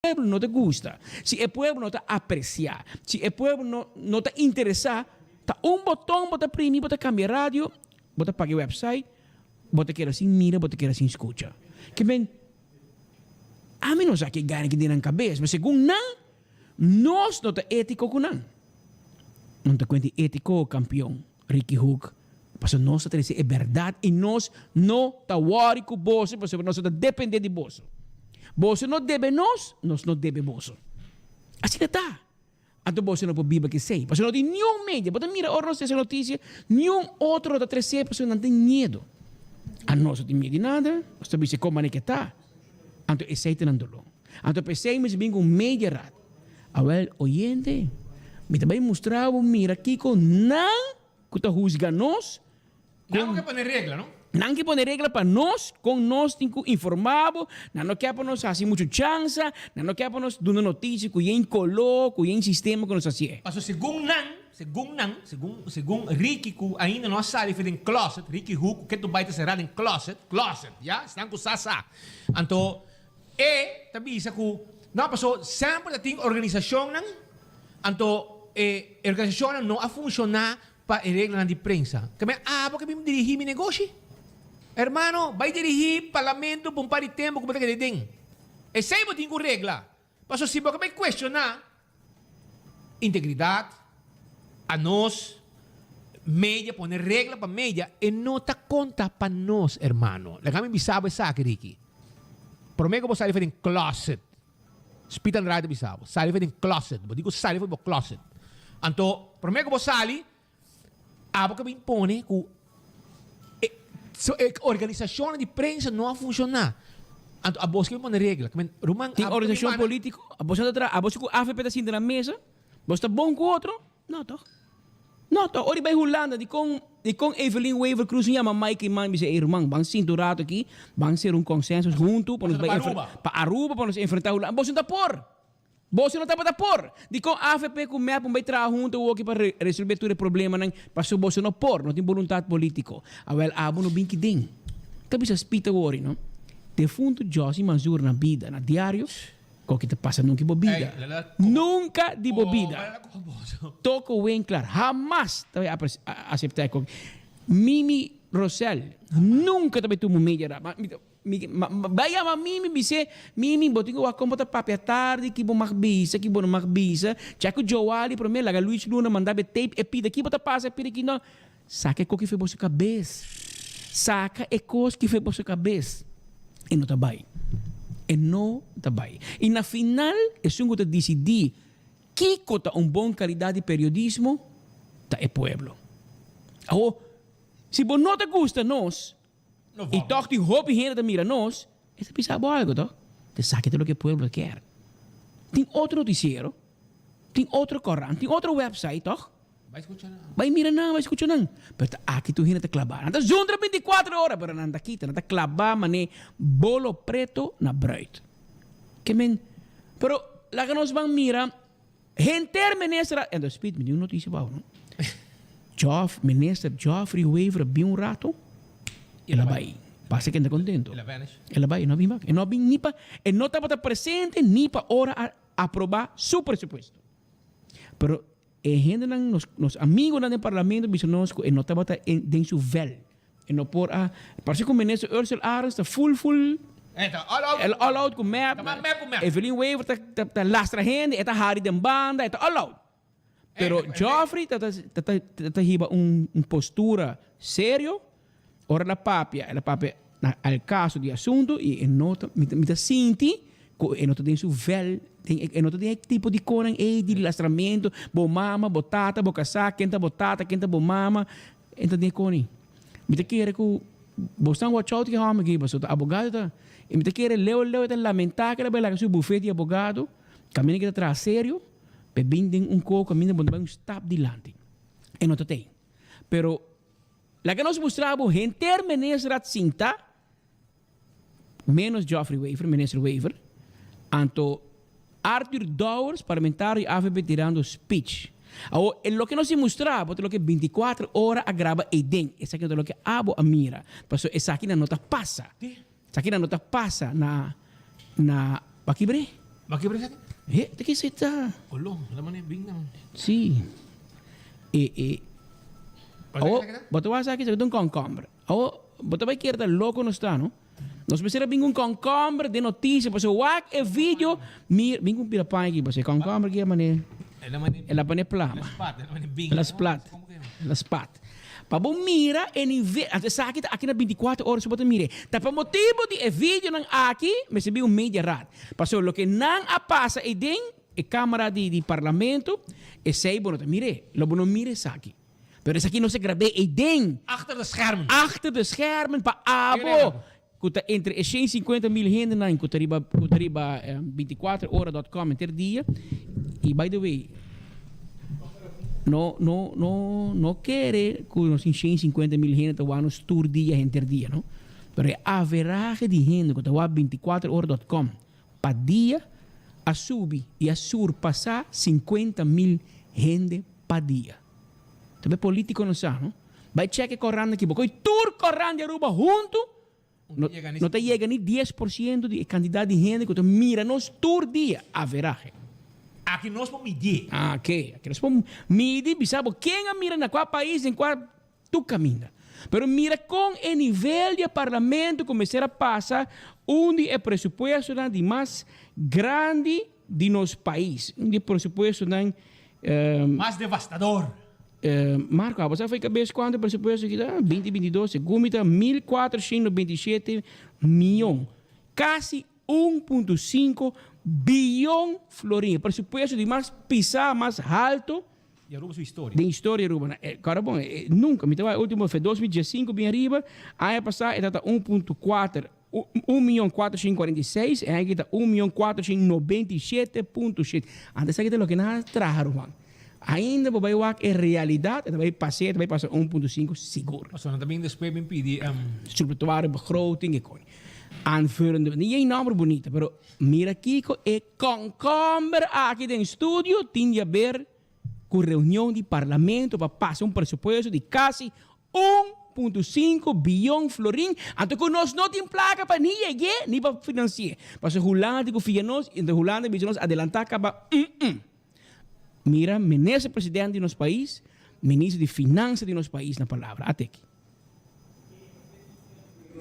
pueblo no ta gusta, si e pueblo no ta aprecia, si e pueblo no no ta interesa, ta un boton bo ta primi, bo ta cambia radio, bo ta paga e website, bo ta keda sin mira, bo ta keda sin scucha. Ke men, ami no sa ke gana ki den nan cabes, pero segun nan, nos no ta etico cu nan. No ta cuenta di etico, campeon. Ricky Hoek, Pasobra nos ta trese e bèrdat i nos no ta wòri ku boso pasobra nos no ta dependé di boso. Boso no debe nos, nos no debe boso. Asina ta. Anto boso no por biba ku esei. Pasobra no tin niun media. Bo ta mira ora nos trese notisia, niun otro no ta tresé pasobra nan tin miedu. Anos no tin miedu di nada. Nos ta bisa kon manera ke ta. Anto esei ta nan doló. Anto p'esei mi ta bin ku un media rat. Awel, oyente, mi ta bai mustra bo mira kiko nan ku ta husga nos kon. Nan ke pone regla, no? Nan ke pone regla pa nos kon nos tin ku informá bo. Nan no ke pa nos hasi muchu chansa, nan no ke pa nos duna notisia ku yen koló, ku yen sistema ku nos hasié. Pasobra segun nan, segun nan, segun, segun Ricky ku ainda no a sali for den closet, Ricky Hoek ku ke tur bai ta será den closet, closet, ya, esnan ku sa sa. Anto E ta bisa ku no paso semper ta tin organisashonnan anto e organisashonnan no a funshoná pa e reglanan di prensa. Ke men abo ke bin dirigí mi negoshi? Hermano, bai dirigí parlamento pa un par di tempu ku bo ta keda den. Esei bo tin ku regla. Paso si bo ke bai kuestioná integridat, anos, media, pone regla pa media, e no ta konta pa nos, hermano. Laga mi bisa bo esaki, Ricky. Prome ku bo sali for den closet, Speed Andrade ta bisa bo, sali for den closet, bo tin ku sali for bo closet. Anto, prome ku bo sali, Abo ke bin pone ku e e organisashonnan di prensa no a funshoná. Anto abos ke bin pone regla. Ke men ruman Tin abo ke bin organisashon manda. polítiko, abos no ta traha, abos ku avp ta sinta na mesa, bos ta bon ku otro? No tòg. No tòg. Ora i bai Hulanda dikon dikon Evelyn Wever Croes no yama Mike Eman bisa ey ruman ban sinta un rato aki, ban sera un konsensus huntu pa nos Boso ta bai pa Aruba. pa Aruba pa nos enfrentá Hulanda. Boso no ta por. Boso no tabata por! Dikon avp ku mep un bai traha huntu awoki pa resolbe tur e problemanan? Pasobra boso no por, no tin boluntat politiko. Awel abo no bin ki den. Ta bisa spita wori no. Defuntu Jossy Manzoor na bida, na diario, koki ta pasa nunka di bo bida. Nunka di bo bida. Toko Winklar hamas ta bai asepta e koki. Mimi Rosel nunka ta bai tuma un media rap. Mi bai yama Mimi bis'é, Mimi, bo tin ku wak kon bo ta papia tardi, ki bo mag bisa, ki bo no mag bisa. Chèk ku Joali promé, laga Luis Luna manda bo e tape, e pida ki bo ta pasa, e pida ki no. Saka e kos ki for boso kabes. Saka e kos ki for boso kabes. E no ta bai. E no ta bai. I na final, esun ku ta disidí kiko ta un bon kalidat di periodismo, ta e pueblo. Awor, si bo no ta gusta nos, I tòg tin hopi hende ta mira nos, e ta bisa bo algu tòg? Esaki ta loke e pueblo kier. Tin otro notisiero, tin otro korant, tin otro website tòg? Bai mira nan, bai skucha nan. Pero ta aki tur hende ta klabá. Nan ta zundra bintikuater ora, pero nan ta kita, nan ta klabá manera bolo preto na bruid. Ke men, pero laga nos ban mira. Henter minister a, entonces Piet, mi tin un noticia pa bo, no? Joff, minister Geoffrey Wever a bin un rato, el a bai. Parece que e ta contento. El a vanish. El a bai, e no a bin bak. E no a bin ni pa, e no tabata presente ni pa ora a aproba su presupuesto. Pero e hendenan, nos, nos amigonan den parlamento bisa nos cu e no tabata den su vel. E no por a, parse cu minister Ursell Arends ta full full. E ta all out. El all out cu mep. Ta mas mep cu mep. Evelyn Wever ta ta ta lastra hende, e ta hari den banda, e ta all out. Pero Geoffrey ta ta ta ta ta hiba un un postura serio ora el a papia, el a papia na al caso di asunto y e no ta mi ta mi ta sinti cu e no ta den su vel, den e no ta den e tipo di conan ey di lastramento, bo mama, bo tata, bo casa, ken ta bo tata, ken ta bo mama. E ta den koni. Mi ta kere ku bo stan watch out ki hòmber aki pasobra ta abogado ta. I mi ta kere leu leu e ta lamentá ku el a bai laga su bufet di abogado kaminda ke ta traha serio pa e bin den un koko kaminda bo ta bai un stap dilanti. E no ta tei. Pero laga nos mustra bo henter minister a sinta. Menos Geoffrey Wever, minister Wever, anto Arthur Dowers, parlamentario di avp tirando speech. Awor, e loke nos a mustra bo ta loke binticuater ora a graba eyden. Esaki no ta loke abo a mira, pasobra esakinan no ta pasa. Esakinan no ta pasa na, na, wak kibre? Ma ki presa ki? He, ta ki esei ta. Olo, la mane bin nan. Si. E, e. Awo, bo ta wak esaki, esaki ta un kònkòmber. Awo, bo ta bai kere ta loko nos ta, no? Nos mester a bin ku un kònkòmber den notisia, pasobra wak e video, mir, bin ku un pida paña aki, pasobra e kònkòmber aki a mane, el a mane plama. El a splat. El a spat. Pa bo mira e nivel, anto esaki ta aki na bintikuater ora su bo ta mir'é. Ta pa motibu di e videonan aki mester bin un media raad. Pasobra loke nan a pasa eiden, e kamara di di parlamento, esei bo no ta mir'é. Lo bo no mira esaki. Pero esaki nos a grab'é eiden. Achter de schermen. Achter de schermen pa abo ku ta entre e 150 mil hendenan ku ta riba ku ta riba 24 ora dot com henter dia y by the way no no no no kere ku nos tin 150 mil hende ta wak nos tur dia henter dia no pero e averahe di hende ku ta wak 24 ora dot com pa dia a subi y a surpasa 50 mil hende pa dia. Tambe politico no sa no. Bai check e corant aki bo koy tur corant di Aruba hunto no no ta yega ni 10% di e cantidad di hende cu ta mira nos tur dia averahe. Aki nos por midi. Ah ok aki nos por midi bisa bo ken a mira na cua pais den cua tur caminda. Pero mira con e nivel di e parlamento cu mester a pasa un di e presupuestonan di mas grandi di nos pais un di e presupuestonan Mas devastador. Marco, abo sa foi cabes cuanto presupuesto ki ta? 2022, segun mi ta 1497 miyon. Casi 1.5 biyon florin. E presupuesto di mas pisa, mas halto. Di Aruba su historia. Den historia di Aruba. Kòrda bon, nunca, mi ta wak e ultimo fe 2015 bin ariba, aña pasa e tabata 1.4. Un miyon kuatroshen 46 e aki ta un miyon kuatroshen 97.7. Anto esaki ta loke nan a traha ruman. Ainda bo bai wak e realidat e ta bai pas'é e ta bai pasa 1.5 sigur. Pasobra nan ta bin despues bin pidi. Suppletoire begroting e koi. Aanvullende, ni yen nomber bunita pero mira kiko e kònkòmber aki den studio tin di haber ku reunion di parlamento pa pasa un presupuesto di kasi 1.5 biyon florin, anto ku nos no tin plaka pa ni yeg'é ni pa finansi'é. Pasobra Hulanda tin ku fia nos, i anto Hulanda bisa nos adelantá kaba um-um. Mira minister president di nos pais, minister di finansa di nos pais na palabra. At'e aki.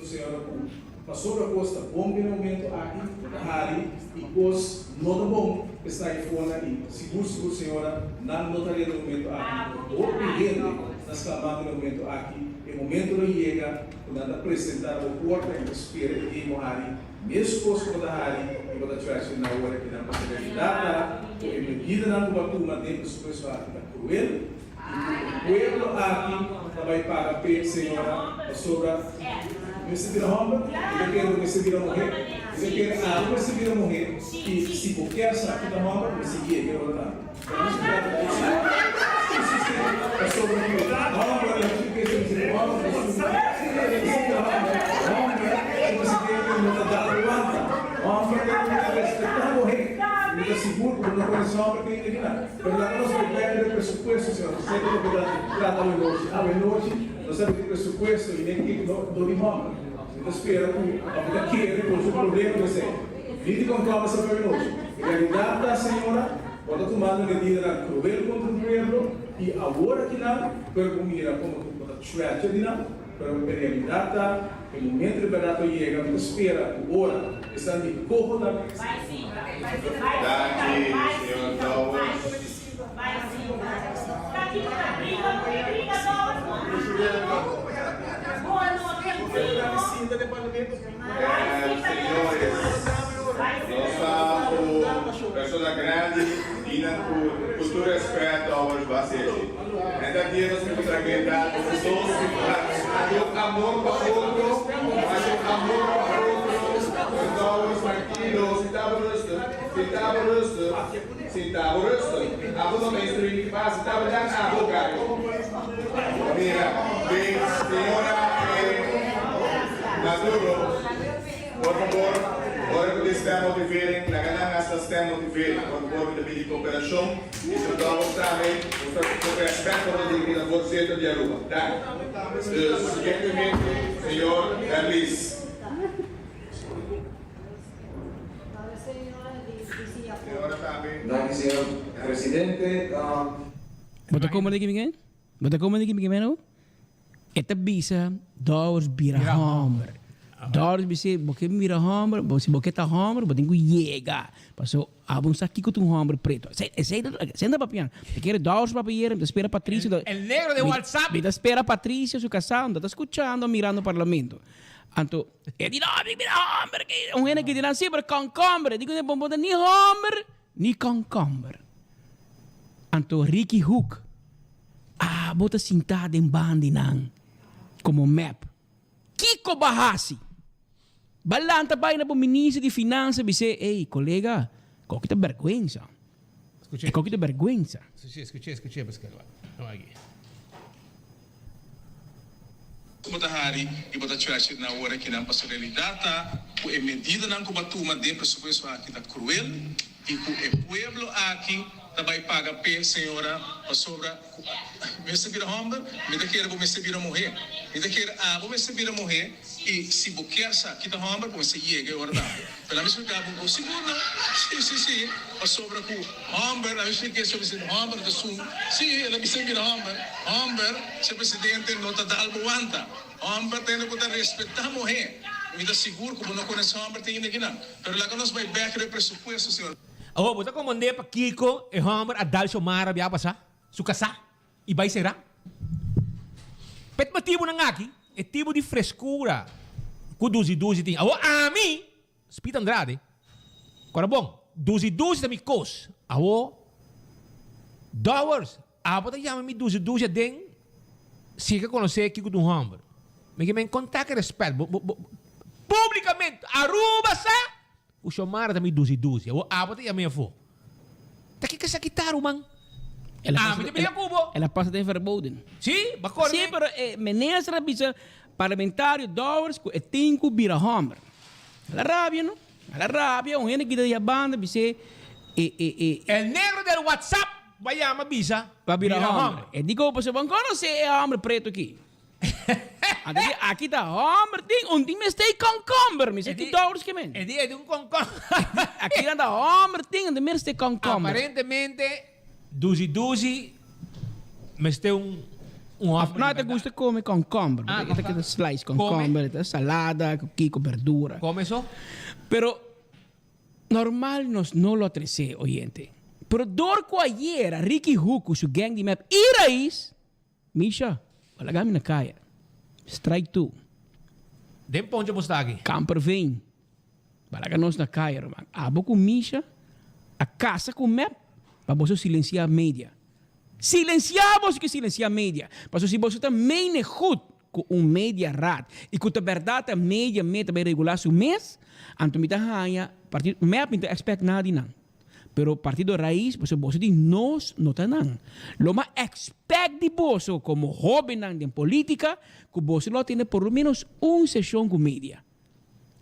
Señora ku pasobra kos ta bon den e momento aki bo ta hari i kos no ta bon esnan e forna i sigur sigur señora nan no ta haria den e momento aki hopi hende ta sklamando den e momento aki e momento lo yega ku nan ta presenta na bo porta i bo ta spera e dia bo hari meskos ku bo ta hari i bo ta traiciona ora ki nan pasobra realidat ta ku e medidanan ku bo a tuma den presupuesto aki ta kruel. I ku e pueblo aki ta bai paga p'e, señora, pasobra mi mester bira hòmber, mi ta kere ku mester bira muhé, mi ta kere ami mester bira muhé, i si bo kier sa ki ta hòmber, mi mester yega e ora tambe. Pero no se trata di esei. Si, si, si, pasobra ku hòmber, i hopi bes ta bisa ku hòmber ta sufri, si, si ta hòmber, hòmber ku presidente no ta dal wanta, hòmber no ta respetá muhé, mi ta sigur ku bo no konosé hòmber ku hende kinan. Pero laga nos bai bek den presupuesto, señor presidente, loke ta trata awenochi. Awenochi nos ta den presupuesto y den kiko no do di homber. Mi ta spera cu of mi ta kere cu su problema cu esey. Ni di con cobra sa awenochi. E realidad ta, señora, bo ta tumando medidanan cruel contra un pueblo y awor akinan pero bo mira como cu bo ta treacher di nan. Pero e realidad ta, e momento di berdad lo yega, mi ta spera cu ora esnan di coho ta. Danki, señor Dowers. Señores, nos ta un persona grandi y nan cu tur respet Dowers ba haci. En dat dia nos mester agregá dos Haci un amor pa otro, haci un amor pa otro, Dowers trankilo, sinta bo rustig, sinta bo rustig, sinta bo rustig. Abo no ta instruí mi ki pasa, sinta bo dan abo, Gary. Mira, bin, señora Maduro. Por fabor, ora ku tin stemmotivering, laga nan hasi nan stemmotivering. Por fabor, mi ta pidi koperashon i su dòbel tambe mustra ku rèspèt pa nos dignidat voorzitter di Aruba. Dank. Dus, siguientemente, señor Berlis. Señora tambe. Danki señor presidente. Bo ta como di mi Bo ta como di mi meno? E ta bisa Dowers bira homber. Dowers bisa bo ke bira homber, bo si bo ke ta homber bo tin ku yega. Paso abo no sa kiko ta un homber preto. Esei esei ta papiando. Mi kere Dowers papia yera, mi ta spera Patricio. El negro de WhatsApp. Mi ta spera Patricio su kasá, ta skuchando mirando parlamento. Anto e di no mi bira homber. Un hende ki di nan si pero konkomber. E di ku bo ta ni homber ni konkomber. Anto Ricky Hoek. Abo ta sintá den ban di nan komo mep. Kiko bo a hasi? Bo a lanta bai na bo minister di finansa bis'é, Ey, kolega, koki ta bèrgwensa. Skuché. Koki ta bèrgwensa. Skuché, skuché, skuché, Pascal. Wak aki. Bo ta hari i bo ta trash na ora kinan pasobra realidat ta ku e medidanan ku bo a tuma den presupuesto aki ta kruel i ku e pueblo aki ta bai paga p'e señora pasobra ku mester bira homber mi ta kere bo mester bira muhe mi ta kere abo mester bira muhe i si bo kier sa ki ta homber bo mester yega e ora tambe pero ami splika bo ku sigur no si si si pasobra ku homber ami splika e señor homber ta sun si el a bisa bira homber homber. Señor Presidente, no ta dal bo wanta. Homber ta hende cu ta respeta muher. Mi ta sigur cu bo no conoce homber tin hende akinan. Pero laga nos bay bek riba e presupuesto, señor. Awor, bo ta comprende pakico e homber a dal Xiomara bia pasa, su casa, y bay cera? P'e motibonan aki, e tipo di frescura cu Duzi Duzi tin. Awor, ami, Speed Andrade, Cora bon, Duzi Duzi ta mi cos. Awor, Dowers, Abo ta yama mi dushi dushi aden si ke konosé kiko ta un hòmber. Mi ke men kontá ke rèspèt bo bo bo públikamente Aruba sa ku Xiomara ta mi dushi dushi. Awor abo ta yama mi afó. Ta kiko esaki ta ruman? Ami ta bria ku bo. El a pasa den verboden. Sí, bo a kore Sí, pero e minister a bisa parlamentario Dowers ku e tin ku bira hòmber. El a rabia no. El a rabia un hende kita di a banda bis'é e e e. El negro del WhatsApp. Ba yama bisa Pa bira homber. E di ku pasobra bo konosé e homber pretu aki. Anto di aki ta homber tin un tin mester e konkomber. Mi sa ki dowers ke men. E di e di un konkomber. Aki nan ta homber tin un mester e konkomber. Aparentemente duzi duzi mester un un homber. No e ta gusta kome konkomber. E ta keda slice konkomber, e ta salada ku kiko berdura. Kome so? Pero Normal nos no lo trece oyente. Pero dor cu ayera Ricky Hoek cu su gang di mep y Raiz, Misha, bo laga mi na caya. Strike two. Den poncho bo sta aki. Kamperveen, bo laga nos na caya ruman. Abo cu Misha a casa cu mep pa boso silencia media. Silencia boso ke silencia media. Pasobra si boso ta mene goed ku un media raad i ku ta bèrdat ta media me ta bai regulá su mes, anto mi ta haña partido mep mi ta expect nada di nan. Pero partido Raiz pasobra boso di nos no ta nan. Lo mas expect di boso komo hóbennan den polítika ku boso lo a tene por lo menos un seshon ku media.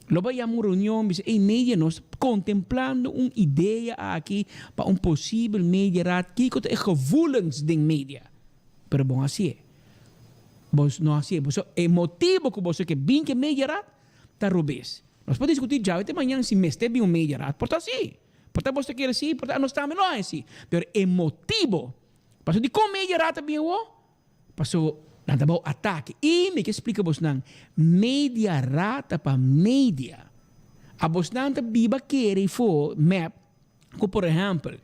Lo bai yama un reunion bisa ey media nos ta kontemplando un idea aki pa un posibel media raad kiko ta e gevoelens den media. Pero bon hasié. Bos no hasié. Boso e motibo ku boso ke bin ke media raad ta robes. Nos por diskutí djawe te mañan si mester bin un media raad. Por ta si. Por ta boso ta kere si, por ta anos tambe lo haña si. Pero e motibo pasobra dikon media raad ta bin awor? Paso nan ta bou atake. I mi ke splika bosnan, media rata pa media. A bosnan ta biba kere for mep ku por ehèmpel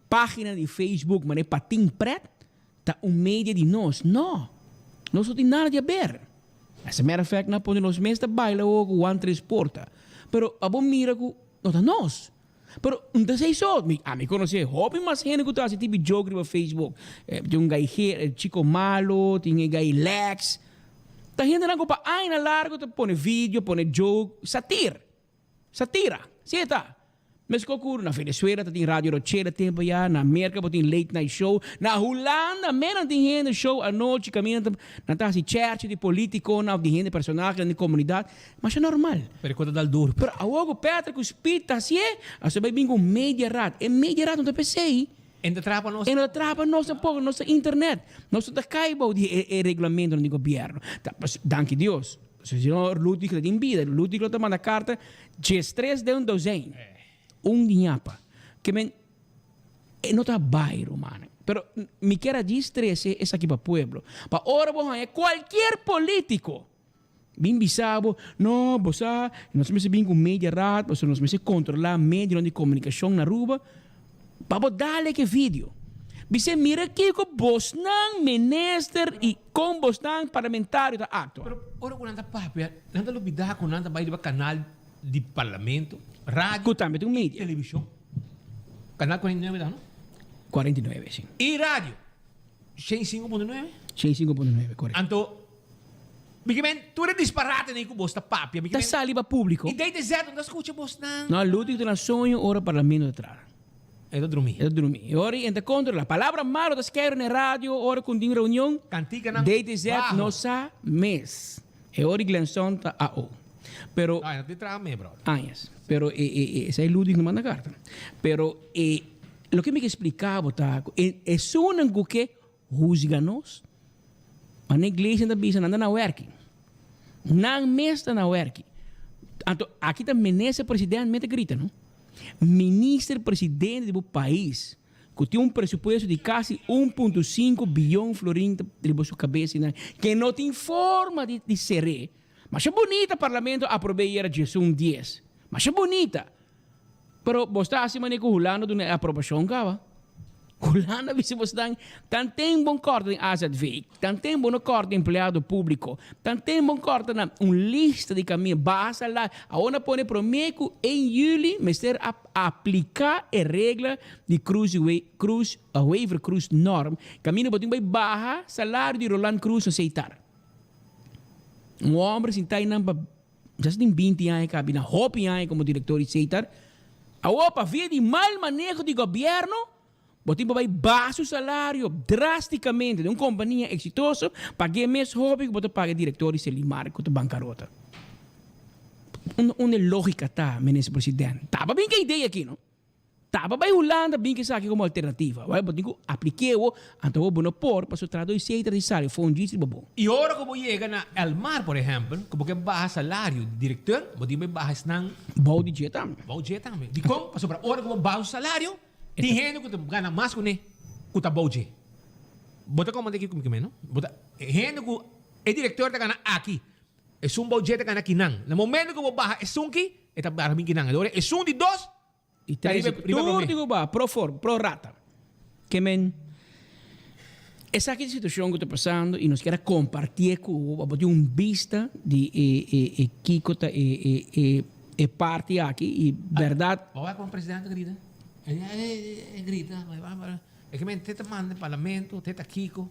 pagina di Facebook manera Patin Pret ta un media di nos. No! Nos no tin nada di aber. As a matter of fact nan pone nos mes ta baila awor ku One Tres Porta. Pero abo mira ku no ta nos. Pero un ta esei so, mi ami konosé hopi mas hende ku ta hasi tipi joke riba Facebook. Tin un gai Ger, Chico Malo, tin e gai Lex. Ta hendenan ku pa añanan largu ta pone video, pone joke, satir. Satira, si e ta. Meskos ku na Venezuela ta tin Radio Rochela tempu ya, na Merka bo tin Late Night Show, na Hulanda menan tin hende show anochi kaminda nan ta hasi chèrchi di politikonan òf di hende personahenan di komunidat. Masha normal. Pero e kos ta dal duru. Pero awor ku Patrick ku Speed ta hasié, a bai bin ku media raad. E media raad no ta p'esei. E no ta traha pa nos. E no ta traha pa nos tampoco. Nos ta internet. Nos no ta kai bou di e reglamentonan di gobierno. Ta danki Dios. Si no Ludwig ta den bida. Ludwig lo ta manda karta djestres den un dozijn. Un di ñapa. Ke men e no ta bai rumannan. Pero mi kier a djis trece esaki pa pueblo. Pa ora bo haña cualkier politico bin bisa bo, no bo sa nos mester bin cu media raad pasobra nos mester controla medionan di comunicacion na Aruba. Pa bo dale ke video. Bis'é mira kiko bosnan minister y con bosnan parlamentario ta actua. Pero ora cu nan ta papia, nan ta lubida cu nan ta bai riba canal di parlamento, radio Cu tambe ta un y media. television. Canal 49 ta, no? 49, si. Y radio, 105.9? 105.9, correcto. Anto, mi ke men, tur e disparatenan cu bos ta papia, mi ke Ta men. sali pa publico. Y DTZ no ta scucha bosnan. No, Ludwig ta na soño ora parlamento ta traha. E ta drumí. E ta drumí. E ora e ta controla. Palabra malo ta skeiro na e radio ora cu tin reunion. Canticanan DTZ baho. no sa mes. E ora Glenson ta AO. Pero. No, e no tin traha mes, brother. Añas. Pero e e e esei Ludwig no manda carta. Pero e loke mi ke splica bo ta cu e esunnan cu ke huzga nos, ma na iglesia nan ta bisa nan ta na werki. Nan mes ta na werki. Anto aki ta minister president mes ta grita no. Minister presidente di bo pais cu tin un presupuesto di casi un punto sinku biyon florin ta riba su cabes y nan ke no tin forma di di ser'e. Masha bunita parlamento aprobe yera djesun dies. Masha bunita. Pero bo sta hasi manera ku Hulanda duna e aprobashon kaba. Hulanda bisa bosnan, tanten bon kòrta den AZV, tanten bo no kòrta empleado públiko, tanten bon kòrta na un lista di kaminda, baha salario. Awor nan pone promé ku en yüli mester a apliká e regla di Cruz Cruz Wever Cruz norm, kaminda bo tin bai baha salario di Roland Cruz na Seitar. Un hòmber sinta einan pa Ya sa tin 20 aña kabi na hopi aña komo direktor di Setar. Awor pa via di mal maneho di gobièrnu bo tin pa bai baha su salario drasticamente den un kompania eksitoso pag'é mes hopi ku bo ta paga e direktor di Selimar ku ta bankarota. Unda unda e logika ta, Minister President? Taba bin ke idea aki no. Taba bai Hulanda bin ke esaki komo alternativa. Wèl, bo tin ku aplik'é wo, anto wo bo no por, pasobra trahadó di Setra di sali for un djis riba bo. I ora ku bo yega na Elmar, por ehèmpel, ku bo ke baha salario di direkteur, bo tin bai baha esnan. Bou di dje tambe. Bou dje tambe. Dikon? Pasobra ora ku bo baha su salario, tin hende ku ta gana mas kuné ku ta bou dje. Bo ta komprendé kiko mi ke men, no? Bo ta, hende ku e direkteur ta gana aki, esun bou dje ta gana kinan. Na momento ku bo baha esun ki, e ta baha bin kinan. Ora esun di dos. I tres i tur di ku ba pro forma, pro rata. Ke men, esaki ta e situashon ku ta pasando i nos kier a kompartié ku bo pa bo tin un bista di e e e kiko ta e e e e parti aki i bèrdat. Bo wak kon presidente grita? E grita, e ke men te ta manda e parlamento, te ta kiko.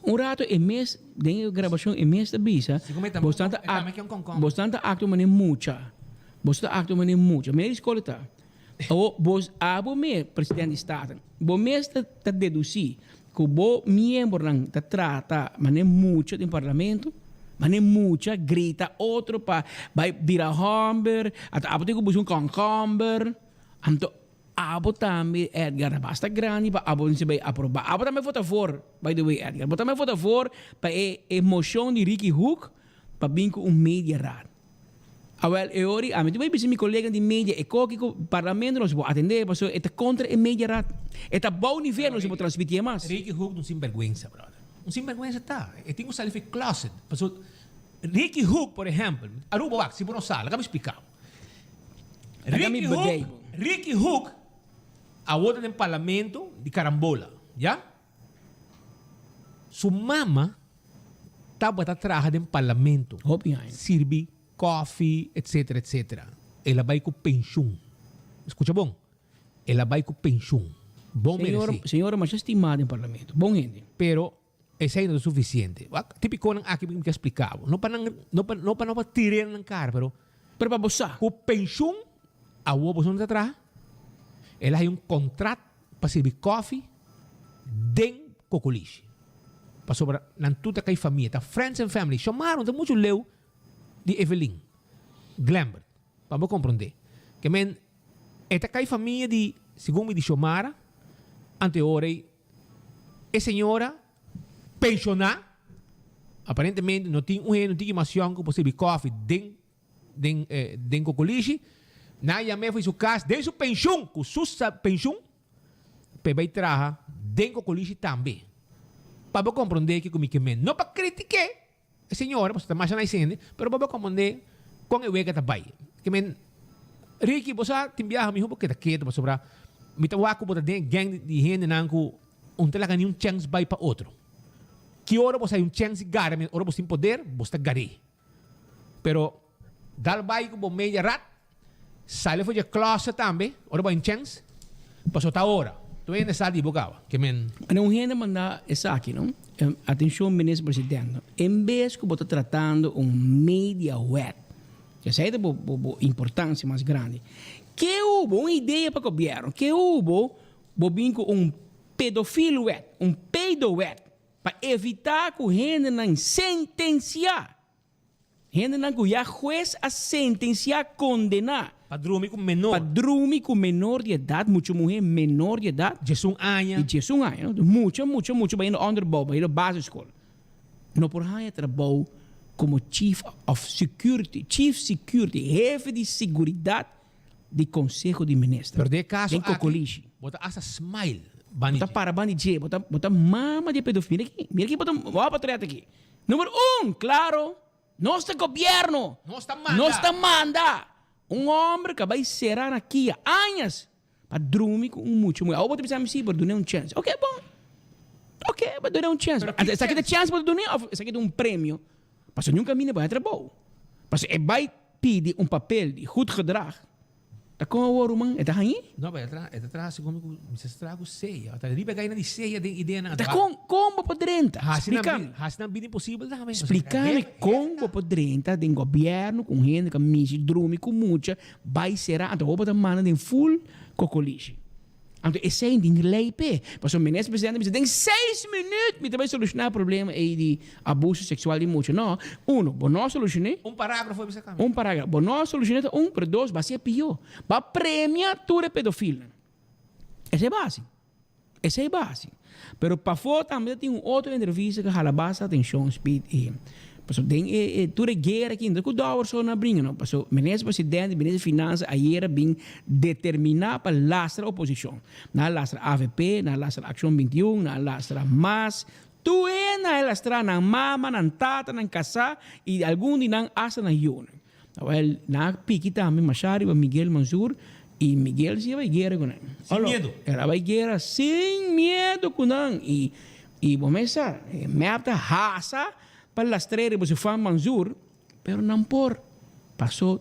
Un rato e mes, den e grabashon e mes ta bisa, bosnan ta bosnan ta aktua manera mucha, boso ta aktua manera mucha. Manera di skol e ta. Awor bos abo mes, presidente di Staten, bo mes ta ta dedusí ku bo miembronan ta trata manera mucha den parlamento, manera mucha grita otro pa bai bira hòmber, ata abo tin ku buska un kònkòmber, anto Abo tambe Edgar ta basta grandi pa abo mester bay aproba. Abo tambe vota voor, by the way Edgar. Bo tambe vota voor pa e e mocion di Ricky Hoek pa bin cu un media raad. Awel e ori ami ta bay bisa mi colega di media e koki cu parlamento no se por atende pasobra e ta contra e media raad. E ta bou nivel no se por transmiti e mas. Ricky Hoek ta un sinberguensa brother. Un sinberguensa ta. E tin cu sali for e closet. Pasobra Ricky Hoek por ehempel, Aruba wak si bo no sa laga mi splica bo. Ricky Hoek, Ricky Hoek awor ta den parlamento di Carambola, ya. Su mama tabata traha den parlamento, sirbi koffie, etcetera, etcetera. El a bai ku penshun. Skucha bon, el a bai ku penshun. Bon meresi. Señora masha stima den parlamento, bon hende. Pero Esei no ta sufisiente. Wak, tipikonan aki mi ke splika bo. No pa nan, no pa, no pa no pa tir'é na nan kara, pero. Pero pa bo sa. Ku penshun, awor boso no ta traha. El a haña un kontrat pa sirbi kòfi den Kokolishi. Pasobra nan tur ta kai famia, ta friends and family. Shomar no ta muchu leu di Evelyn Glembert, pa bo komprondé. Ke men, e ta kai famia di, segun mi di Shomara, anteora ei. E señora penshoná aparentemente no tin un hende, no tin kimacion cu por sirbi koffie den den den cocolishi. Nan a yam'é for di su kas den su penshun, ku su penshun, pa e bai traha den Kokolishi tambe. Pa bo komprondé kiko mi ke men. No pa kritik'é e señora, pasobra ta masha nice hende, pero pa bo komprondé kon e wega ta bai. Ke men, Ricky, bo sa tin biaha mihó bo keda ketu pasobra mi ta wak ku bo ta den e gang di hendenan ku un ta laga ni un chèns bai pa otro. Ki ora bo sa hay un chèns di gara, ora bo tin poder, bo sta gar'é. Pero dal bai ku bo media rat, sali for dje closet tambe, ora bo hay un chèns, pasobra ta ora. Tur hende sa di bo kaba. Ke men. Anto un hende manda esaki, no? Atencion Minister President, no? En bes ku bo ta tratando un media wet, esei ta bo bo importancia mas grandi. Ke hubo, un idea pa gobierno, ke hubo bo bin ku un pedofil wet, un pedo wet, Pa evitá ku hendenan sentensiá, hendenan ku ya hues a sentensiá, kondená. Pa drumi ku menor. Pa drumi ku menor di edat, mucha muhé menor di edat. Diesun aña. Di diesun aña, no? Mucha, mucha, mucha bayendo onderbouw, bayendo basisschool. No por haña trabou komo chief of security, chief security, hefe di seguridat di Conseho di Minister. Pero den e caso Den aki, Cocolishi. bo ta hasta smile bandi Bo ta dje. para bandi dje, bo ta, bo ta mama di e pedofil. Mira aki, mira aki bo ta, wou pa trata aki. Numero un, claro, nos ta gobierno. Nos ta manda. Nos ta manda. Un homber cu a bay cera na kia añas pa drumi cu un mucha muher. Awor bo ta bisa mi si, pero dun'e un chance. Ok, bon. Ok, bo dun'e un chance. Pero ki Esaki ta chance? chance bo ta dun'e of esaki ta un premio? Pasobra niun caminda bo a trabou. Pasobra e bay pidi un papel di goed gedrag, ta kon awor ruman? E ta hañ'é? No, pero e ta e ta traha segun mi ku mi sa traha ku seya. Ta riba e gaina di seya den ideanan. Ta kon kon bo por drenta? Hasi nan Splikami. hasi nan bida imposibel tambe. Splikami kon bo por drenta den gobièrnu ku un hende ku a mishi drumi ku mucha bai sera anto awor bo ta manda den ful kokolishi. Anto esei tin lei p'e. Pasobra Minister Presidente a bisa den seis minuut mi ta bai solushoná e problema ei di abuso seksual di mucha. No, uno, bo no a solushoné. Un parágrafo e bisa kami. Un parágrafo. Bo no a solushoné ta un, pero dos, bo a hasi e pió. Bo a premia tur e pedofilnan. Esei bo a hasi. Esei bo a hasi. Pero pafó tambe ta tin un otro entrevista ku a hala basta atenshon, Speed, i pasobra den e e tur e guera aki no ta ku dòwer so nan a bringa no, pasobra Minister Presidente i Minister Finansa ayer a bin determiná pa lastra oposishon. Nan a lastra avp, nan a lastra Akshon 21, nan a lastra mas, tur hende a lastrá nan mama, nan tata, nan kasá i algun di nan asta nan yunan. Awel, nan a piki tambe masha riba Miguel Mansur y Miguel si a bai guera cu nan. Sin miedo. El a bai guera sin miedo cu nan y y bo mes sa, e mep ta hasa pa lastre riba su fan Mansur, pero nan por, paso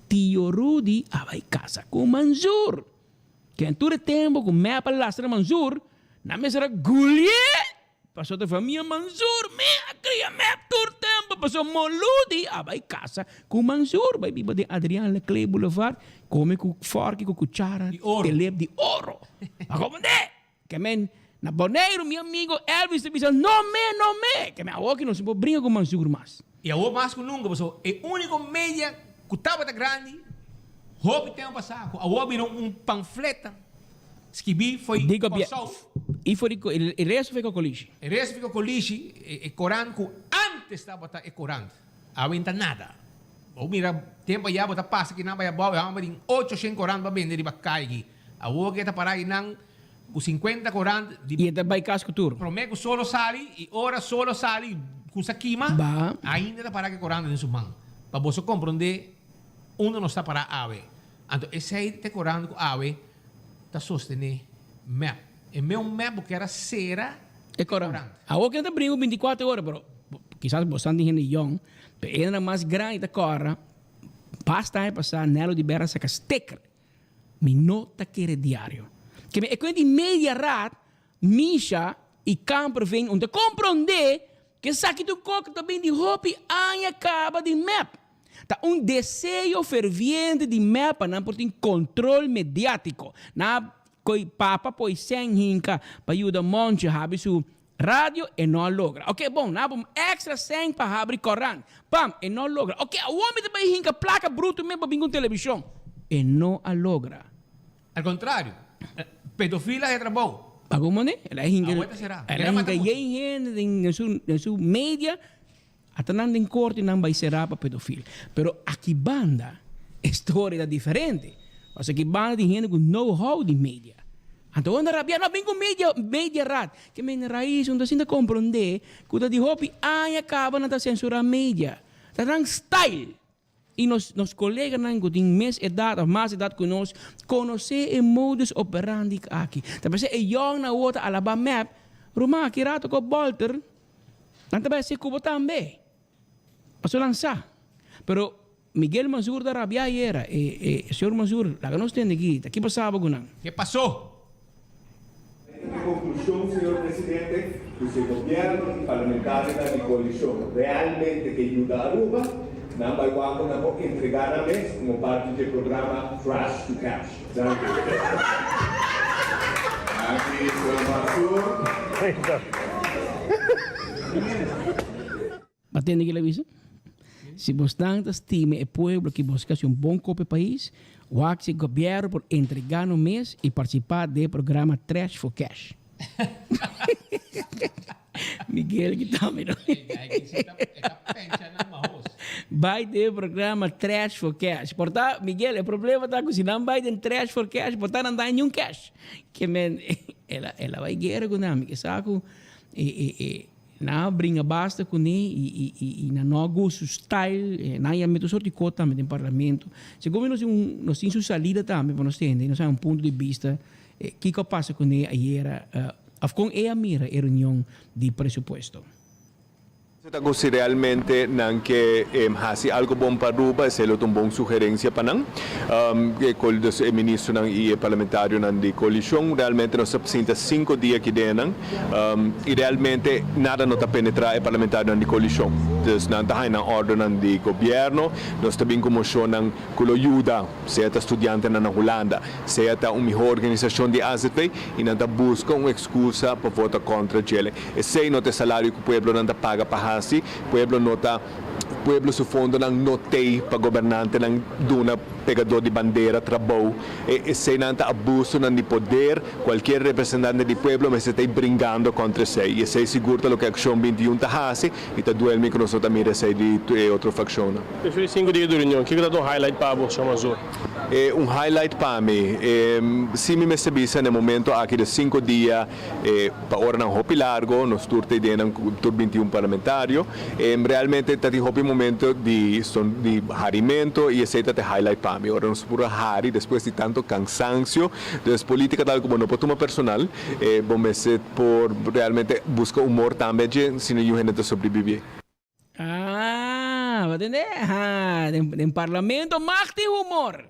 Tio Rudy a bai casa cu Mansur. Ken tur e tempo cu mep a lastra Mansur, nan mester a gulié! Paso ta famia Mansur mi a cria mep tur tempo paso Moludi a bay casa cu Mansur bay biba den Adriaan Laclé Boulevard come cu forki cu cuchara Di oro. telep di oro a comprende ke men na Boneiru mi amigo Elvis ta bisa no me no me ke men awoki no se por bringa cu Mansur mas. Y awor mas cu nunca paso e unico media cu tabata grandi hopi tempo pasa cu awor a bira un panfleta Skibí fo'i Digo bia Kòrsou. I for di e resto fo'i Kokolishi. E resto fo'i Kokolishi, e korant ku ántes tabata e korant, awe no ta nada. Bo mira tempu ayá bo ta pasa kinan bai abou, e hòmber tin ocho shen korant pa bende riba kai aki. Awor ke ta pará kinan ku sinkuenta korant di. I e ta bai kas ku tur. Promé ku solo sali i ora solo sali ku sa kima, Ba. ainda ta pará ku e korant den su man. Pa boso komprondé unda nos ta pará awe. Anto esei ta e korant ku awe ta sostené mep. E meu mep bo kier a sera E korant. Awor ke nan ta bringa ku bintikuater ora, pero kisas bo san tin hende yòn, pero e hendenan mas grandi ta kòrda, basta aña pasá Nelo di Berra saka sticker, Mi no ta kere diario. Ke mi e kuent di media raad, Misha i Kamperveen un ta komprondé ke esaki tur kok ta bin di hopi aña kaba di mep. Ta un deseo ferviente di mep pa nan por tin kontrol mediátiko. Nan a koi papa poi sèn hinka pa yuda Monchi habri su radio, e no a logra. Oke, bon, nan a pon èkstra sèn pa habri korant. Pam, e no a logra. Oke, awor mi ta bai hinka plaka bruto mes pa bin ku un televishon. E no a logra. Al contrario, pedofil a haci trabou. Pa como ne? El a hinka, Awor ta sera. el a hinka yen hende den su, den su media, ata nan den corte nan bay sera pa pedofil. Pero aki banda, E storia ta diferente. Pasobra ki banda tin hende ku know how di media. Anto unda rabia no bin ku media, media rat. Ke men rais un ta sinta komprondé ku ta di hopi aña kaba nan ta sensurá media. Ta nan style. I nos nos koleganan ku tin mes edat òf mas edat ku nos konosé e modus operandi aki. Ta p'esei e yòngnan awor ta alabá mep, Ruman, ki rato ku bolter, nan ta bai hasi ku bo tambe. Pasobra nan sa. Pero Miguel Mansur ta rabiá ayera. E e señor Mansur, laga nos tende aki, ta ki pasaba ku nan? Ke pasó? E ta conclusion, señor Presidente, cu si gobierno y parlamentarionan di coalicion realmente ke yuda Aruba, nan bay wak cu nan por entrega nan mes como parti dje programa Trash to Cash. Danki. Danki, señor Mansur. Bo a tende kila bisa? Si bosnan ta stima e pueblo ki bos ke hasi un bon kope pais, wak si gobièrnu por entregá no mes i partisipá den e programa Trash for Cash. Miguel ki tambe no. Bai den e programa Trash for Cash. Por ta, Miguel, e problema ta ku si nan bai den Trash for Cash, por ta nan daña niun cash. Ke men, el a, el a bai guera ku nan. Mi ke sa ku e, e, e. Nan a bringa basta kuné i nan no a gusta su style. Nan a yam'é tur sorti kos tambe den parlamento. Segun mi nos tin un, nos tin su salida tambe pa nos tende, nos haña un punto di bista kiko a pasa kuné ayera òf kon e a mira e reunion di presupuesto. Ta ku si realmente nan ke hasi algo bon pa Aruba, esei lo ta un bon sugerencia pa nan. E ministronan i e parlamentarionan di koalishon realmente nos ta sinta sinku dia aki den nan i realmente nada no ta penetra e parlamentarionan di koalishon. Dus nan ta haña nan ordonan di gobierno, nos ta bin ku moshonnan ku lo yuda sea ta studiantenan na Hulanda, sea ta un miho organisashon di azv i nan ta buska un ekskusa pa vota kontra djele. Esei no ta e salario ku pueblonan ta paga pa hasi, pueblo no ta. Pueblo su fondonan no tei pa gobernantenan duna pegador di bandera trabou. E eseinan ta abusonan di poder. Cualkier representante di pueblo mester ta ei bringando contra esei. Y esei sigur ta loke Accion 21 ta haci y ta duel mi cu nos no ta mira esei di e otro fraccionnan. Despues di sinku dia di reunion, kiko ta un highlight pa bo, señor Manzur? E un highlight pa mi? Si mi mester bisa na e momento aki di sinku dia, E pa oranan hopi largo, nos tur ta ideanan cu tur 21 parlamentario. E realmente ta tin hopi momento di son di harimento y esey ta te highlight pa mi. Ora nos por a hari despues di tanto cansancio. Dus politica ta algo cu bo no por tuma personal. E bo mester por realmente busca humor tambe dje, sino yu hende ta sobrevivi. Ah, bo tende? Ha, den, den parlamento mag tin humor.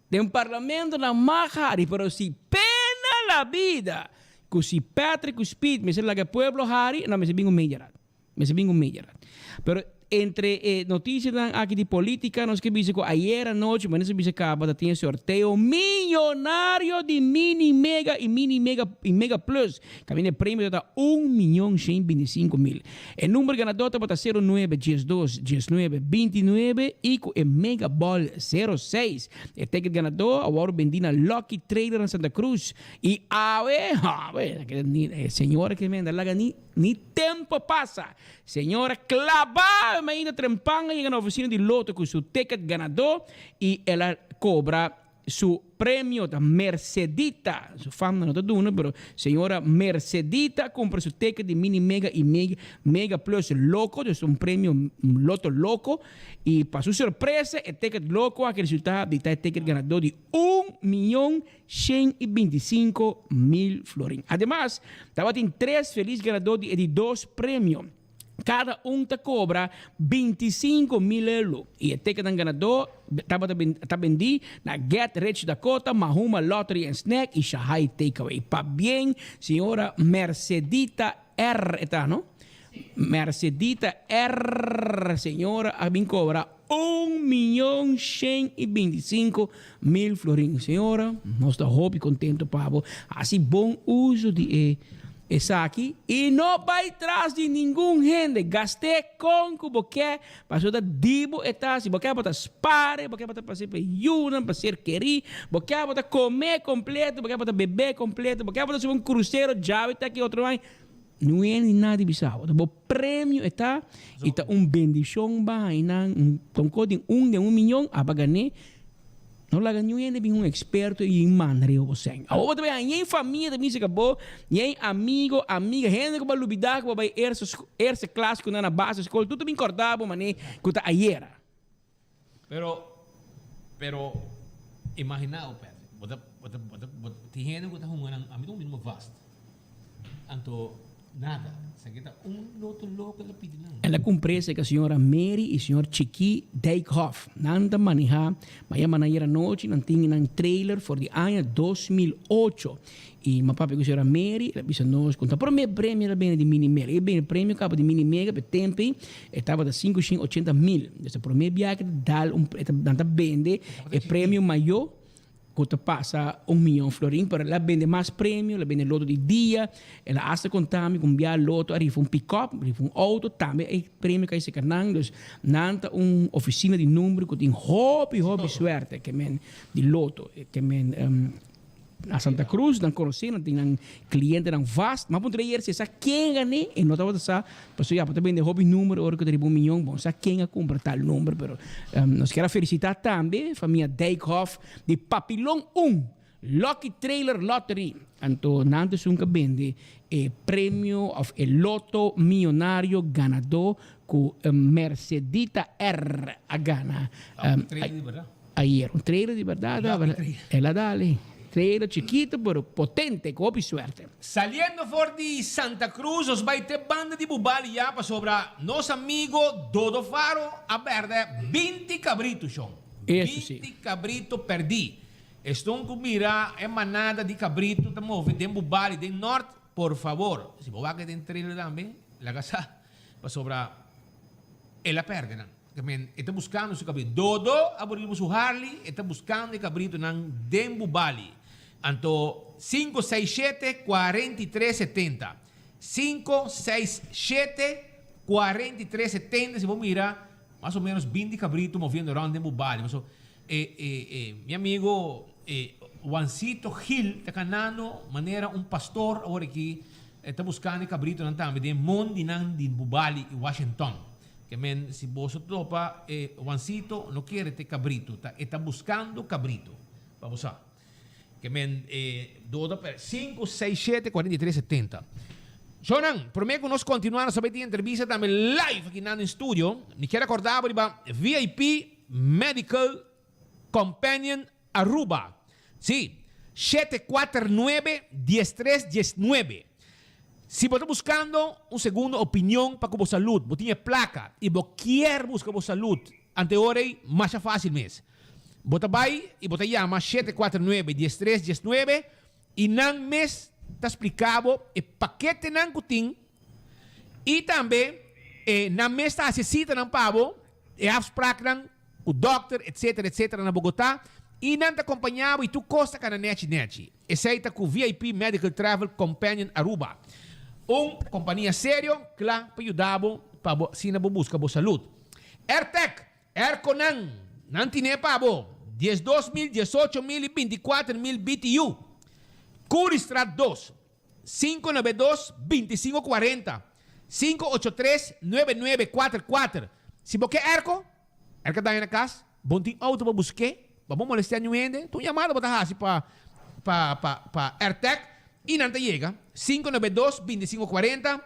Den parlamento nan mag hari, pero si pena la bida ku si Patrick ku Speed mester laga e pueblo hari, nan mester bin un media rat. Mester bin un media rat. Pero entre e noticianan aki di politica nos ke bisa ku ayer anochi, manera sa bisa kaba, ta tin e sorteo millonario di mini mega i mini mega i mega plus. Kaminda e premio ta un miyon shen bintisinko mil. E number ganadó tabata sero nuebe, diesdos, diesnuebe, bintinuebe i ku e Mega Ball sero seis. E ticket ganadó a wòrdu bendí na Lucky Trader na Santa Cruz i awe, awe, e señora ke menda laga ni ni tempo pasa. Señora klabá mainta trempan a yega na ofisina di Lotto ku su ticket ganadó i el a kobra Su premio ta Mercedita. Su famna no ta duna, pero señora Mercedita a cumpra su ticket di Mini Mega y Mega, Mega Plus Loco, dus un premio Lotto Loco. Y pa su sorpresa e ticket loco aki resulta di ta e ticket ganador di un miyon shen y binticinco mil florin. Ademas, tabatin tres feliz ganador di e di dos premio. Kada un ta kobra 25 mil euro i e teketnan ganadó tabata ta bendí na Get Rich Dakota, Mahuma Lottery and Snack i Shahai Takeaway. Pabien señora Mercedita R. E ta no? Mercedita R. Señora a bin kobra un miyon shen i bintisinko mil florin. Señora, nos ta hopi kontento pa bo hasi bon uso di e esaki i no bai tras di ningun hende. Gast'é kon ku bo ke, pasobra ta di bo e ta. Si bo ke bo ta spar, bo ke bo ta pas'é pa e yunan, pa ser kerí, bo ke bo ta kom'é kompleto, bo ke bo ta beb'é kompleto, bo ke bo ta subi un krusero djawe ta ki otro aña. No hende ni nada di bisa bo. Ta bo premio e ta y ta un bendicion ba haña nan un tonko den un den un miyon aba gané. No laga niun hende bin un experto y manda riba bo sèn. Awor bo ta bay haña ñei famia ta bisa ka bo, ñei amigo, amiga, hende ku bo a lubida ku bo a bay eerste eerste klas ku nan na basisschool, tur ta bin kòrda bo manera ku ta ayera. Pero, pero, imagina bo, Patrick, bo ta, bo ta, bo ta, bo tin hende ku ta hunga nan, ami ta un mínimo vast. Anto, nada, esaki ta un loto loko el a pidi nan. El a kumpr'é serka señora Mary i señor Chiqui Dijkhoff. Nan ta manehá maya manan ayer anochi, nan tin nan trailer for di aña 2008. I mi a papia ku señora Mary, el a bisa nos ku ta promé premio el a bini di Mini Mega. E bini premio kaba di Mini Mega, pe tempu ei e tabata 580 mil. Dus e promé biaha ku e ta dal un, e ta, nan ta bende e premio mayó ku ta pasa un miyon florin, pero el a bende mas premio, el a bende loto di dia, el a hasta konta mi ku un biaha loto a rifa un pick-up, rifa un outo, tambe e premio kai serka nan. Dus nan ta un ofisina di number ku tin hopi, hopi suerte ke men di loto, ke men Na Santa Cruz nan conoce, nan tin nan clientenan vast. Ma puntra ayer si e sa ken a gané, e no tabata sa, pasobra ya bo ta bende hopi numero ora cu ta riba un miyon, bo no sa ken a cumpra tal number, pero nos kier a felicita tambe famia Dijkhoff di Papilon un, Lucky Trailer Lottery. Anto nan ta esun cu a bende e premio of e loto miyonario ganador cu Mercedita R. a gana. Ayer un trailer di berdad el a dale. Trailer chikito pero potente cu hopi suerte. Saliendo for di Santa Cruz nos bai te banda di Bubali ya pasobra nos amigo Dodo Faro a berde 20 cabrito shon. Eso si. 20 cabrito perdi. Eston cu mira e manada di cabrito ta move den Bubali den Nort por favor si bo wak den trailer tambe laga sa pasobra el a perde nan. Tamen e ta buskando su kabrito. Dodo a bori riba su Harley, e ta buskando e kabritonan den Bubali. Anto sinku seis shete 43 70. Sinku seis shete 43 70 si bo mira mas o menos 20 kabrito moviendo rond den Bubali. Paso e e e mi amigo e Juancito Gil ta kanando manera un pastor awor aki e ta buskando e kabritonan tambe den mondinan di Bubali i Washington. Ke men si boso topa e Juancito no kere te cabrito ta e ta buscando cabrito pa bo sa. Ke men e dodo per 5 6 7 43 70. Shownan, prome ku nos kontinua nos ta bai tin entrevista tambe live aki nan den studio. Mi kier akorda bo riba VIP Medical Companion Aruba. Sí, shete kuater nuebe diestres diesnuebe. Si bo ta buskando un segundo opinion pa ku bo salud, bo tin e plaka i bo kier buska bo salud ante ora ei, masha fásil mes. Bo ta bai i bo ta yama shete kuater nuebe diestres diesnuebe i nan mes ta splika bo e paketenan ku tin i tambe e nan mes ta hasi e sitanan pa bo, e afspraaknan ku dòkter etsetera etsetera na Bogotá i nan ta kompañá bo i tur kos ta kana nèchi nèchi. Esei ta ku VIP Medical Travel Companion Aruba. Un kompania serio kla pa yuda bo pa bo asina bo buska bo salud. Airtec, airconan nan tine pa bo, 12 mil, 18 mil i 24 mil BTU. Curiestraat 2, 592 25 40, 583 9944. Si bo ke airco, airco daña na kas, bo no tin auto pa busk'é, pa bo molestiá niun hende, ta un yamada bo ta hasi pa pa pa pa Airtec i nan ta yega, 592 25 40,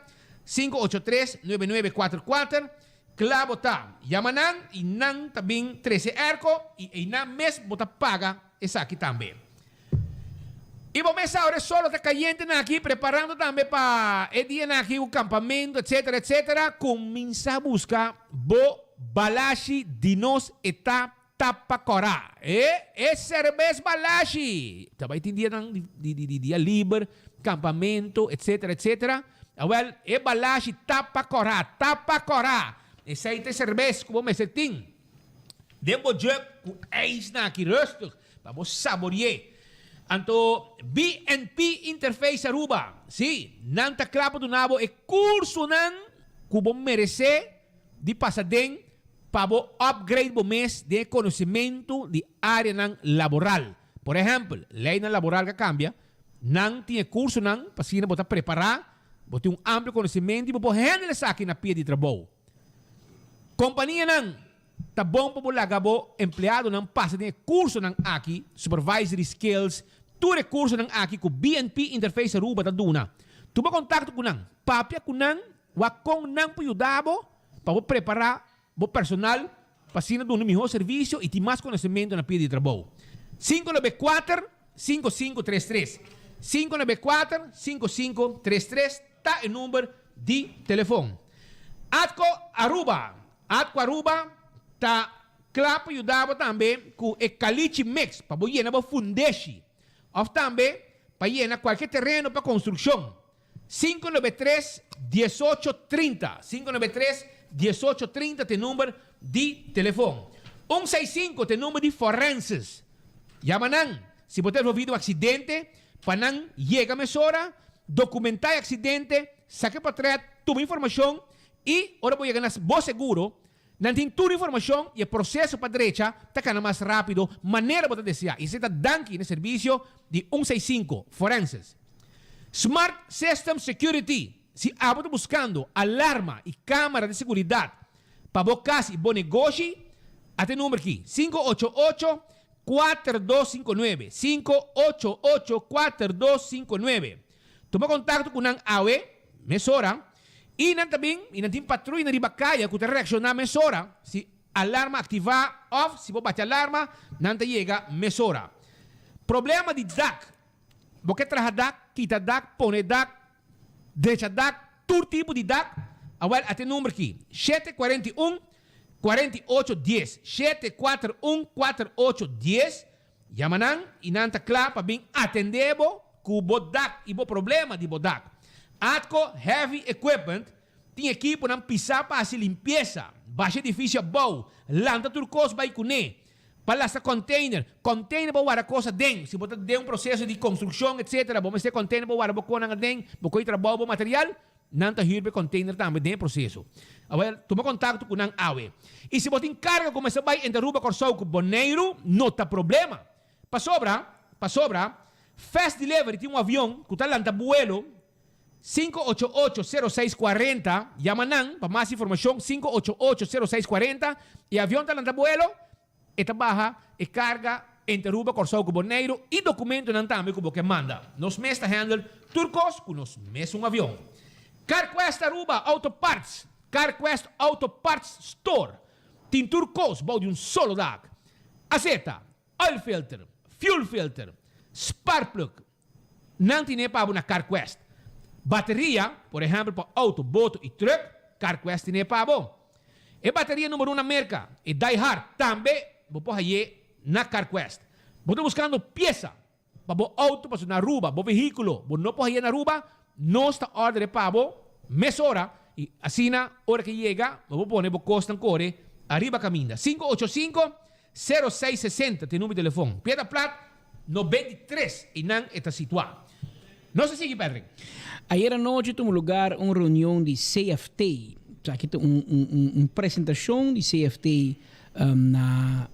583 9944, kla bo ta. Yama nan i nan ta bin trese airco i einan mes bo ta paga esaki tambe. I bo mes sa ora e solo ta kayente na aki, preparando tambe pa e dia na aki ku kampamentu etsetera etsetera, kuminsá buska bo balashi di nos e ta tapa kòrá. E e serbes balashi! Ta bai tin dianan di di di dia liber, kampamentu etsetera etsetera. Awèl e balashi tapa kòrá, tapa kòrá! Esei ta e serbes ku bo mester tin. Den bo jug ku ijs na aki rustig pa bo sabori'é. Anto BNP Interface Aruba, sí, nan ta kla pa duna bo e kursonan ku bo meresé di pasa den pa bo upgrade bo mes den e konosementu di áreanan laboral. Por ehèmpel, leinan laboral ka kambia, nan tin e kursonan pa asina bo ta prepará. Bo tin un amplio konosementu i bo por handle esaki na pia di trabou. Kompanianan ta bon pa bo laga bo empleadonan pasa den e kursonan aki, supervisory skills, tur e kursonan aki ku BNP Interface Aruba ta duna. Tuma kontakto ku nan, papia ku nan, wak kon nan por yuda bo pa bo prepará bo personal pa asina duna mihó servisio i tin mas konosementu na pia di trabou. 594 5533 594 5533 ta e number di telefon. Atco Aruba Atco Aruba ta kla pa yuda bo tambe ku e kalichi mix pa bo yena bo fundeshi òf tambe pa yena kualke tereno pa konstrukshon. 593 18 30 593 18 30 ta e number di telefon. Un seis sinku ta e number di forenses. Yama nan si bo ta envolvi den un aksidente pa nan yega mesora, dokumentá e aksidente, saka e portret, tuma informashon i ora bo yega na bo seguro nan tin tur informashon i e proseso pa drecha ta kana mas rápido manera bo ta deseá. I esei ta danki na e servisio di un seis sinku Forenses. Smart System Security, Si abo ta buskando alarma i kamera di seguridat pa bo kas i bo negoshi, ata e number ki, 588 4259, 588 4259. Tuma kontakto ku nan awe, mesora, i nan ta bin i nan tin patruina riba kaya ku ta reakshoná mesora si alarma aktivá òf si bo bati alarma, nan ta yega mesora. Problema di dak, Bo ke traha dak, kita dak, pone dak, drecha dak, tur tipo di dak, awel ata e number ki, 741 48 dies, 741 48 dies, Yama nan i nan ta kla pa bin atendé bo ku bo dak i bo problema di bo dak. Atco Heavy Equipment tin ekiponan pisá pa hasi limpiesa, basha edifisio abou, lanta tur kos bai kuné, pa lasta container, container pa warda kos aden, si bo ta den un proseso di konstrukshon etsetera bo mester container pa warda bo konan aden, bo ko'i trabou, bo material. Nan ta hür bo e container tambe den e proceso. Awel, tuma contacto cu nan awe. Y si bo tin carga cu mester bay entre Aruba, Corsou cu Boneiru, no ta problema. Pasobra, pasobra, Fast Delivery tin un avion cu ta lanta buelo 588-0640, yama nan pa mas informacion, 588-0640, e avion ta lanta buelo, E ta baha e karga entre Aruba, Kòrsou ku Boneiru i dokumentonan tambe ku bo ke manda. Nos mes ta handle tur kos ku nos mesun avion. CarQuest Aruba Auto Parts CarQuest Auto Parts Store tin tur kos bou di un solo dak. Aseta, oil filter, fuel filter, spark plug, Nan tine pa bo na CarQuest. Bateria, por ehèmpel pa outo, boto i trùk, CarQuest tine pa bo. E bateria number un na Merka, e Die Hard, tambe bo por hay'é na CarQuest. Bo ta buskando piesa pa bo outo pasobra na Aruba bo vehíkulo bo no por hay'é na Aruba, nos ta òrder'é pa bo mesora i asina ora ke yega bo por pone bo kosnan kore ariba kaminda. 585 0660 ta e number di telefon. Piedra Plat 93 einan e ta situá. Nos ta sigui, Patrick. Ayer anochi tuma lugar un reunion di CFT. Esaki ta un un un presentacion di CFT na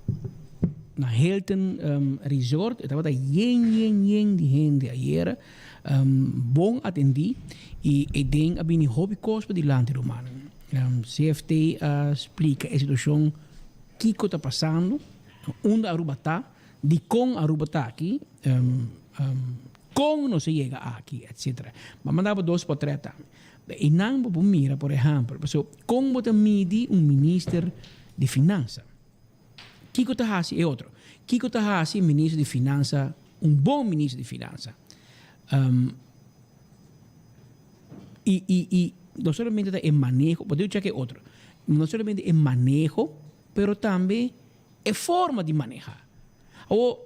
na Hilton Resort. E tabata yen yen yen di hende ayer. Bon atendi y eden a bini hopi cos padilanti rumannan. CFT a splica e situacion. Kiko ta pasando, unda Aruba ta, dikon Aruba ta aki, kon nos a yega aki, etcetera. Bo a manda bo dos potret tambe. Einan bo por mira, por ehempel, pasobra kon bo ta midi un minister di finansa? Kiko ta hasi e otro? Kiko ta hasi e minister di finansa un bon minister di finansa? I, i, i no solamente ta e maneho, bo debe check e otro, no solamente e maneho, pero tambe e forma di maneha. Awor,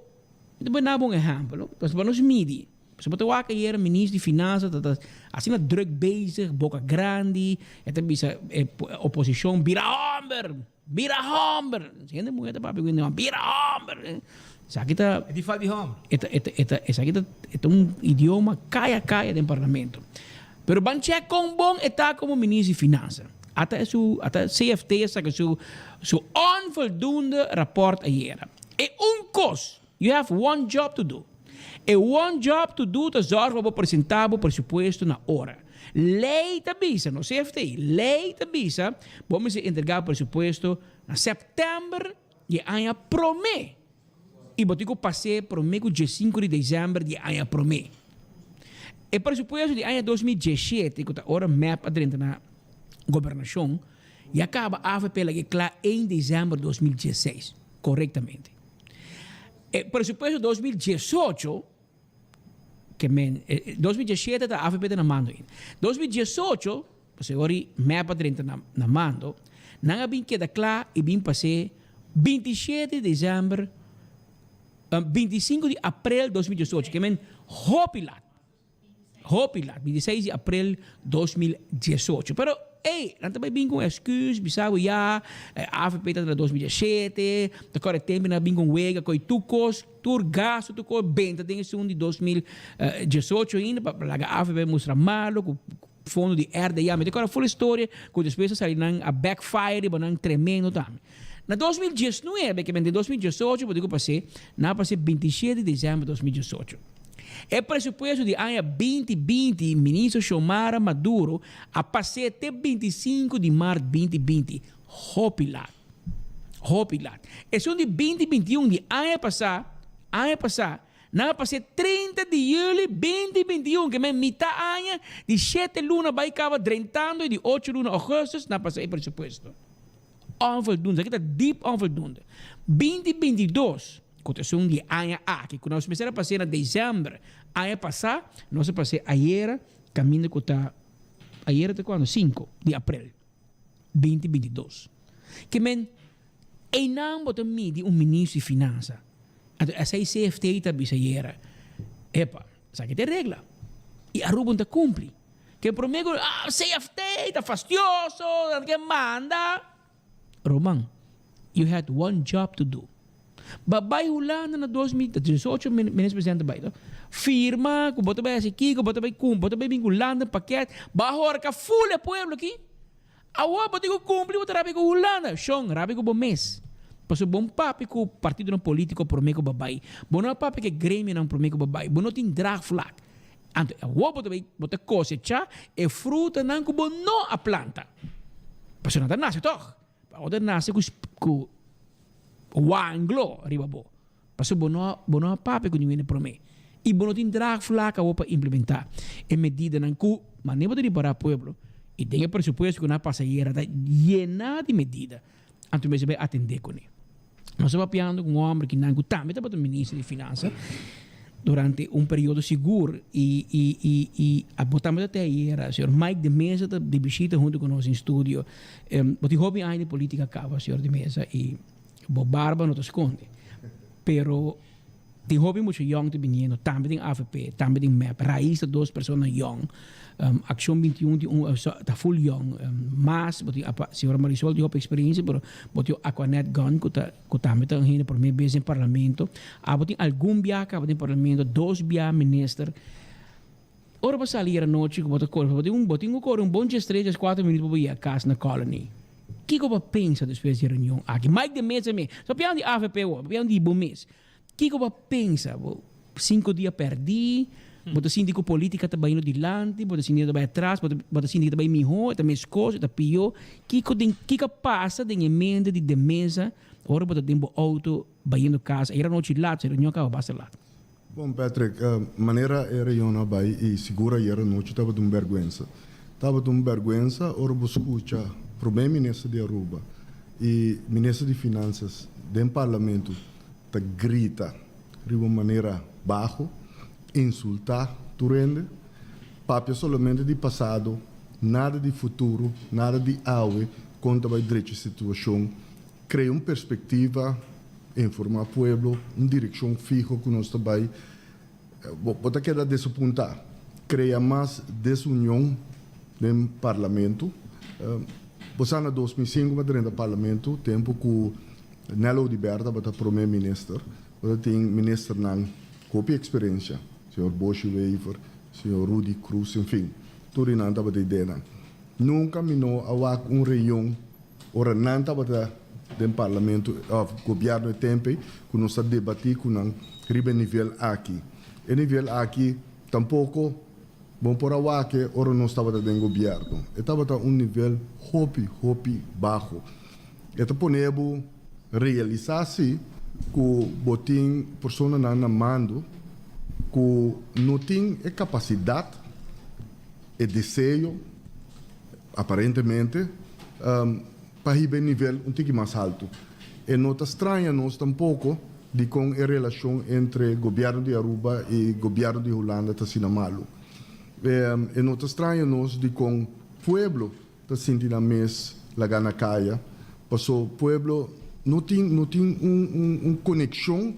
mi ta pone bo un ehempel, no? Pasobra nos midi, pasobra bo ta wak ayer minister di finansa ta ta asina druk bezig, boka grandi, e ta bisa e oposicion bira homber! Bira homber! Hende muhé ta papia ku hende homber. Bira homber! Esaki ta. E di fal di homber. E ta, e ta, e ta, esaki ta, e ta un idioma kaya kaya den parlamento. Pero ban chèk kon bon e ta komo minister di finansa. Ata e su, ata CFT a saka su, su onvoldoende rapport ayera. E un kos, you have one job to do. E one job to do ta zòrg pa bo presentá bo presupuesto na ora. Lei ta bisa, no CFT, lei ta bisa, bo mester entregá presupuesto na sèptèmber di e aña promé i bo tin ku pas'é promé ku diesinku di desèmber di e aña promé. E presupuesto di aña 2017, ku ta ora mep a drenta na gobernashon, ya kaba avp lag'é kla ein desèmber 2016, korektamente. E presupuesto 2018, Ke men, 2017 ta avp ta na mando ainda. 2018, pasobra ora i mep a drenta na na mando, nan a bin keda kla i bin pas'é 27 di desèmber, 25 di aprel 2018, ke men hopi lat. Hopi lat, 26 di aprel 2018. Pero, ey, nan ta bai bin ku un excuse, bisa bo ya, avp ta na 2017, ta kore tempu nan a bin ku un wega ku tur kos, tur gasto, tur kos benta den esun di 2018 ainda pa laga avp mustra malo ku fondo di RDA. Mi ta kòrda ful historia ku despues a sali nan a backfire riba nan tremendo tambe. Na 2019, ke men den 2018 bo tin ku pas'é, nan a pas'é 27 di desèmber 2018. E presupuesto di aña 2020 Ministro Xiomara Maduro a pas'é te 25 di mart 2020. Hopi lat. Hopi lat. Esun di 2021 di aña pasá, aña pasá, nan a pas'é 30 di yüli 2021, ke men mitá aña di shete luna bai kaba drentando e di ocho luna ògùstùs nan a pasa e presupuesto. Onvoldoende, esaki ta diep onvoldoende. 2022, ku ta esun di e aña aki, ku nos mester a pas'é na desèmber aña pasá, nos a pas'é ayera kaminda ku ta, ayera ta kuando? Sinku di aprel 2022. Ke men, einan bo ta midi un ministro di finansa. Anto esei CFT ta bisa ayera, epa, esaki ta e regla i Aruba no ta kumpli. Ke prome ku ah CFT ta fastioso, nan ke manda. Roman, you had one job to do. Ba bai Hulanda na 2018 minister presidente bai to. Firma ku bo ta bai hasi kiko, bo ta bai kumpli, bo ta bai bin ku Hulanda pakket, ba horka ful e pueblo aki. Awor bo tin ku kumpli bo ta rabia ku Hulanda. Shon, rabia ku bo mes. Pasobra bo papia ku partidonan politiko prome ku bo bai. Bo no a papia ku e gremionan prome ku bo bai. Bo no tin draagvlak. Anto awor bo ta bai, bo ta kosechá e frutanan ku bo no a planta. Pasobra nan ta nase tòg. Awor ta nase ku ku wanglo riba bo. Pasobra bo no a bo no a papia ku ningun hende promé. I bo no tin draagvlak awor pa implementá e medidanan ku manera bo ta ripará pueblo i den e presupuesto ku nan a pasa ayera ta yená di medida. Anto mester bai atendé kuné. Nos a papiando ku un hòmber kinan ku tambe tabata minister di finansa durante un periodo sigur i i i i a bo tambe ta te ayera. Señor Mike de Meza ta di bishita huntu ku nos den studio. Bo tin hopi aña den politika kaba señor de Meza i bo barba no ta skonde. Pero tin hopi mucha yòn ta biniendo tambe den avp, tambe den mep. Raiz ta dos persona yòn. Accion 21 tin un ta full yòn. Mas bo tin apa señora Marisol tin hopi experiencia pero bo tin Aquanet Gunn cu ta cu tambe ta un hende prome bes den parlamento. Abo tin algun bia caba den parlamento, dos bia minister. Ora bo sali ayera nochi cu bo ta core bo tin bo tin cu core un bon diestres, diescuatro minuut pa bo yega cas na Colony. Kiko bo a pensa despues di e reunion aki? Mike de Meza mes, so papiando di avp awor, papiando di bo mes. Kiko bo a pensa? Bo sinku dia pèrdí, bo ta sinti ku polítika ta bayendo dilanti, bo ta sinti ku ta bai atras, bo ta bo ta sinti ku ta bai mihó, e ta meskos, e ta pió. Kiko den kiko a pasa den e mente di De Meza ora bo ta den bo outo bayendo kas ayera nochi lat, e reunion a kaba basta lat? Bon Patrick, manera e reunion a bai i sigur ayera nochi tabata un bèrgwensa. Tabata un bèrgwensa ora bo skucha Prome Minister di Aruba i Minister di Finansas den Parlamento ta grita riba un manera baho, insultá tur hende, papia solamente di pasado, nada di futuro, nada di awe, kon ta bai drecha situashon, krea un perspektiva, informá pueblo, un direkshon fiho ku nos ta bai, bo ta keda desapuntá, krea mas desunion den parlamento. Bo sa na 2005 mi a drenta parlamento, tempu ku Nel Oduber tabata prome minister, bo ta tin ministernan ku hopi eksperensia, señor Boshy Wever, señor Rudy Croes, en fin, tur di nan tabata ideanan. Nunka mi no a wak un reunion ora nan tabata den parlamento òf gobièrnu e tempu ei ku nos ta debatí ku nan riba e nivel aki. E nivel aki tampoko. Bo por a wak e ora nos tabata den gobierno. E tabata un nivel hopi, hopi baho. E ta pone bo realisa si cu bo tin personanan na mando cu no tin e capacidad, e deseo, aparentemente, pa hiba e nivel un tiki mas halto. E no ta straña nos tampoco dicon e relacion entre gobierno di Aruba y gobierno di Hulanda ta asina malo. E no ta straña nos dicon pueblo ta sinti nan mes laga na caya, paso pueblo no tin no tin un un un conexion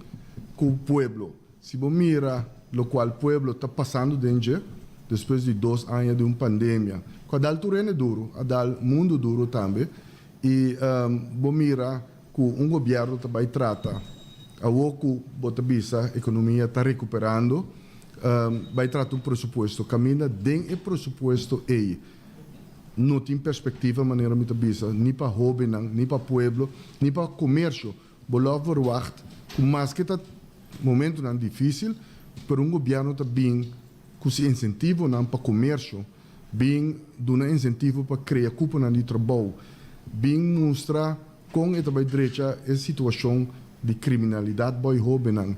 cu pueblo. Si bo mira locual pueblo ta pasando den dje, despues di dos aña di un pandemia cu a dal tur hende duro, a dal mundo duro tambe, y bo mira cu un gobierno ta bay trata awo cu bo ta bisa economia ta recuperando, bay trata un presupuesto caminda den e presupuesto ey no tin perspectiva manera mi ta bisa ni pa hobennan, ni pa pueblo, ni pa comercio. Bo lo verwacht cu maske ta momentonan dificil, pero un gobierno ta bin cu si incentivonan pa comercio, bin duna incentivo pa crea cuponan di trabou, bin mustra con e ta bay drecha e situacion di criminalidad boy hobennan,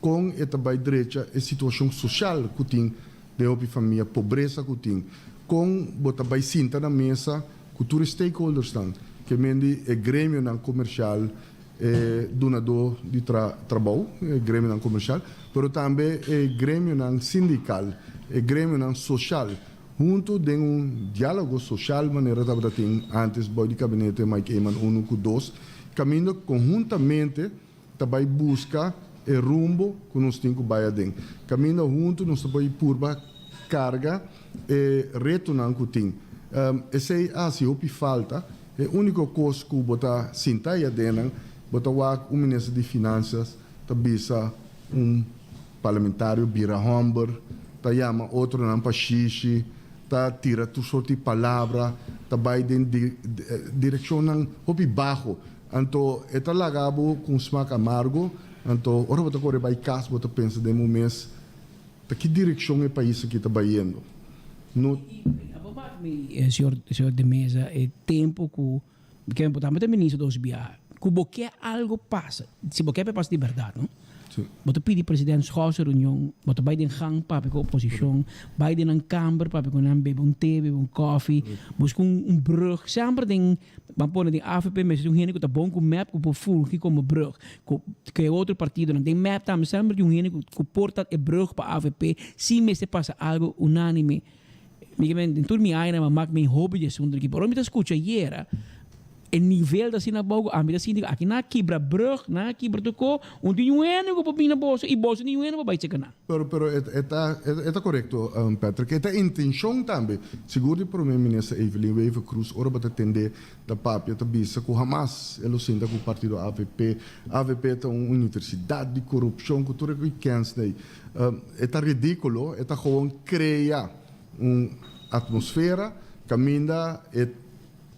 con e ta bay drecha e situacion social cu tin den hopi famia, pobresa cu tin, con bo ta bay sinta na mesa cu tur e stakeholdersnan, ke men di e gremionan comercial, e dunadó di trabou, e gremionan comercial, pero tambe e gremionan sindical, e gremionan social, hunto den un dialogo social manera tabata tin antes bou di Gabinete Mike Eman uno cu dos, caminda conhuntamente ta bai buska e rumbo ku nos tin ku bai aden. Kaminda huntu nos ta bai purba karga e retonan ku tin. Esei a hasi hopi falta. E úniko kos ku bo ta sinta ei adennan, bo ta wak un minister di Finansias ta bisa un parlamentario bira hòmber, ta yama otronan pa shishi, ta tira tur sort di palabra, ta bai den direkshonnan hopi baho. Anto e ta laga bo ku un smak amargo, anto ora bo ta kore bai kas bo ta pensa den bo mes, ta ki direkshon e pais aki ta bayendo? No. Abo mak mi, señor, señor de Meza, e tempo ku mi ke tambe ta minister dos biaha, ku bo ke algo pasa, si bo ke pa e pasa di bèrdat, no? Bo ta pidi president schors e reunion, bo ta bai den gang papia ku oposishon, bai den nan kamber papia ku nan, bebe un te, bebe un kofi, buska un brug, semper den Ban pone den avp mester tin un hende ku ta bon ku mep ku por fungi komo brug. Ku ku e otro partidonan. Den mep tambe semper tin un hende ku ku por ta e brug pa avp si mester pasa algo unanime. Mi ke men den tur mi añanan mi a mak mi hopi di asuntu aki. Pero ora mi ta skucha ayera e nivel ta asina abou ku ami ta sinti ku aki nan a kibra brug, nan a kibra tur ko, un tin un hende ku por bini na boso i boso tin un hende por bai cheka nan. Pero, pero e, e ta, e ta korekto, Patrick. E ta intenshon tambe. Sigur di Prome Minister Evelyn Wever-Croes ora bo ta tende ta papia ta bisa ku hamas e lo sinta ku partido avp. Avp ta un universidat di korupshon ku tur e ku kens nei. E ta ridikulo, e ta gewoon krea un atmosfera kaminda e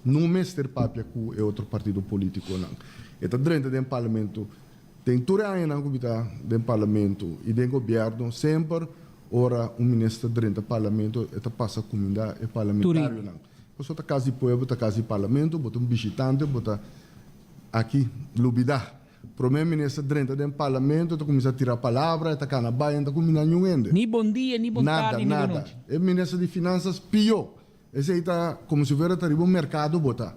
no mester papia ku e otro partido politikonan. E ta drenta den parlamento. Den tur e añanan ku mi ta den parlamento i den gobièrnu, semper ora un minister drenta parlamento e ta pasa kuminda e parlamentarionan. Pasobra ta kas di pueblo, ta kas di parlamento, bo ta un bishitante, bo ta aki lubidá. Promé minister drenta den parlamento e ta kuminsá tira palabra, e ta kana bai, e no ta kuminda niun hende. Ni bon dia, ni bon tardi, ni bon Nada, nada. nochi. E minister di finansas pió. Esei ta como si fuera ta riba un mercado bo ta.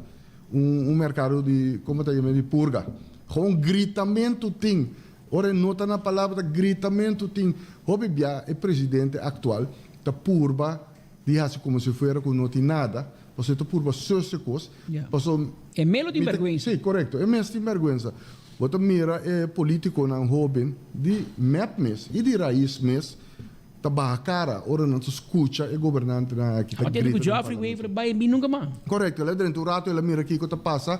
Un un mercado di, como ta yama di purga. Gewoon gritamento tin. Ora e no ta na palabra ta gritamento tin. Hopi bia e presidente actual ta purba di haci como si fuera cu no tin nada. Pasobra e ta purba sus e cos. Pasobra. E mes lo tin berguensa. Si, corecto. E mes tin berguensa. Bo ta mira e politiconan hoben di mep mes y di raiz mes. Ta baha cara ora nan ta scucha e gobernantenan aki ta Tabata grita ku den Geoffrey parlamento. Wever bai bin nunca mas. Correcto, el a drenta un rato, el a mira kico ta pasa.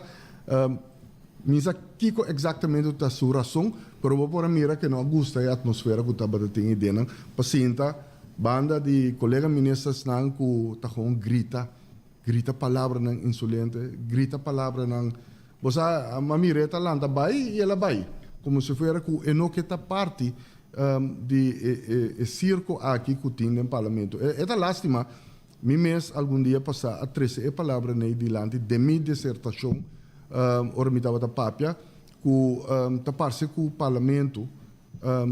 Mi sa kico exactamente ta su razon, pero bo por a mira ke no a gusta e atmosfera cu tabata tin idenan pa sinta banda di colega ministersnan cu ta gewoon grita, grita palabranan insolente, grita palabranan. Bo sa, a mira e ta lanta bai y el a bai, como si fuera cu e no ke ta parti. di e e circo aki cu tin den Parlamento. E ta lastima, mi mes algun dia pasa a trece e palabra nei dilanti den mi disertacion ora mi tabata papia cu ta parce cu Parlamento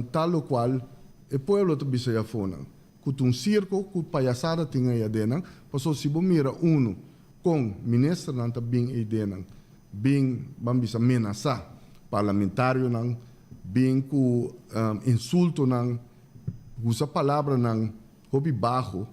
ta locual e pueblo ta bisa e afonan cu ta un circo cu payasada tin ey adenan, pasobra si bo mira uno con ministernan ta bin ey denan bin ban bisa menasa parlamentarionan, bin cu insultonan, usa palabranan hopi baho,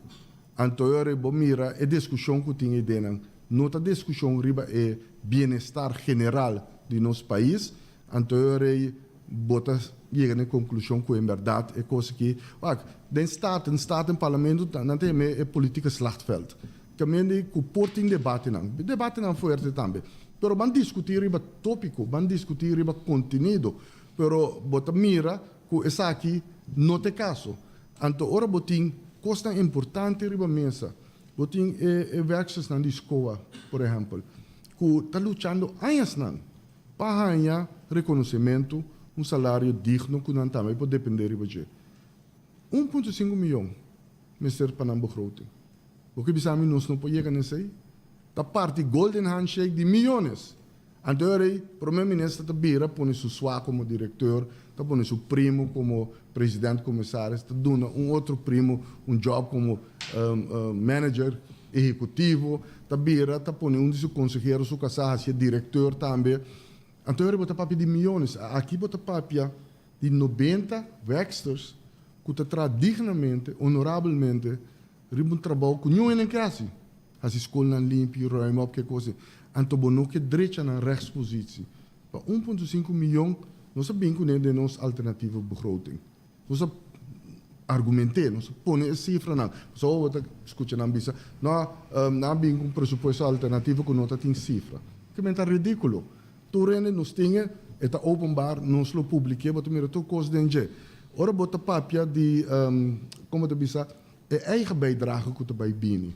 anto e ora bo mira e discusion cu tin ey denan no ta discusion riba e bienestar general di nos pais, Anto e ora ei bo ta yega na e konklushon ku en bèrdat e kos aki, wak, den Staten, Staten, Parlamento, nan ta yama e politieke slachtveld. Kaminda ku por tin debatenan, debatenan fuerte tambe, pero ban diskutí riba tópiko, ban diskutí riba kontenido, pero bo ta mira ku esaki no ta e kaso. Anto ora bo tin kosnan importante riba mesa, bo tin e werkstersnan di SCOA, por ehèmpel, ku ta luchando añasnan Pa haña rekonosementu, un salario digno ku nan tambe por dependé riba dje. 1.5 miyon mester pa nan begroting. Bo ke bisa mi nos no por yega na esei? Ta parti golden handshake di miyones. Anto e rei prome minister ta bira pone su swa komo direkteur, ta pone su primo komo president komisaris, ta duna un otro primo un job komo manager ehekutivo, ta bira ta pone un di su konsehero su kasá hasié direkteur tambe. Anto bo ta papia di miyones. Aki bo ta papia di 90 werksters ku ta traha dignamente, honorabelmente riba un trabou ku niun hende ke hasi. Hasi skolnan limpi, ruim op, ke kos ei. Anto bo no ke drecha nan rechtspositie. Pa 1.5 miyon nos a bin kuné den nos alternatieve begroting. Nos a argument'é, nos a pone e sifranan. Pasobra bo ta skucha nan bisa, no, nan a bin ku un presupuesto alternativo ku no ta tin sifra. Kimen ta ridíkulo. Tur hende nos tin e, e ta openbaar, nos lo publik'é, bo ta mira tur kos den dje. Ora bo ta papia di, kon bo ta bisa, e eigen bijdrage ku ta bai bini.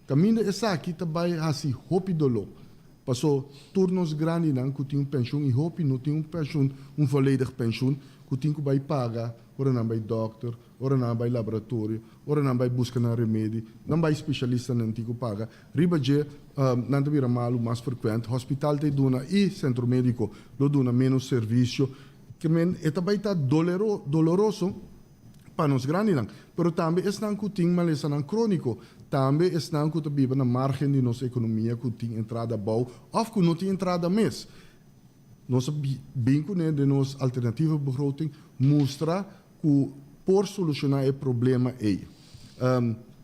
Kaminda esaki ta bai hasi hopi doló, paso tur nos grandinan ku tin un penshun i hopi no tin un penshun, un volledig penshun, ku tin ku bai paga ora nan bai dòkter, ora nan bai laboratorio, ora nan bai buska nan remedi, nan bai spesialista nan tin ku paga. Riba dje nan ta bira malu mas frekuent, hospital ta e duna i sentro médiko lo duna ménos servisio. Ke men e ta bai ta dolero, doloroso. pa nos grandinan, pero tambe esnan ku tin malesanan króniko, tambe esnan ku ta biba na márgen di nos ekonomia ku tin entrada abou òf ku no tin entrada mes. Nos a bin kuné den nos alternatieve begroting mustra ku por solushoná e problema ei.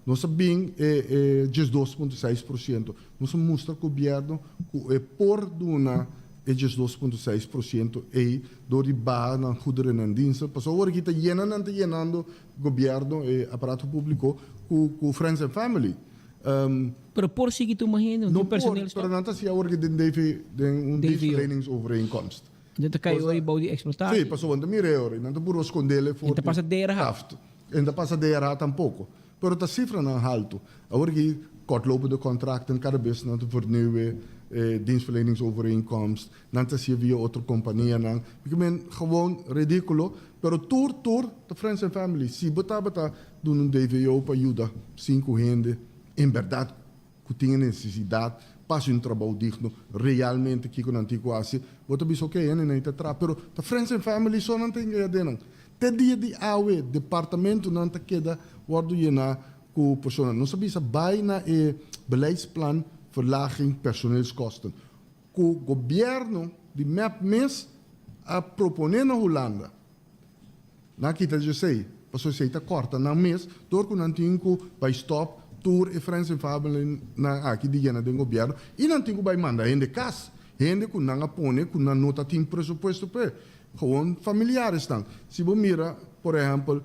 Nos a bin e 12.6%. Nos a mustra gobièrnu ku e por duna e 12.6% ei dor di baha nan goederen en diensten. Pasobra awor aki ta yena nan ta yenando gobièrnu, e aparato públiko ku ku friends and family. Pero por sigui tuma hende, no por, pero nan ta hasi awor aki den DV, den un dienstverleningsovereenkomst. Nan ta kai ori bou di eksplotatie. Sí, pasobra nan ta mira e ori, nan ta puru skondele for di pasa DRH. E no ta pasa DRH tampoko. Pero ta sifranan haltu. Awor aki kortlopende contracten kada bes nan ta vernieuwe e dienstverleningsovereenkomst, nan ta hacié via otro kompanianan. Mi ke men gewoon ridíkulo, pero tur tur ta friends and family. Si bo tabata duna un DVO pa yuda sinku hende en bèrdat ku tin e nesesidat pa hasi un trabou digno, realmente kiko nan tin ku hasi, bo ta bisa oke hende nan ta traha, pero ta friends and family so nan ta engaña den nan. Te dia di awe departamentonan ta keda wòrdu yená ku persona. Nos a bisa bai na e beleidsplan verlaging personeelskosten ku gobièrnu di mep mes a proponé na Hulanda. Nan a kita dje esei, pasobra esei ta kòrta nan mes dor ku nan tin ku bai stòp tur e friends and family nan aki di yena den gobièrnu i nan tin ku bai manda hende kas, hende ku nan a pone ku nan no ta tin presupuesto p'e. Gewoon familiaresnan. Si bo mira, por ehèmpel,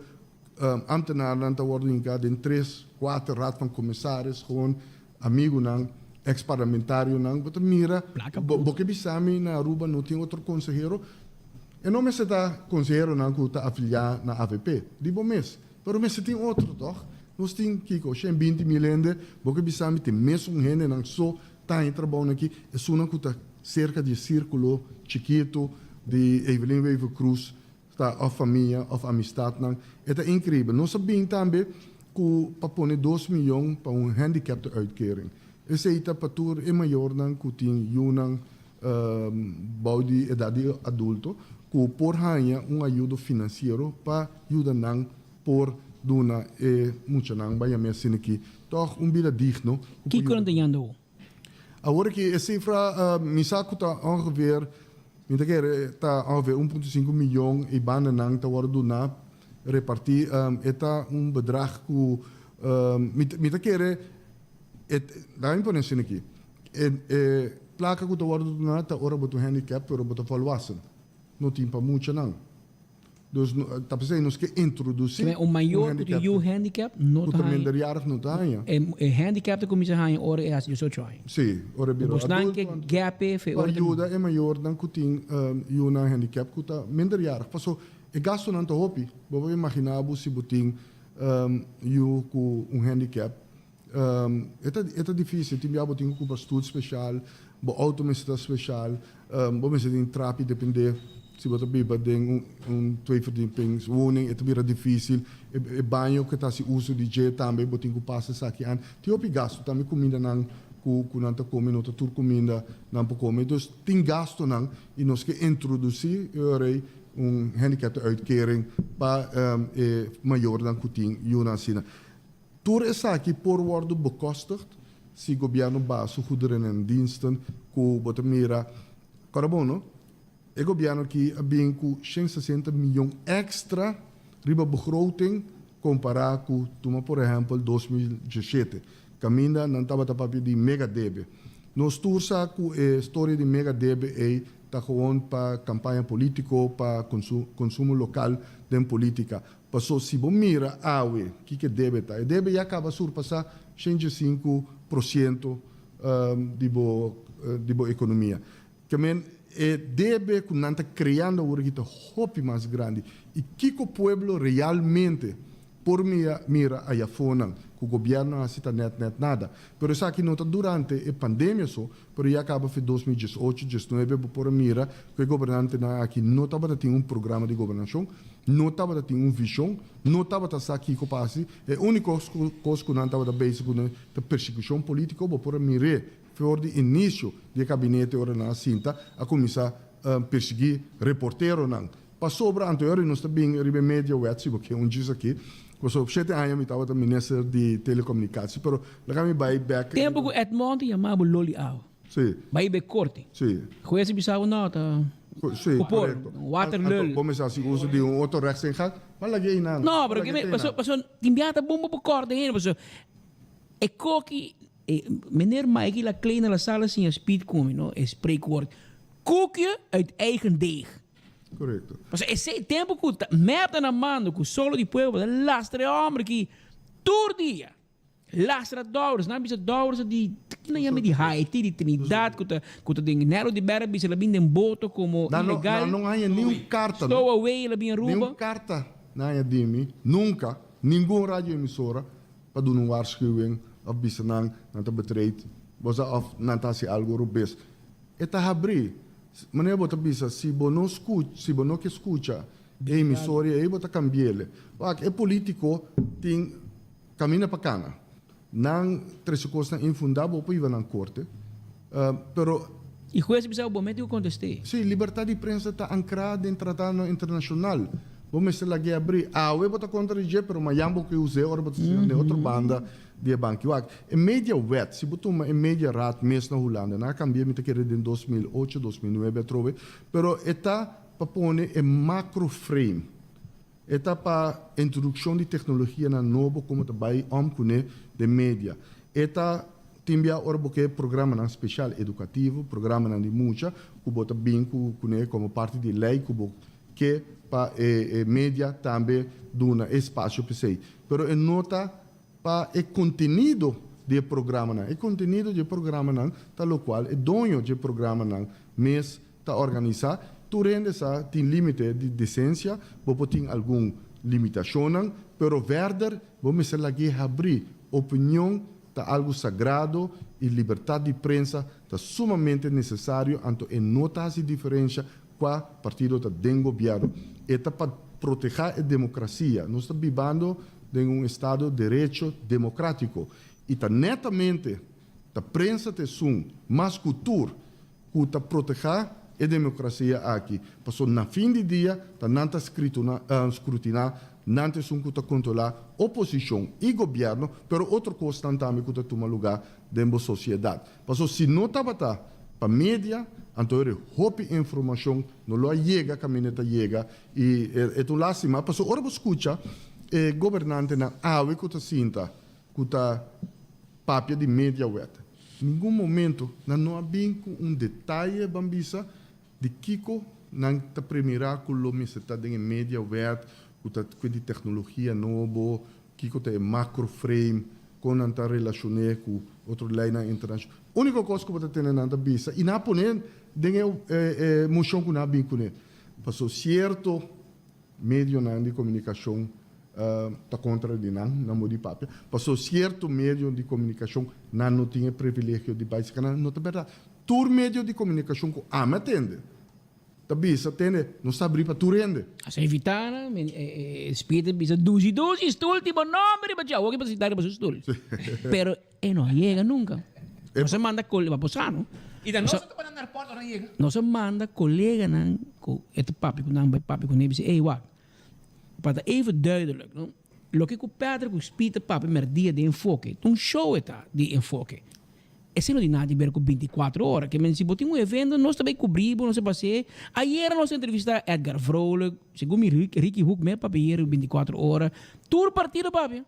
ambtenarnan ta wòrdu hinká den tres, kuater raad van commissaris, gewoon amigunan, ex parlamentarionan, bo ta mira, bo ke bisa mi na Aruba no tin otro konsehero? E no mester ta konseheronan ku ta afiliá na avp, di bo mes, pero mester tin otro tòg? Nos tin kiko, 120.000 hende, bo ke bisa mi tin mesun hendenan so ta haña trabounan aki, esunnan ku ta serka di e sírkulo chikitu di Evelyn Wever-Croes. ta òf famia òf amistatnan. E ta inkreibel. Nos a bin tambe ku pa pone dos miyon pa un handicaptenuitkering. Esei ta pa tur e mayornan ku tin yunan bou di edat di adulto ku por haña un ayudo finansiero pa yuda nan por duna e muchanan bai yam'é asina aki tòg un bida digno ku por Kiko yuda. nan ta yanda awor? Awor aki e sifra mi sa ku ta ongeveer, mi ta kere ta ongeveer un punto sinku miyon i bandanan ta wòrdu duná repartí. E ta un bedrag ku mi ta kere e, laga mi pone asina aki, e e plaka ku ta wòrdu duná ta ora bo ta un handicap pero bo ta volwassen, no tin pa muchanan. Dus ta p'esei nos ke introdusí Un mayor ku tin yu handicap no ku ta ta haña. minderjarig no ta haña. E handicap ta kuminsá haña ora e hasi diesocho aña. Sí, ora e bira Bosnan adulto. ke gap e fe Pa ora ta. yuda e mayornan ku tin yunan handicap ku ta minderjarig. Paso e gastunan ta hopi. Bo por imaginá bo si bo tin yu ku un handicap. E ta e ta difícil. Tin bia bo tin ku kumpra stoel speshal, bo outo mester ta speshal, bo mester tin trapi dependé si bo ta biba den un un tweeverdiepings-woning e ta bira difícil. E e baño ku ta hasi uso di dje tambe bo tin ku pasa esaki an. Tin hopi gastu tambe kumindanan ku ku nan ta kome no ta tur kuminda nan por kome. Dus tin gastunan i nos ke introdusí e ora ei un handicaptenuitkering pa e mayornan ku tin yunan asina. Tur esaki por wordo bekostigd si gobierno baha su goederen en diensten cu bo ta mira. Cora bon no, e gobierno aki a bin cu 160 miyon extra riba begroting compara cu tuma por ehempel 2017 caminda nan tabata papia di mega debe. Nos tur sa cu e storia di mega debe ey ta gewoon pa campaña politico pa consumo local den politica. Paso si bo mira awe kiko e debe ta, e debe ya kaba surpasá 105% di bo di bo ekonomia. Ke men e debe ku nan ta kreando awor aki ta hopi mas grandi. I kiko pueblo realmente por mira mira ayafonan ku gobièrnu a hasi ta nèt nèt nada. Pero esaki no ta durante e pandemia so, Pero ya caba fe 2018, diesnuebe bo por a mira cu e gobernantenan aki no tabata tin un programa di gobernacion, no tabata tin un vision, no tabata sa kico pa haci. E unico cos cu nan tabata bezig cu ta persecucion politico. Bo por a mir'é for di inicio di e gabinete ora nan a sinta a cuminsa persigui reporteronan. Pasobra anto ora nos ta bin riba e media wet si bo ke un djis aki, pasobra shete aña mi tabata minister di telecomunicatie, pero laga mi bai bek. Tempo ku Edmond ta yama bo Loli Awa. Si. Bai bay korte. Si. Hues a bisa bo no ta Si, ku por, korekto. waterlul. Anto bo mester hasi uso di un otro rechtsingang, ma laga einan. No, pero ke paso paso tin biaha ta bon bo por korte hende paso e koki e meneer Maiky Laclay na la sala siña speed ku mi no e spreekwoord koekje uit eigen deeg. Correcto. Pasobra esei tempo cu ta mep ta na mando cu solo di pueblo ta lastra e homber ki tur dia lastra dowers nan bisa dowers di ki nan yama di Haiti di Trinidad cu ta cu ta den Nero di Berra bisa la bin den boto como Nan no ilegal nan no haña ni un carta no. stowaway la bin Ni un Aruba. carta nan haña di mi nunca ningun radio emisora pa duna un waarschuwing of bisa nan nan ta betreed bo sa of nan ta haci algo robes. E ta habri. Manera bo ta bisa, si bo no scucha, si bo no ke scucha e emisoria ei, bo ta cambiele. Wak, e politico tin caminda pa cana. Nan trece cosnan infundá, bo por hiba nan corte. Pero. E hues bisa bo mester cu contest'é. Sí, libertad di prensa ta ancrá den tratadonan internacional. Bo mester lag'é abrí. Awe bo ta contra di dje, pero mayan bo ke us'é ora bo ta sinta den otro banda di e banki. Wak, e media wet, si bo tuma e media raad mes na Hulanda, nan a kambia mi ta kere den 2008, 2009 atrobe, pero e ta pa pone e macro frame. E ta pa introdukshon di teknologianan nobo komo ta bai om kuné den media. E ta tin bia ora bo ke programanan speshal edukativo, programanan di mucha ku bo ta bin ku kuné komo parti di lei ku bo ke pa e e media tambe duna e spasio p'esei. Pero e no ta Pa e kontenido di e programanan. E kontenido di e programanan ta lokual e doño dje programanan mes ta organisá. Tur hende sa tin límite di desensia, bo por tin algun limitashonnan, pero verder bo mester lag'é habrí. Opinion ta algu sagrado i libertat di prensa ta sumamente nesesario, anto e no ta hasi diferensha kua partido ta den gobièrnu. E ta pa protehá e demokrasia. Nos ta bibando den un estado derecho demokratiko i ta netamente ta prensa ta esun mas ku tur ku ta protehá e demokrasia aki. Paso na fin di dia ta nan ta skrutiná, nan ta esun ku ta kontrolá oposishon i gobièrnu, pero otro kosnan tambe ku ta tuma lugá den bo sosiedat. Paso si no tabata pa media, anto e hopi informashon no lo a yega kaminda ta yega i e ta un lástima. Paso ora bo skucha e gobernantenan awe ku ta sinta ku ta papia di media wet, ningun momento nan no a bin ku un detaye ban bisa di kiko nan ta premirá ku lo mester ta den e media wet ku ta ku di teknologia nobo, kiko ta e macro frame, kon nan ta relashoné ku otro leinan internashonal. Úniko kos ku bo ta tende nan ta bisa i nan a pone den e moshon ku nan a bin kuné, pasobra sierto medionan di komunikashon ta kontra di nan, nan bo di papia, pasobra sierto medio di komunikashon nan no tin e privilegio di bai saka nan, no ta bèrdat. Tur medio di komunikashon ku ami a tende ta bisa, tende, nos ta abrí pa tur hende. As evitá nan, e spiritu ta bisa, Dushi, dushi, stul tin bo nomber riba dje, awor ke bo ta sintá riba su stul. Pero e no a yega nunka. Nos a manda kolega, bo sa no? I ta nos a topa nan na airport ora nan yega. Nos a manda koleganan ku e ta papia ku nan, bai papia ku nan i bisa, ey wak, pa ta even duidelijk no, loke ku Patrick ku Speed ta papia merdia den enfoke, ta un show e ta di enfoke. Esei no tin nada di ber ku bintikuatro ora. Ke men si bo tin un evento nos ta bai kubri bo, nos ta pas'é. Ayera nos a entrevistá Edgar Vrolijk, segun mi Ricky Hoek me papia ayera bintikuatro ora. Tur partido papia.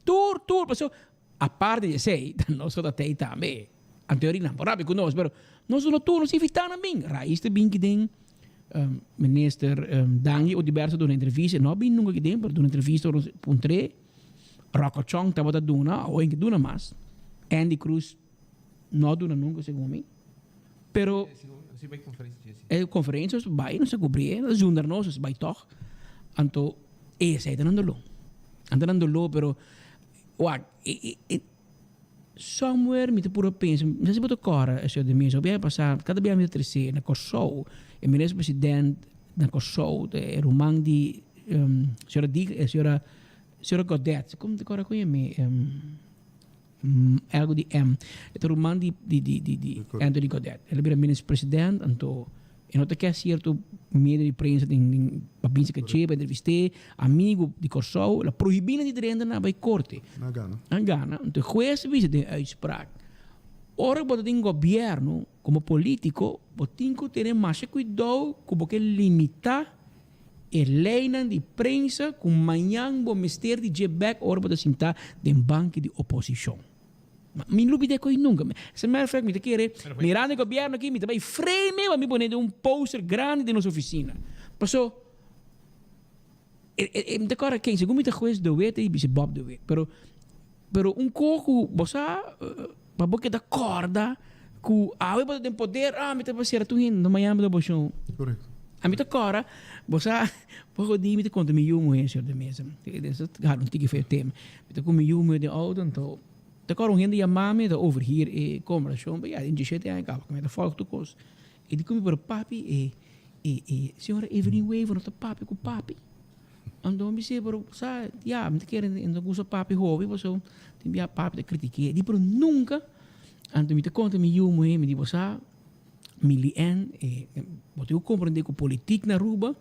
Tur, tur. Pasobra aparte di esei ta nos ku ta tei tambe. Anto nan por rabia ku nos, pero nos no tur, nos invitá nan bin. Rais ta bin kiden, minister Dangui Oduber ta duna entrevista, e no a bin nunka kiden, pero duna entrevista ora nos puntr'é. Rocco Chong tabata duna, awo en ke duna mas. Andy Cruz no a duna nunka segun mi. Pero e conferencia nos bai, nos a cubri e, zonder nos, nos bai toch. Anto esei ta nan doló. Nan ta nan doló, pero wak, somewhere mi ta puru pensa, mi sa si bo ta kòrda e señor de mesa, hopi aña pasá, kada bia mi ta tresé na Kòrsou, e minister president na Kòrsou, e ruman di señora Di, señora, señora Godett, komo ta kòrda kon yam'é? Algo di M. E ta ruman di di di di di Anthony Godett. El a bira minister president, anto e no ta ke sierto medio di prensa den den pa binse kaché pa entrevist'é, amigu di Kòrsou, el a prohibí nan di drenta nan a bai korte. Nan a gana. Nan a gana. Anto e hues a bisa den e uitspraak, ora bo ta den gobièrnu komo polítiko bo tin ku tene masha kuidou ku bo ke limitá E leynan di prensa cu mañan bo mester di dje bek ora bo ta sinta den banki di oposicion. Ma mi lubida e coy nunca. As a matter of fact mi ta kere mirando e gobierno aki mi ta bay frame pa mi pone den un poster grandi den nos oficina. Paso e mi ta corda ken segun mi ta hues de Wit y bisa Bob de Wit pero pero un co cu bo sa pa bo keda corda cu awe bo ta den poder ah mi ta bay cera tur hende no mañana bo ta oposicion. Correcto. Ami ta cora bo sa poco di mi ta conta mi yu muhe señor de mesa ta gana un tiki for e tema mi ta cu mi yu muhe den auto anto ta cora un hende yama mi ta overhear e conversacion ya den diesshete aña caba mi ta volg tur cos e di cu mi pero papi e e e señora Evelyn Wever no ta papia cu papi. Anto mi bis'é, pero sa, ya, mi ta kere e no gusta papi hopi pasobra tin bia papi ta kritik'é. Di pero nunka, anto mi ta konta mi yu muhé, mi di, bo sa, mi Lianne, bo tin ku komprendé ku politik na Aruba,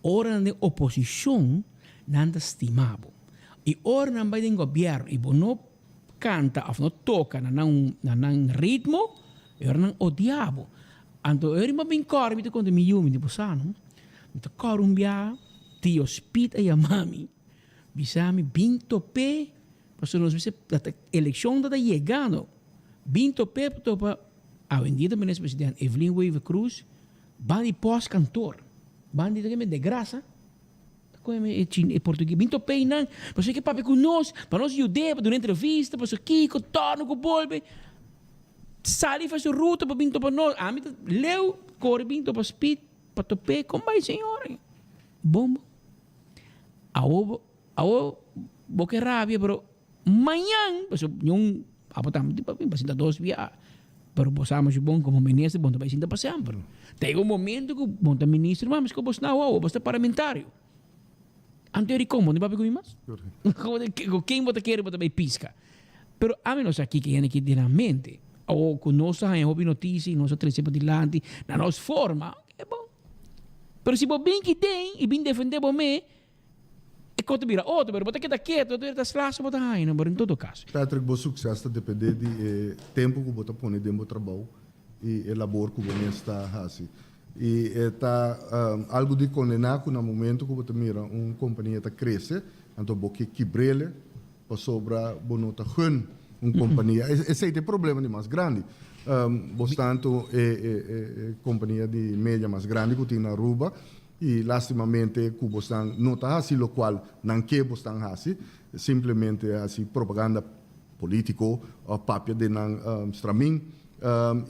ora nan den oposishon, nan ta stima bo. I ora nan bai den gobièrnu i bo no kanta òf no toka na nan na nan ritmo, e ora nan odia bo. Anto e ora mi a bin kòrda, mi ta konta mi yu, mi di, bo sa no, Mi ta kòrda un bia tio Speed a yama mi, bisa mi bin top'é, pasobra nos mester ta elekshon ta ta yegando, bin top'é pa topa awendia ta minister president Evelyn Wever Croes ban di pòst kantoor, ban di de grasa, ta kohe mi e chin e portugues, bin top'é einan, pasobra e ke papia ku nos, pa nos yud'é, pa duna entrevista, pasobra kiko, tòrno ku bolbe. Sali for su ruta pa bin topa nos, ami ta leu kore bin topa Speed. Pa top'é kon bai Señor? Bon bo. Awo bo, awo bo ke rabia pero mañan pasobra ñun abo tambe tin pa bin pa sinta dos bia pero bo sa masha bon komo minister bo no ta bai sinta pa semper. Ta yega un momento ku bo no ta minister mas, miskon bo sta awo, bo sta parlamentario. Anto e rikon, bo no papia ku mi mas? Ku ken bo ta kere bo ta bai piska? Pero ami no sa kiko e hende ki den nan mente. Awor ku nos ta haña hopi notisia i nos a trese padilanti na nos forma, e bon. Pero si bo bin ki den i bin defende bo me, e kos ta bira otro, pero bo ta keda ketu, ta sla so bo ta haña, no? Pero en todo kaso. Patrick, bo sukses ta depende di e tempu ku bo ta pone den bo trabou i e labor ku bo mes ta hasi. I e ta algu di kondená ku na momentu ku bo ta mira un kompania ta krese, anto bo ke kibr'el pasobra bo no ta gun un kompania. Esei ta e problema di mas grandi. Bo stantu e kompania di media mas grandi ku tin na Aruba i lastimamente ku bosnan no ta hasi lokual nan ke bosnan hasi, simplemente hasi propaganda politico of papia den nan stramin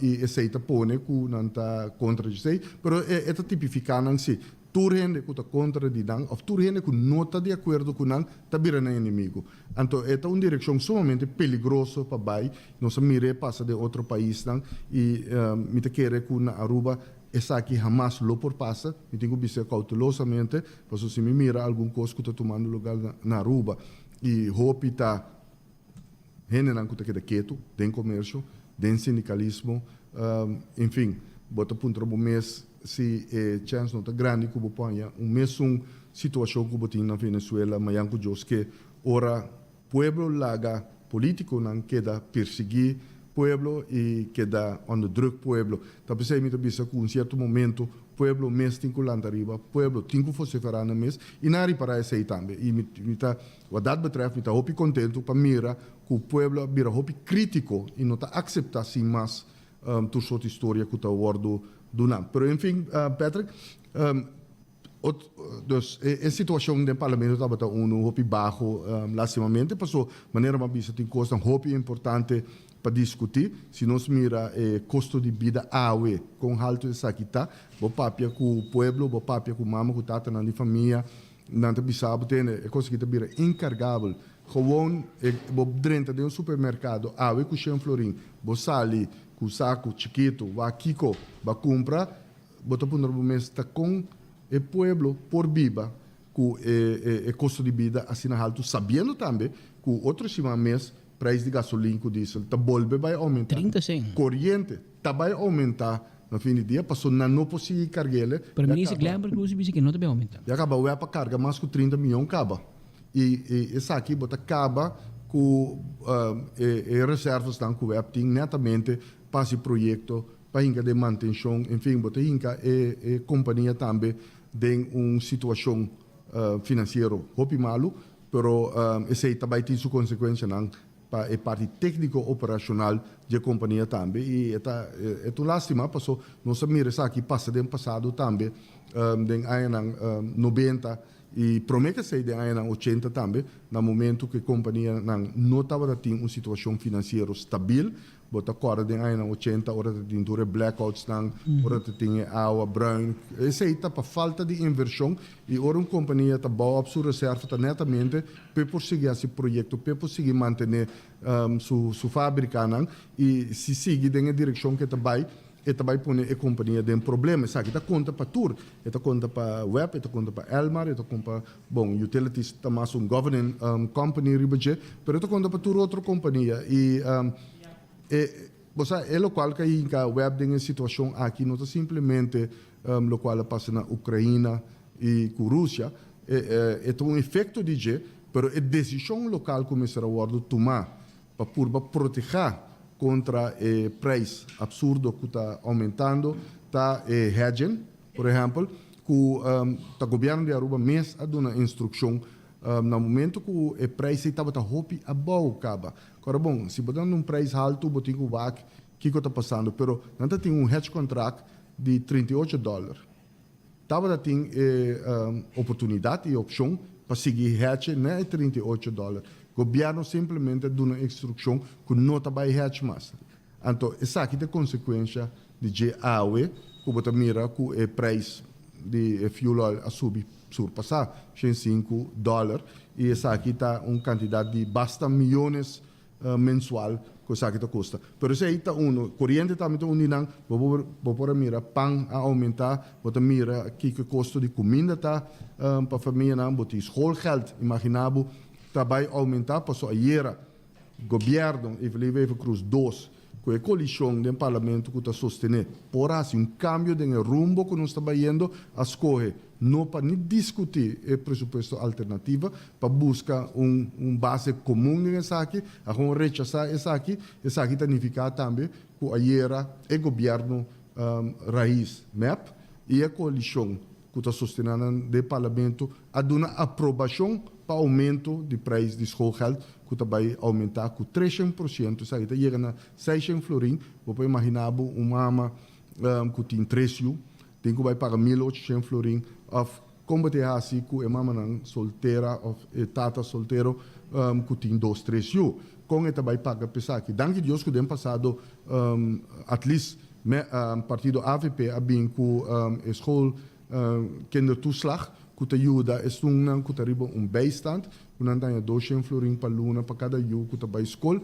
y esey ta pone cu nan ta contra djesey, pero e ta tipifica nan si tur hende cu ta contra di nan of tur hende cu no ta di acuerdo cu nan ta bira nan enemigo. Anto e ta un direccion sumamente peligroso pa bay, nos a mir'e pasa den otro paisnan y mi ta kere cu na Aruba esaki hamas lo por pasa, mi tin cu bisa cautelosamente pasobra si mi mira algun cos cu ta tumando lugar na Aruba y hopi ta hendenan ku ta keda ketu den komersio, den sindikalismo, enfin, bo ta puntra bo mes si e chèns no ta grandi ku bo por haña un mesun situashon ku bo tin na Venezuela mañan ku Dios ke ora pueblo laga politikonan keda persiguí pueblo i keda onderdruk pueblo. Ta p'esei mi ta bisa ku un sierto momento pueblo mes tin ku lanta riba, pueblo tin ku vosiferá nan mes i nan a ripará esei tambe i mi ta Wat dat betreft mi ta hopi contento pa mira cu pueblo a bira hopi critico y no ta acepta sin mas tur soort historia cu ta wordo duna. Pero en fin Patrick, dus e situacion den parlamento tabata uno hopi baho lastimamente paso manera mi a bisa tin cosnan hopi importante pa discuti. Si nos mira e costo di bida awe con halto esaki ta, bo papia cu pueblo, bo papia cu mama cu tatanan di famia, Nan ta bisa bo tende, e kos aki ta bira inkargabel. Gewoon e bo drenta den un supermerkado awe ku shen florin, bo sali ku saku chikitu, wak kiko bo a kumpra, bo ta puntra bo mes ta kon e pueblo por biba ku e e kosto di bida asina haltu, sabiendo tambe ku otro siman mes prijs di gasolin ku diesel ta bolbe bai oumentá, 30 sen. koriente ta bai oumentá na fin di dia, paso nan no por sigui karg'ele. Pero Ya minister kaba. Glenbert Croes a bisa ke no ta bai oumentá. Ya kaba web a karga mas ku 30 miyon kaba. I i esaki bo ta kaba ku e e reservasnan ku web tin netamente pa hasi proyekto, pa hinka den mantenshon, en fin, bo ta hinka e e kompania tambe den un situashon finansiero hopi malu, pero esei ta bai tin su konsekuenshanan pa e parti tékniko operashonal dje kompania tambe i e ta e ta un lástima paso nos a mira esaki pasa den pasado tambe den añanan nobenta i promé ke esei den añanan ochenta tambe na momento ku e kompanianan no tabata tin un situashon finansiero stabil. Bo ta kòrda den añanan ochenta ora ta tin tur e blackoutsnan, ora ta tin e awa bruin. Esei ta pa falta di invershon i ora un kompania ta bou op su reserva ta netamente p'e por sigui hasi proyekto, p'e por sigui mantené su su fábrikanan i si sigui den e direkshon ku e ta bai, e ta bai pone e kompania den problema. Esaki ta konta pa tur, e ta konta pa web, e ta konta pa Elmar, e ta konta pa, bon, utilities ta mas un governing company riba dje, pero e ta konta pa tur otro kompania. I e, bo sa, e lokual ku a hinka web den e situashon aki no ta simplemente lokual a pasa na Ukraina i ku Rusia, e e ta un efekto di dje, pero e desishon lokal ku mester a wòrdu tumá pa purba protehá kontra e preis absurdo ku ta oumentando ta e hedging, por ehèmpel, ku ta gobièrnu di Aruba mes a duna instrukshon na momento ku e preis ei tabata hopi abou kaba. Kòrda bon, si bo ta duna un preis haltu bo tin ku wak kiko ta pasando, pero nan ta tin un hedge contract di 38 dòler. Tabata tin e oportunidat i opshon pa sigui hedge na e 38 dòler. Gobièrnu simplemente a duna instrukshon ku no ta bai hedge mas. Anto esaki ta e konsekuensha di dje awe ku bo ta mira ku e preis di e fuel oil a subi surpasá 105 dòler i esaki ta un kantidat di basta miyones. mensual ku esaki ta kosta. Pero esei ta uno. Koriente tambe ta un di nan. Bo por bo por a mira pan a oumentá, bo ta mira kiko e kosto di kuminda ta pa famianan, bo tin schoolgeld, imaginá bo ta bai oumentá pasobra ayera Gobièrnu, Evelyn Wever-Croes dos, ku e koalishon den parlamento ku ta sostené por hasi un kambio den e rumbo ku nos ta bayendo, a skohe no pa ni diskutí e presupuesto alternativa, pa buska un un base komun den esaki, a gewoon rechasá esaki. Esaki ta nifiká tambe ku ayera e gobièrnu Raiz, mep, i e koalishon ku ta sostená nan den parlamento a duna aprobashon pa oumento di preis di schoolgeld ku ta bai oumentá ku treshen por siento, esaki ta yega na seishen florin. Bo por imaginá bo un mama ku tin tres yu tin ku bai paga 1800 florin òf kon bo ta e hasi ku e mamanan soltera òf e tata soltero ku tin dos tres yu? Kon e ta bai paga pa esaki? Danki Dios ku den pasado at least partido avp a bin ku e school kindertoeslag ku ta yuda esunnan ku ta riba un bijstand ku nan ta haña 200 florin pa luna pa kada yu ku ta bai skol.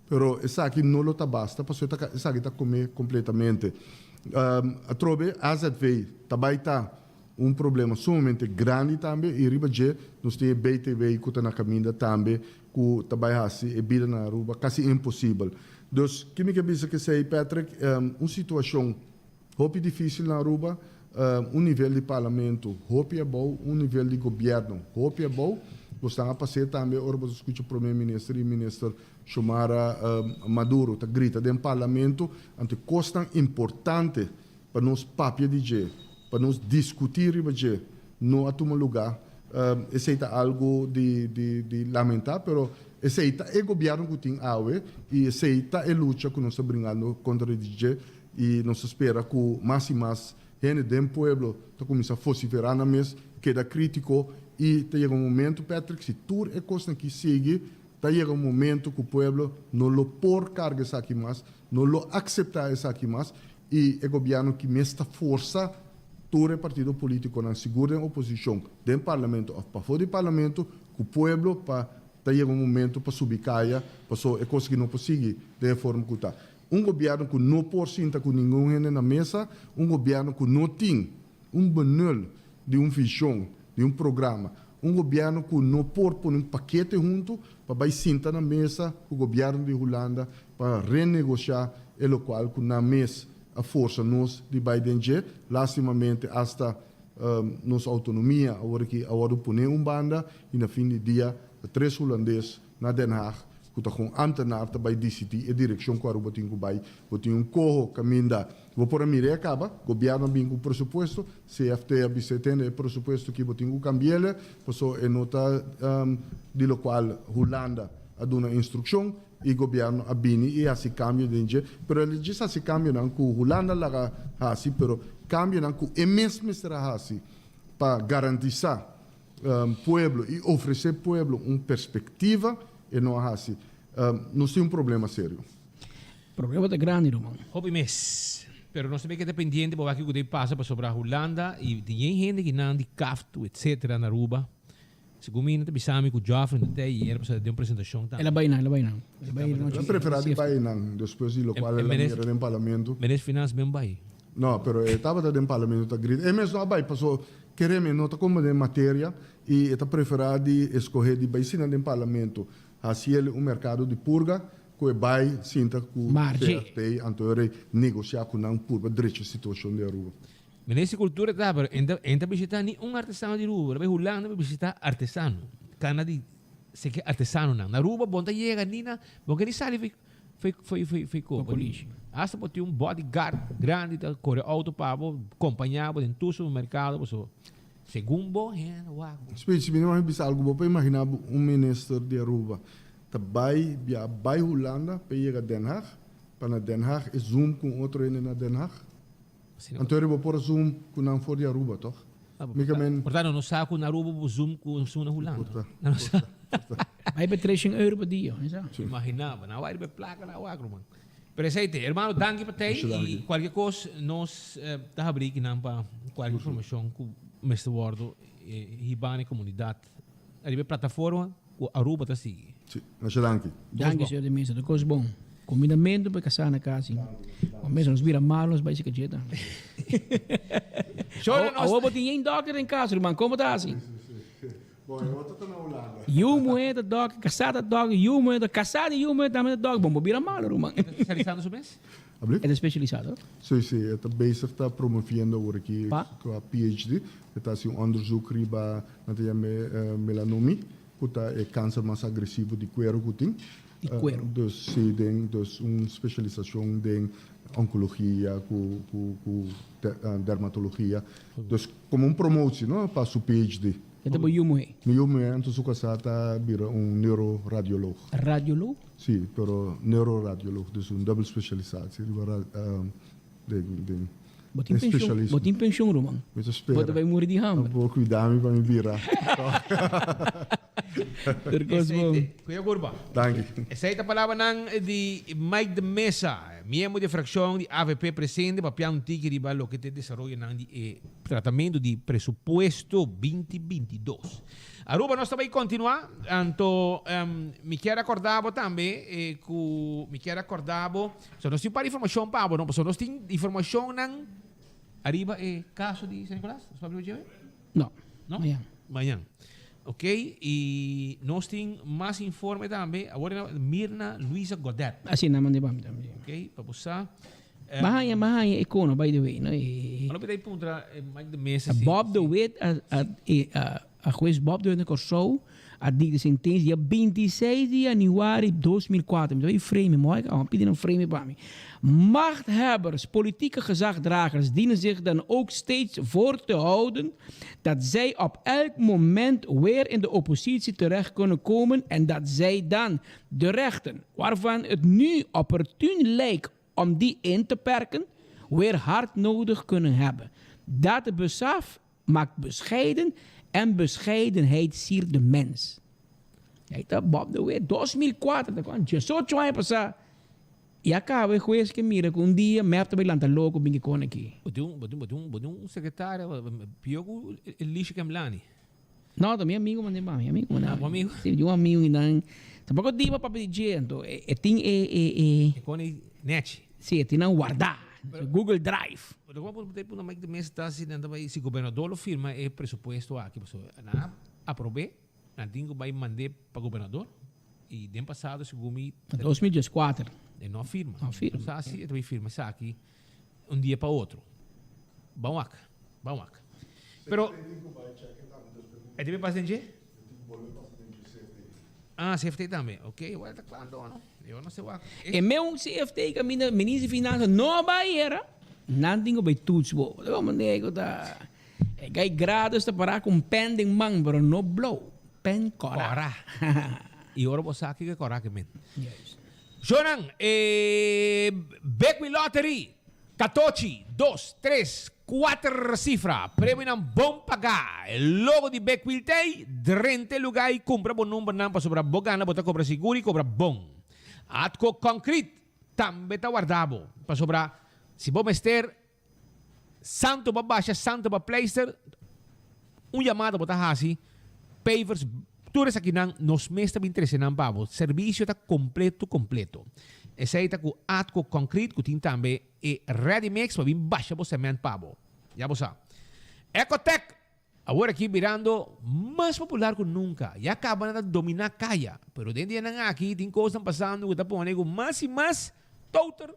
Pero esaki no lo ta basta pasobra esaki ta kome kompletamente. Atrobe azv ta bai ta un problema sumamente grandi tambe y riba dje nos tin e BTW cu ta na caminda tambe cu ta bay haci e bida na Aruba casi imposibel. Dus ki mi ke bisa kesey Patrick, un situacion hopi dificil na Aruba, un nivel di parlamento hopi abou, un nivel di gobierno hopi abou. Bo stan a pas'e tambe ora bo ta scucha Prome Minister y Minister Xiomara Maduro ta grita den parlamento ante cosnan importante Pa nos papia di dje, pa nos diskutí riba dje, no a tuma lugá. Esei ta algu di di lamentá, pero esei ta e gobièrnu ku tin awe i esei ta e lucha ku nos ta bringando kontra di dje i nos ta spera ku mas i mas hende den pueblo ta kuminsá vosiferá nan mes, keda krítiko i ta yega un momentu, Patrick, si tur e kosnan aki sigui, ta yega un momentu ku pueblo no lo por karga esaki mas, no lo akseptá esaki mas I e gobièrnu ki mes ta forsa tur e partido polítikonan, sigur den oposishon, den parlamento òf pafó di parlamento, ku pueblo pa ta yega un momento pa subi kaya, paso e kos aki no por sigui den e forma ku ta. Un gobièrnu ku no por sinta ku ningun hende na mesa, un gobièrnu ku no tin un benul di un vishon, di un programa, un gobièrnu ku no por pone un pakete huntu pa bai sinta na mesa ku gobièrnu di Hulanda pa renegosha e lokual ku nan mes a forsa nos di bai den dje. Lastimamente asta nos outonomia awor aki a wòrdu pone un banda i na fin di dia ta tres hulandes na Den Haag ku ta kon amtenar ta bai disidí e direkshon ku Aruba tin ku bai. Bo tin un koho kaminda bo por a mira e a kaba, gobièrnu a bin ku presupuesto, CFT a bisa e tende e presupuesto ki bo tin ku kambi'el paso e no ta di lokual Hulanda a duna instrukshon. E gobierno a bini y haci cambio den dje, pero el djis haci cambionan cu Hulanda laga haci, pero cambionan cu e mes mester a haci pa garantisa pueblo y ofrece pueblo un perspectiva, e no a haci. Nos tin un problema serio. Problema ta grandi, ruman. Hopi mes. Pero nos tambe keda pendiente pa wak kico ta pasa pasobra Hulanda y tin yen hende kinan di Caftu etcetera na Aruba. Segun mi, nan ta bisa mi ku Geoffrey no ta ei ayer pasobra den un presentashon tambe. El a bai nan, el a bai nan. El a bai El a preferá di bai nan despues di lokual el a mira den parlamento. Minister Finans ben bai. No, pero e tabata den parlamento ta grita. E mes no a bai paso kereme no ta komba den materia i e ta preferá di eskohé di bai sina den parlamento. Hasi el un merkado di purga ku e bai sinta ku CFT anto e rei negosiá ku nan purba drecha situashon di Aruba. Minister di Cultura ta pero en ta en ta bishita ni un artesano di Aruba. Bo ta bai Hulanda pa bishita artesano. Cana di seke artesanonan. Na Aruba bo no ta yega ni na bo no ke ni sali foi foi foi foi foi kopa. Hasta bo tin un bodyguard grandi ta kore auto pa bo, kompaña bo den tur supermerkado pasobra segun bo hende wak bo. Speech, si mi no bisa algu bo por imagina bo un minister di Aruba ta bai bia bai Hulanda pa e yega Den Haag pa na Den Haag e zoom ku un otro hende na Den Haag? Anto riba por zoom ku nan for di Aruba toch? Mi ke men. Por ta no sa ku na Aruba bo zoom ku esun na Hulanda. Por ta, por ta, por ta. Bai pa 300 euro pa dia, he sa? Imagina bo, nan wak riba e plaka nan wak ruman. Pero esei te, hermano danki pa tei i kualke kos nos ta habri kinan pa kualke informashon ku mester wordo hiba na e komunidat ariba e plataforma ku Aruba ta sigui. Si, masha danki. Danki señor de Meza, tur kos bon. Kumindamentu pa e kasá na kas i bo mes nos bira malu nos bai si kacheta. Awor bo tin yen dòkter den kas ruman, komo ta hasi? Bon, e otro ta na Hulanda. Yu muhé ta dòkter, kasá ta dòkter, yu muhé ta, kasá di yu muhé tambe ta dòkter. Bon, bo bira malu ruman. E ta spesialisando su mes? Ablief? E ta spesialisado. Si, si, e ta bezig ta promoviendo awor aki Pa? ku PhD. E ta hasi un onderzoek riba, nan ta yam'é melanomi. Ku ta e kanser mas agresivo di kuero ku tin. Di kuero. Dus si den dus un spesialisashon den onkologia ku ku ku dermatologia. Dus komo un promotio no pa su PhD. E ta bo yu muhé? Mi yu muhé anto su kasá ta bira un neuroradioloog. Radioloog? Si, pero neuroradioloog dus un dubbel spesialisatie riba den den. Bo tin pensioen, bo tin pensioen ruman. Mi ta spera. Bo ta bai muri di hamber. Bo cuida mi pa mi bira. Tur cos bon. Cuida curpa. Danki. Esey ta palabranan di Mike de Meza, miembro di e fraccion di avp presente papia un tiki riba loke ta e desaroyonan di e tratamento di presupuesto binti 22. Aruba nos ta bai continua, anto mi kier acorda bo tambe cu mi kier acorda bo. So nos tin un par di informacion pa bo, no? Pasobra nos tin informacionnan ariba e caso di San Nicolas. Nos papia dje? No. No? Mañan. Mañan. Ok, y nos tin mas informe tambe. Awor na Mirna Luisa Godet. Así na mande pa mi tambe. Ok, pa bo sa. Bahaña, bahaña e kono, by the way, no? E, Ano pita puntra Mike de Meza si. Bob de Wit a, a, a, a hues Bob de Wit na Kòrsou a dikta sentensia dia 26 di januari 2004. Mi ta bai frame, mooi ka, pidi nan frame pa mi. Machthebbers, politieke gezagdragers dienen zich dan ook steeds voor te houden dat zij op elk moment weer in de oppositie terecht kunnen komen en dat zij dan de rechten waarvan het nu opportuun lijkt om die in te perken, weer hard nodig kunnen hebben. Dat besef maakt bescheiden en bescheidenheid siert de mens. Ei ta Bob de Wit, 2004, ta kwan 18 aña pasá. I a kaba e hues ke mira ku un dia mep ta bai lanta loko bin ke kone aki. Bo tin un, bo tin, bo tin un, bo tin un sekretario pió ku Elisha Kemlani. No, ta mi amigo manda pa mi, amigo manda. Ah, bo amigo? Si, un amigo i nan. Tampoco di pa papia di dje, anto e, e tin e, e, e. E kone nechi. Si, e tin nan guardá. Google Drive. Pero como por tempo na Mike de Meza ta si nan ta bai si gobernador lo firma e presupuesto aki pasobra nan a aprob'é nan tin ku bai mand'é pa gobernador i den pasado segun mi Na 2014. E no a firma. No a firma. No sa si e ta bai firma esaki un dia pa otro. Ban wak, ban wak. Pero e tin bai pasa den dje? Ah, CFT tambe. Ok, well ta kla anto no. Yo no se wak. E meun CFT kaminda Minister di Finansa no bai era, nan tin ku bai toets bo. Bo manera ku ta e gai grados ta para ku un pen den man pero no blou, pen kòrá. Kòrá. I ora bo sa kiko e kòrá ke men. Juist. Shownan, e Bekwin Lottery, katochi, dos, tres, kuater sifra, premionan bon pagá. E logo di Bekwil t'ei, drenta e lugá i kumpra bo numbernan pasobra bo gana bo ta kobra sigur i kobra bon. Atco Concrete tambe ta warda bo pasobra si bo mester Santo pa basha, santo pa pleister, un yamada bo ta hasi, pavers, tur esakinan nos mes ta bin trese nan pa bo. Servisio ta kompleto kompleto. Esei ta ku Atco Concrete ku tin tambe e ready mix pa bin basha bo cement pa bo. Ya bo sa. Ecotec awor aki birando mas popular ku nunka. Ya kaba nan ta domina kaya. Pero den dianan aki tin kosnan pasando ku ta pone ku mas i mas touter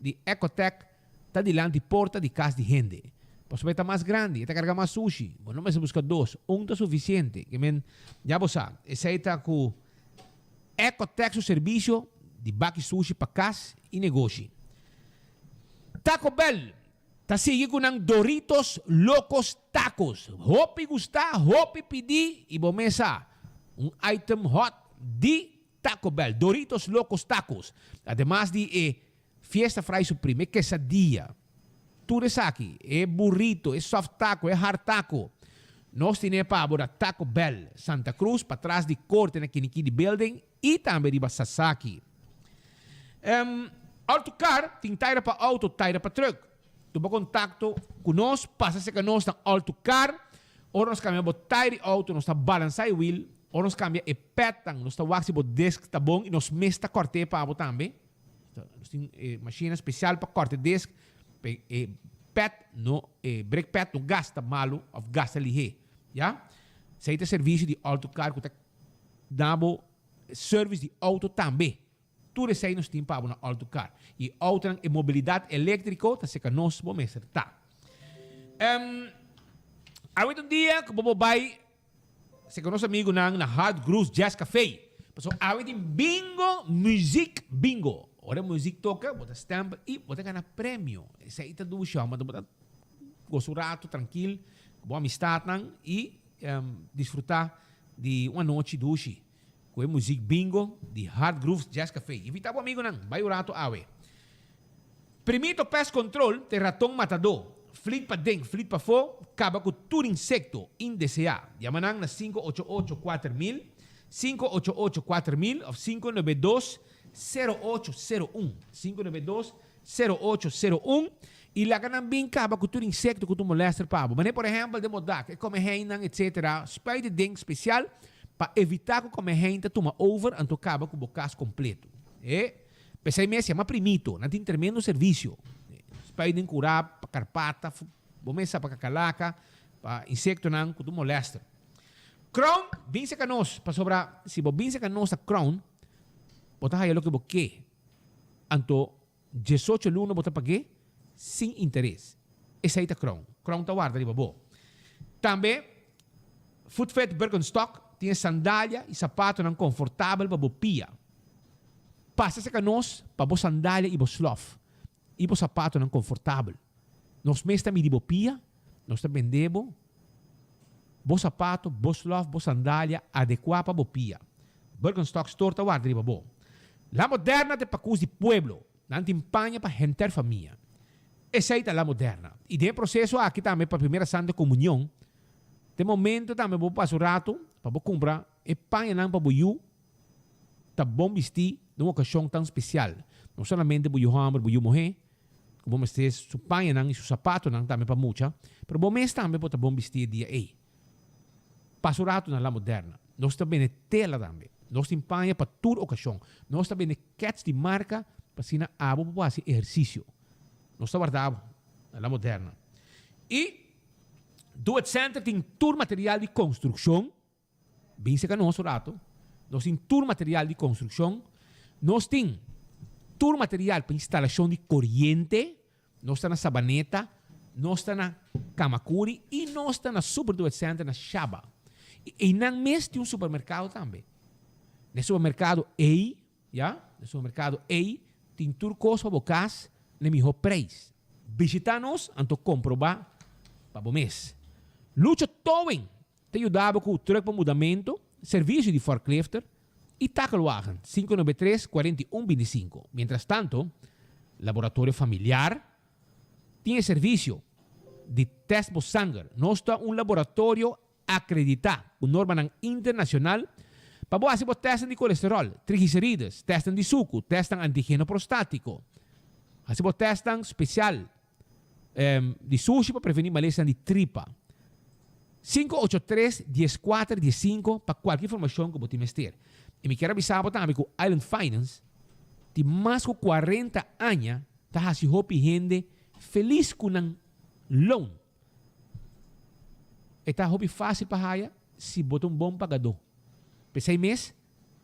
di Ecotec ta dilanti porta di kas di hende. Pasobra e ta mas grandi, e ta karga mas sushi. Bo no mester buska dos, un ta sufisiente. Ke men, ya bo sa, esei ta ku Ecotec su servisio di baki sushi pa kas i negoshi. Taco Bell ta sigui ku nan Doritos Locos Tacos. Hopi gustá, hopi pidí i bo mes sa, un item hot di Taco Bell, Doritos Locos Tacos. Ademas di e Fiesta Fry su prime quesadilla. Tur esaki, e burrito, e soft taco, e hard taco. Nos tine pa bo na Taco Bell, Santa Cruz, patras di Corte na Kinikini Building y tambe riba Sasaki. Um, Autocar tin taira pa auto, taira pa truck. Tuma contacto cu nos, pasa cerca nos na Autocar. Ora nos cambia bo taira di auto, nos ta balansa e wiel. Ora nos kambia e pètnan, nos ta wak si bo disk ta bon i nos mes ta kòrt'é pa bo tambe. Nos tin e mashina spesial pa kòrta e disk pa e pèt no, e brek pèt no gasta malu òf gasta lihé. Ya. Esei ta e servisio di All to Car ku ta da bo service di outo tambe. Tur esei nos tin pa bo na All to Car. I e outonan, e mobilidat eléktriko ta seka nos bo mester ta. Awe ta un dia ku bo por bai Seka nos amigunan na Hard Grooves Jazz Café. Pasobra awe tin bingo, muziek bingo. Ora e muziek toka, bo ta stempel i bo ta gana premio. Esei ta dushi hòmber. Bo ta gosa un ratu trankil ku bo amistatnan i disfrutá di un anochi dushi ku e muziek bingo di Hard Grooves Jazz Café. Invitá bo amigunan, bai un ratu awe. Primito Pest Control te raton matadó, flit paden, flit pafó, kaba ku tur insekto indeseá. Yama nan na 588 4000, 588 4000 òf 592 0801, 592 0801, i laga nan bin kaba ku tur insekto ku ta molèster pa bo. Manera por ehèmpel den bo dak, e komeheinnan etsetera, spuit e den spesial pa evitá ku komehein ta tuma over anto kaba ku bo kas kompleto. E. P'esei mes yama Primito, nan tin tremendo servisio. Spuit den kurá pa karpata, bo mes sa pa kakalaka, pa insektonan ku ta molèster. Crown, bin seka nos, pasobra si bo bin seka nos na Crown, bo ta haya loke bo ke. Anto diesocho luna bo ta pag'é sin interes. Esei ta Crown. Crown ta warda riba bo. Tambe Footfit Birkenstock tin e sandalia i sapatonan konfortabel pa bo pia. Pasa serka nos pa bo sandalia i bo slof i bo sapatonan konfortabel. Nos mes ta midi bo pia, nos ta bende bo bo sapato, bo slof, bo sandalia adekuá pa bo pia. Birkenstock Store ta warda riba bo. La Moderna ta e pakus di pueblo. Nan tin paña pa henter famia. Esei ta La Moderna. I den e proseso aki tambe pa Primera Santa Komunion, ta e momento tambe bo pasa un ratu pa bo kumpra e pañanan pa bo yu ta bon bistí den un okashon tan spesial. No solamente bo yu hòmber, bo yu muhé, ku bo mester su pañanan i su sapatonan tambe pa mucha, pero bo mes tambe por ta bon bistí e dia ei. Pasa un ratu na La Moderna. Nos ta bende tela tambe. Nos tin paña pa tur okashon. Nos ta bende kèts di marka pa asina abo por hasi ehersisio. Nos ta warda abo na La Moderna. I Do It Center tin tur material di konstrukshon. Bin serka nos un rato. Nos tin tur material di konstrukshon. Nos tin tur material pa instalashon di koriente. Nos ta na Sabaneta, nos ta na Camacuri i nos ta na Super Do It Center na Shaba. I einan mes tin un supermerkado tambe. Na e supermerkado ei, ya, na e supermerkado ei tin tur kos pa bo kas na e mihó preis. Bishita nos anto komprobá pa bo mes. Lucho Towing Ta yuda bo ku trùk pa mudamentu, servisio di forklifter i takelwagen, 593 41 25. Mientrastanto, Laboratorio Familiar tin e servisio di tèst bo sanger. Nos ta un laboratorio akreditá ku normanan internashonal pa bo hasi bo tèstnan di kolesteròl, trigliserides, tèstnan di suku, tèstnan antigeno prostátiko. Hasi bo tèstnan spesial di sushi pa prevení malesanan di tripa. 583 14 15 pa kualke informashon ku bo tin mester. I mi kier a bisa bo tambe ku Island Finance tin mas ku 40 aña ta hasi hopi hende felis ku nan loan. E ta hopi fásil pa haya si bo ta un bon pagadó. P'esei mes,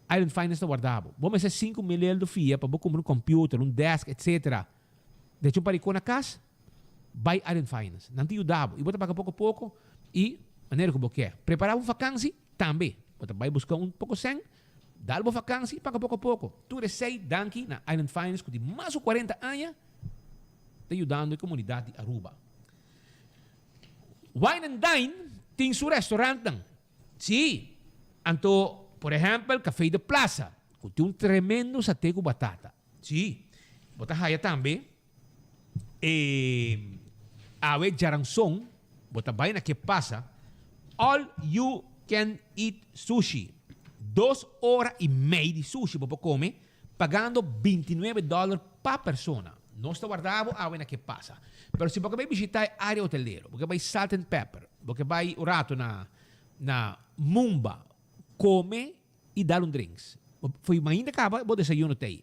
Island Finance ta warda bo. Bo mester 5000 eldo fia pa bo kumpra un computer, un desk, etc. Decha un parikó na kas, bai Island Finance. Nan ta yuda bo i bo ta paga poko poko i manera ku bo ke. Prepará bo fakansi tambe. Bo ta bai buska un poko sèn, dal bo fakansi i paga poko poko. Tur esei danki na Island Finance ku tin mas ku 40 aña ta yudando e komunidat di Aruba. Wine and Dine tin su restaurantnan. Sí. Anto, por ehèmpel, Café de Plaza ku tin un tremendo saté ku batata. Sí, bo ta haya tambe e awe djaranson, bo ta bai na ke pasa, all you can eat sushi. Dos ora i mei di sushi bo por kome pagando 29 dòler pa persona. Nos ta warda bo awe na ke pasa. Pero si bo ke bai bishita e area hotelero, bo ke bai Salt and Pepper, bo ke bai un rato na na Mumba. Come y dal un drinks. Fo'i mainta caba bo desayuno ta ey.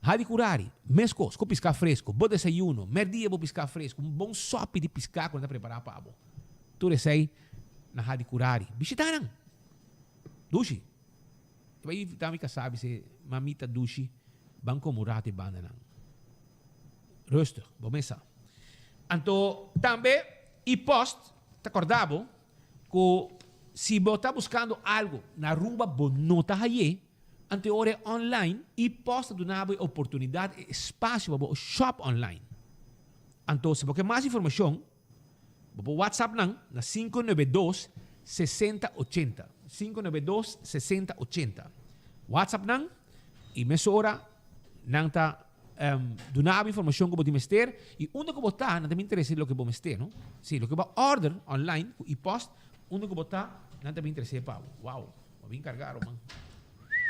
Hadi Curari, mescos, cu pisca fresco, bo desayuno, merdia bo pisca fresco, un bon sopi di pisca cu nan ta prepara pa bo. Tur esey na Hadi Curari. Bishita nan! Dushi! Ta bay invita mi casa bis'e, Mamita dushi, ban come un rato e banda nan. Rustig, bo mesa. Anto tambe e-post ta corda bo Cu si bo ta buscando algo na Aruba bo no ta haye, anto e ora e online y post ta duna bo e oportunidad, e espacio pa bo shop online. Anto si bo ke mas informacion, bo por WhatsApp nan na 592 60 80, 592 60 80. WhatsApp nan y mesora nan ta Duna bo informacion cu bo tin mester y unda cu bo ta, nan ta bin trece loke bo mester, no? Si, loke bo a order online cu e-post, unda cu bo ta, nan ta bin trece pa bo. Wow, bo a bin carga, ruman.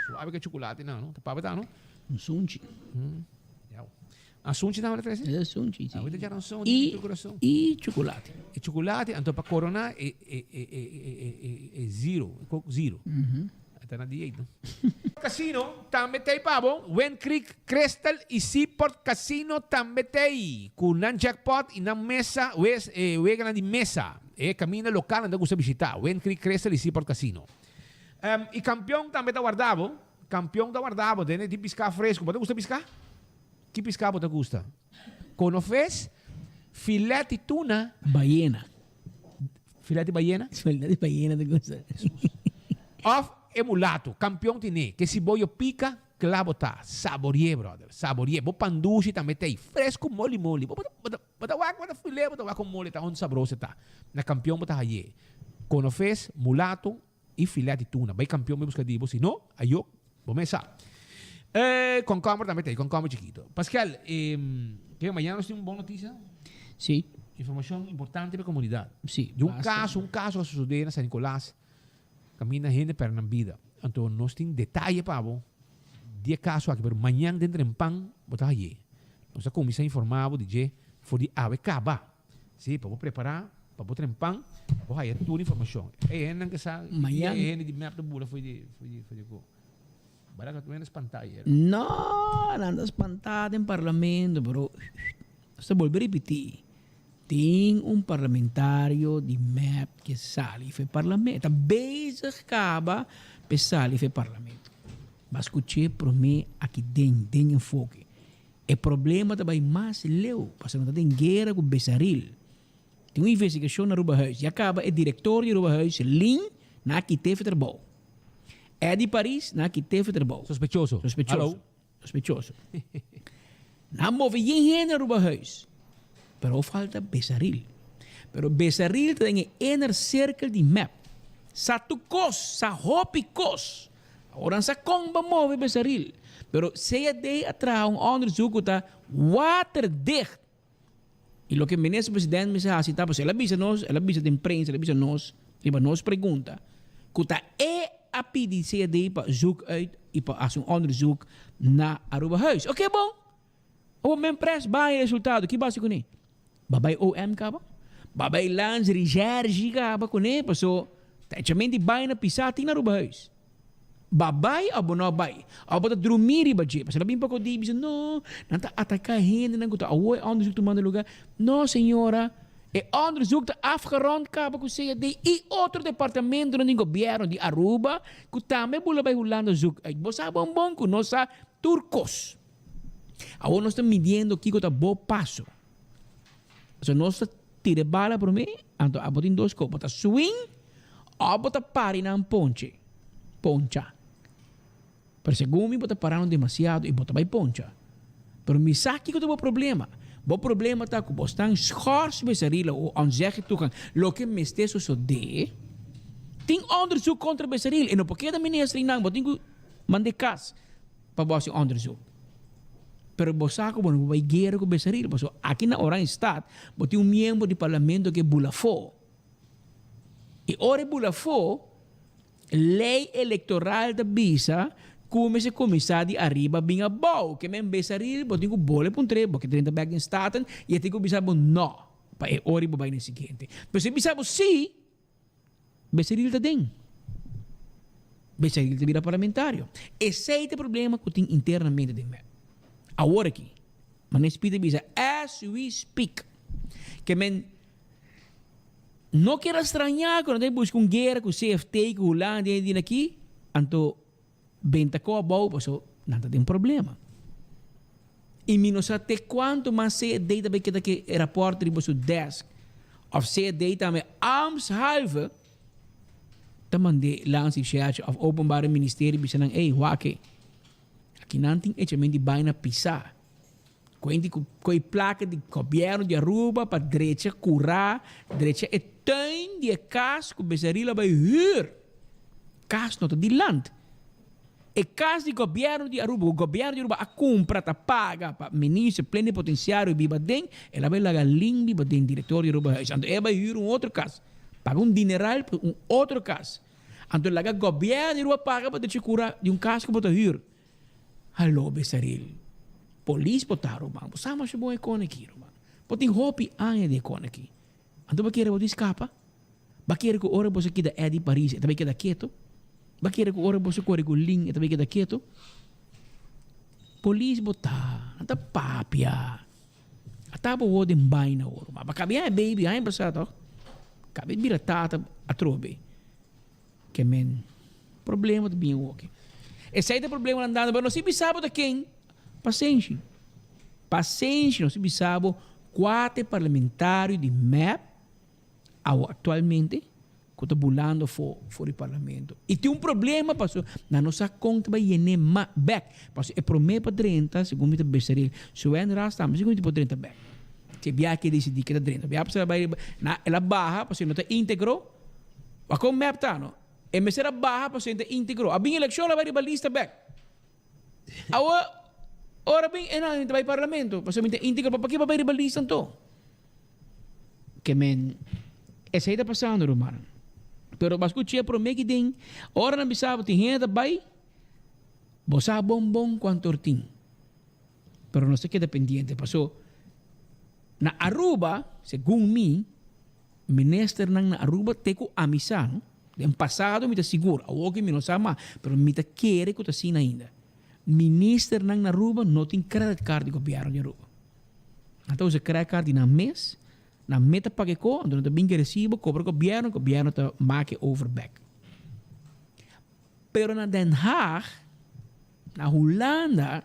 Suave cu e chocolate nan, no? Ta pa bo ta, no? Un sunchi. Yaw. A sunchi tambe ta trece? E sunchi, si. Awor ta djara un sunchi di tur curason. Y chocolate. E chocolate, anto pa corona e, e, e, e, e, e, e zero, e coke zero. Ta na dieet no. Casino tambe t'ey pa bo. Wind Creek Crystal y Seaport Casino tambe t'ey cu nan jackpot y nan mesa wes e weganan di mesa. E caminda local nan ta gusta bishita. Wind Creek Crystal y Seaport Casino. Y Campeon tambe ta warda bo. Campeon ta warda bo den e tin pisca fresco. Bo ta gusta pisca? Ki pisca bo ta gusta? Conofes, filet di tuna. Bayena. Filet di bayena? Filet di bayena ta gusta. Of e mulato, campeon tine, ke si boyo pica, kla bo ta. Saborie, brother, saborie. Bo pan dushi tambe ta ei, fresco moli moli. Bo bo bo ta wak, bo ta filet, bo ta wak con moli ta, hon sabroso e ta. Na campeon bo ta haye. Conofes, mulato y filet di tuna. Bay campeon bay busca di bo, si no, ayo, bo mes sa. E concomber tambe ta ei, concomber chikito. Pascal, e, ke mañana nos tin un bon noticia? Si. Informacion importante pa e comunidad. Si, Di un basta. caso, un caso a sucede na San Nicolas, caminda hende perde nan bida. Anto nos tin detaye pa bo di e caso aki, pero mañan den Trempan bo ta haye. Nos a cuminsa informa bo di dje for di awe caba. Si, pa bo prepara, pa bo trempan, bo haya tur informacion. E hendenan ke sa, Mañan. e hende di mep ta bula fo'i di, fo'i di, fo'i di ku. Bara ka tur hende spanta ayer. No, nan ta spanta den parlamento, pero nos ta bolbe ripiti. Tin un parlamentario di mep ke sali for e parlamento, ta bezig kaba p'e sali for e parlamento. Bo a skuch'é promé aki den, den enfoke. E problema ta bai mas leu, pasobra no ta den guera ku Besaril. Tin un investigashon na Arubahuis. Ya kaba e direktor di Arubahuis, Lin, nan a kit'é for trabou. Eddy Paris, nan a kit'é for trabou. Sospechoso. Sospechoso. Hallo. Sospechoso. Nan a move yen hende na Arubahuis, pero falta Besaril. Pero Besaril ta den e inner circle di mep. Sa tur kos, sa hopi kos. Awor nan sa kon pa move Besaril, pero CAD a traha un onderzoek ku ta waterdicht. I loke Minister President mester hasi ta, pasobra el a bisa nos, el a bisa den prensa, el a bisa nos riba nos pregunta, ku ta e a pidi CAD pa zoek uit i pa hasi un onderzoek na Arubahuis. Oke bon! Awor men pres bai e resultado, ki basi kuné? Ba bai OM kaba? Ba bai Landsrecherche kaba kuné? Paso ta echamenti bai na pisa tin na Arubahuis. Ba bai of bo no bai? Of bo ta drumi riba dje? Pasobra bin poko di bisa, No, nan ta ataka hendenan ku ta awor e onderzoek tumando luga. No, señora, e onderzoek ta afgerond kaba ku CAD i otro departamentonan di gobierno di Aruba ku tambe bula bai Hulanda zoek uit. Bo sa bon bon ku nos sa tur kos. Awor nos ta midiendo kiko ta bo paso. Pasobra nos ta tira e bala promé, anto abo tin dos kos, bo ta swing òf bo ta pari nan ponche, poncha. Pero segun mi bo ta parando demasiado i bo ta bai poncha. Pero mi sa kiko ta bo problema. Bo problema ta ku bo stan schors Besaril o onzegge toegang, loke mester sosodé. Tin onderzoek kontra Besaril e no por keda minister einan, bo tin ku mand'é kas pa bo hasi onderzoek. Pero bo sa ku bo no por bai guera ku Besaril, pasobra aki na Oranjestad bo tin un miembro di parlamento ke bula afó. I ora e bula afó, lei elektoral ta bisa ku mester kuminsá di ariba bin abou. Ke men Besaril bo tin ku bole puntr'é, bo ke drenta bèk den Staten i e tin ku bisa bo nò pa e ora i bo bai na e siguiente. Pero si e bisa bo sí, Besaril ta den. Besei ta bira parlamentario. Esei ta e problema ku tin internamente den mep. Awor aki, manera Speed a bisa, as we speak, ke men no kier a strañá ku nan ta buska un guera ku CFT, ku Hulanda i di aki, anto benta ko abou paso nan ta den problema. I mi no sa te kuantu mas CED ta bai keda ku e rapòrt riba su desk òf CED tambe ambtshalve ta mand'é Landsrecherche òf Openbare Ministerie bisa nan, ey, wak aki nan tin echamento di baina pisá. Kuenti ku koe plaka di gobièrnu di Aruba pa drecha kurá, drecha e tuin di e kas ku Besaril a bai hür. Kas no ta di land. E kas di gobièrnu di Aruba ku gobièrnu di Aruba a kumpra ta paga pa minister plenipotensiario biba aden, el a bai laga lin biba den direktor di Aruba Huis. Anto e a bai hür un otro kas, paga un dineral pa un otro kas. Anto laga gobièrnu di Aruba paga pa drecha kurá di un kas ku bo ta hür. Hallo Besaril. Polis bo ta ruman. Bo sa masha bon e kone aki ruman. Bo tin hopi aña di e kone aki. Anto bo kere bo tin skapa? Bo a kere ku ora boso keda Eddy Paris e ta bai keda keto? Bo a kere ku ora boso kore ku Lin e ta bai keda keto? Polis bo ta. Nan ta papia. Ata bo wou den baina awor ruman. Bo a kabia e baby aña pasa tok. Kabia bira tata atrobe. Ke men problema ta bin awoki. Esei ta problema nan dando, pero nos si bisa bo ta ken? Pasenshi. Pasenshi, nos si bisa bo kua ta e parlamentario di mep awo aktualmente ku ta bulando afó for di parlamento. I tin un problema paso nan no sa kon ta bai yen'é ma bek. Paso e promé pa drenta, segun mi ta Becerril, Suen Ras tambe segun mi ta por drenta bek. Si e biaha ke disidí ke ta drenta. Biaha pasá el a bai riba, na el a baha pasobra no ta íntegro. Wak mep ta no? E mester a baha pasobra e ta íntegro. A bin elekshon a bai riba lista bek. Awor ora bin e nan ta bai parlamento pasobra mi ta íntegro pa pake pa bai riba lista anto? Ke men esei ta pasando rumannan. Pero bo a skuch'é promé ki den ora nan bisa bo tin hende ta bai bo sa bon bon kuantu or tin. Pero nos ta keda pendiente paso na Aruba segun mi Ministernan na Aruba te ku ami sa no. Den pasado mi ta sigur, awor ki mi no sa mas, pero mi ta kere ku ta asina ainda. Ministernan na Aruba no tin credit card di gobierno di Aruba. Nan ta usa credit card di nan mes, nan mes ta paga e ko, anto nan ta bin ku e resibo, kobra gobierno, gobierno ta make over bek. Pero na Den Haag, na Hulanda,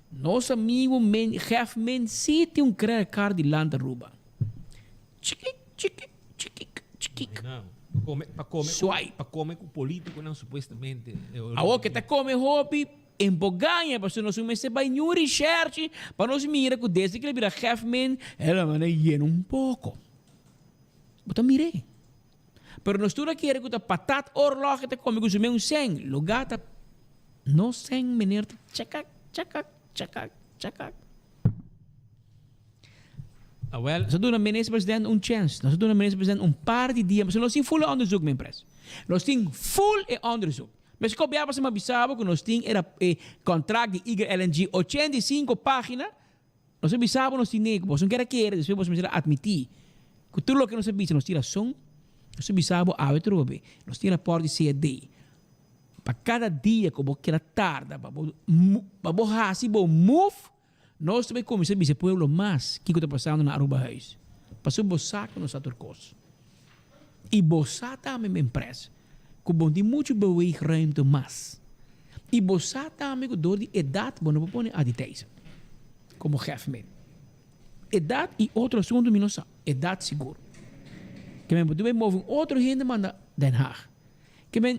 nos amigo men, Gef men si tin un credit card di Land Aruba. Chikik, chikik, chikik, chikik. No, pa come, pa come, Swipe. pa come cu politiconan supuestamente. Awor ke ta come hopi, en por gaña, pasobra nos no mester bai niun recherche pa nos mira cu desde ke el a bira Gef men, el a manda yena un poco. Bo ta mir'é. Pero nos tur a kere ku ta patat oorlog e ta kome ku su men un sèn. Lugá ta no sèn meneer ta chakak, chakak, chakak, chakak. Awel. Nos a duna minister president un chèns. Nos a duna minister president un par di dia. Pasobra nos tin full e onderzoek men pres. Nos tin full e onderzoek. Mes ku bia pasobra mi a bisa bo ku nos tin e e contract di Eagle LNG 85 pagina. Nos a bisa bo nos tin nego, boso no kier a kere, despues boso mester a atmití ku tur loke nos a bisa nos tin rason. Nos a bisa bo awe trobe, nos tin rapòrt di CAD. Pa kada dia ku bo keda tarda pa bo pa bo hasi bo move, nos ta bai kuminsá bisa e pueblo mas kiko ta pasando na Arubahuis. Pasobra bo sa ku nos sa tur kos. I bo sa tambe men pres ku bo no tin muchu beweegruimte mas. I bo sa tambe ku dor di edat bo no por pone Adi Thijssen komo gef men. Edat i otro asuntu mi no sa. Edat sigur. Ke men bo debe move un otro hende manda Den Haag. Ke men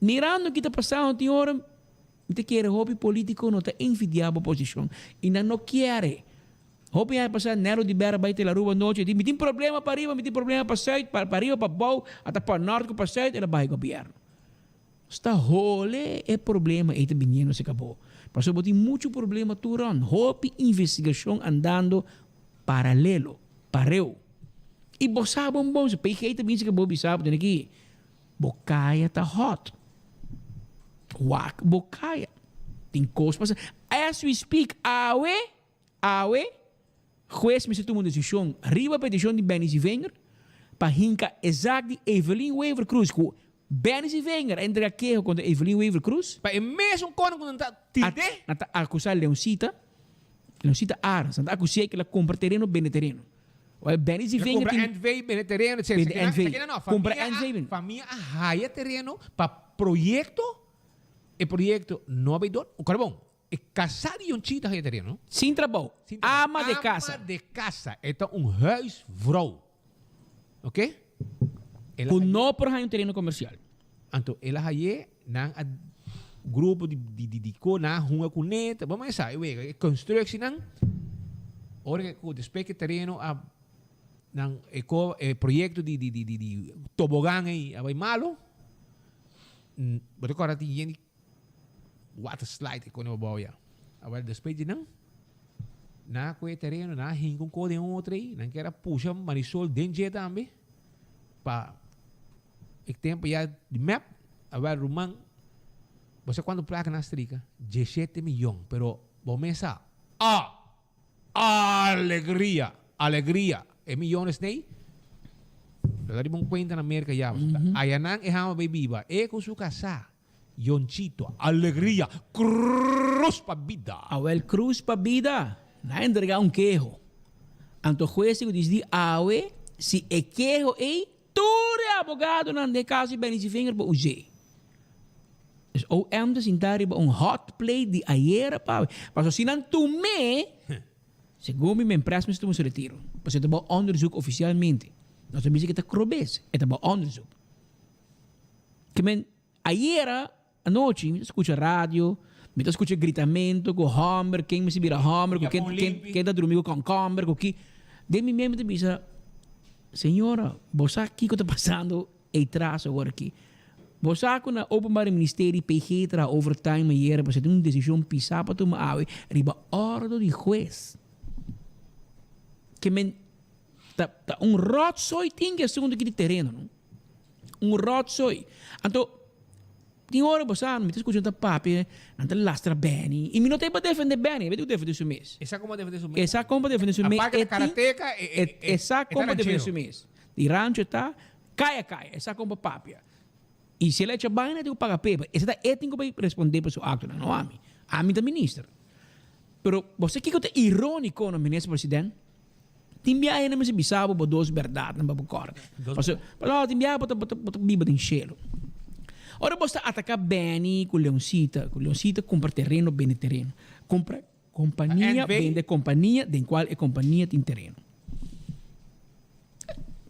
mirando ki ta pasando tin ora mi ta kere hopi politiko no ta envidia bo posishon i nan no kier. Hopi aña pasá Nelo di Bera bai tel Aruba nochi e di mi tin problema pa riba mi tin problema pa sùit pa riba pa bou ata pa nòrt ku pa sùit el a bai gobièrnu. Sta hole e problema ei ta biniendo se kabo. Pasobra bo tin muchu problema tur rònt. Hopi investigashon andando paralelo, pareu. I bo sa bon bon, si PG ta bin se kabo bisa bo tene ki bo kaya ta hòt. Wak bo kaya. Tin kos pasa. As we speak awe, awe, hues mester tuma un desishon riba petishon di Benny Zivinger pa hinka e zak di Evelyn Wever-Croes ku. Benny Sievinger a entrega keho kontra Evelyn Wever Croes. Pa e mesun kono ku nan ta tild'é. Nan ta akusá Leoncita, Leoncita Arends, nan ta akus'é ku el a kumpra tereno, bende tereno. Wèl, Benny Sievinger tin. Kumpra NV, bende tereno, etc. Bende NV. Kumpra NV. Famia a haya tereno pa proyekto, e proyekto no a bai dor. Kòrda bon, e kasá di Yonchita haya tereno. Sin trabou. Ama de kasa. Ama de kasa. E ta un huisvrouw. Ok? El a Ku no por haña un tereno komersial. Anto el a haye nan a grupo di di di di ko nan a hunga kuné ta bo mesa e wega e constructienan ora ke ku despues ke tereno a nan e ko e proyecto di di di di di tobogan ei a bai malo bo ta kòrda tin yen di water slide e kone abou ya awel despues di nan Nan a kohe tereno, nan a hinka un ko den otro ei, nan kier a pusha Marisol den dje tambe pa e tempo ya di mep a wèl ruman bo sa kuantu plaka nan a strika? Dieshete miyon, pero bo mes sa ah! Alegria! Alegria! E miyones nei lo ta riba un kuenta na Merka ya, aya nan e hama bay biba, e ku su kasá. Yonchito, alegria, cruz pa bida. Awel cruz pa bida, nan a entrega un keho. Anto hues di ku disidi awe si e keho ei tur e abogadonan den e kaso di Benny Sievinger por us'é. Dus OM ta sinta riba un hot plate di ayera pa awe. Pasobra si nan tum'é, segun mi men pres mester tuma su retiro. Pasobra e ta bao onderzoek ofisialmente. Nos ta bisa ku e ta krobes, e ta bao onderzoek. Ke men Ayera anochi mi ta skucha radio, mi ta skucha gritamento ku hòmber, ken mester bira hòmber, ku ken ken ken ta drumi ku kònkòmber, ku ki. Den mi mente mi ta bisa, Señora, bo sa kiko ta pasando ei tras awor aki? Bo sa ku na Openbare Ministerie PG traha overtime ayera pasobra tin un desishon pisá pa tuma awe riba òrdu di hues. Ke men ta ta un ròtsoi tin ki asuntu aki di tereno no. Un rotzooi. Anto, tin ora bo sa, mi ta skucha nan ta papia, nan ta lastra Benny. I mi no ta pa defende Benny, e ta defende su mes. E sa kon pa defende su mes. E sa kon pa defende su mes. Aparte ta karateka, e e e sa kon pa defende su mes. Di rancho e ta, kaya kaya, e sa kon pa papia. I si el a echa baina, e tin ku paga pepa. Esei ta e tin ku bai responde pa su aktonan, no ami. Ami ta minister. Pero bo sa kiko ta ironiko no, Minister President? Tin biaha hende mester bisa bo bo dos bèrdatnan pa bo kòrda. Pasobra, no, tin biaha bo ta, bo ta, bo ta biba den shelu. Ora bo sta ataká Benny ku Leoncita, ku Leoncita kumpra tereno, bende tereno. Kumpra kompania, bende kompania, den kual e kompania tin tereno.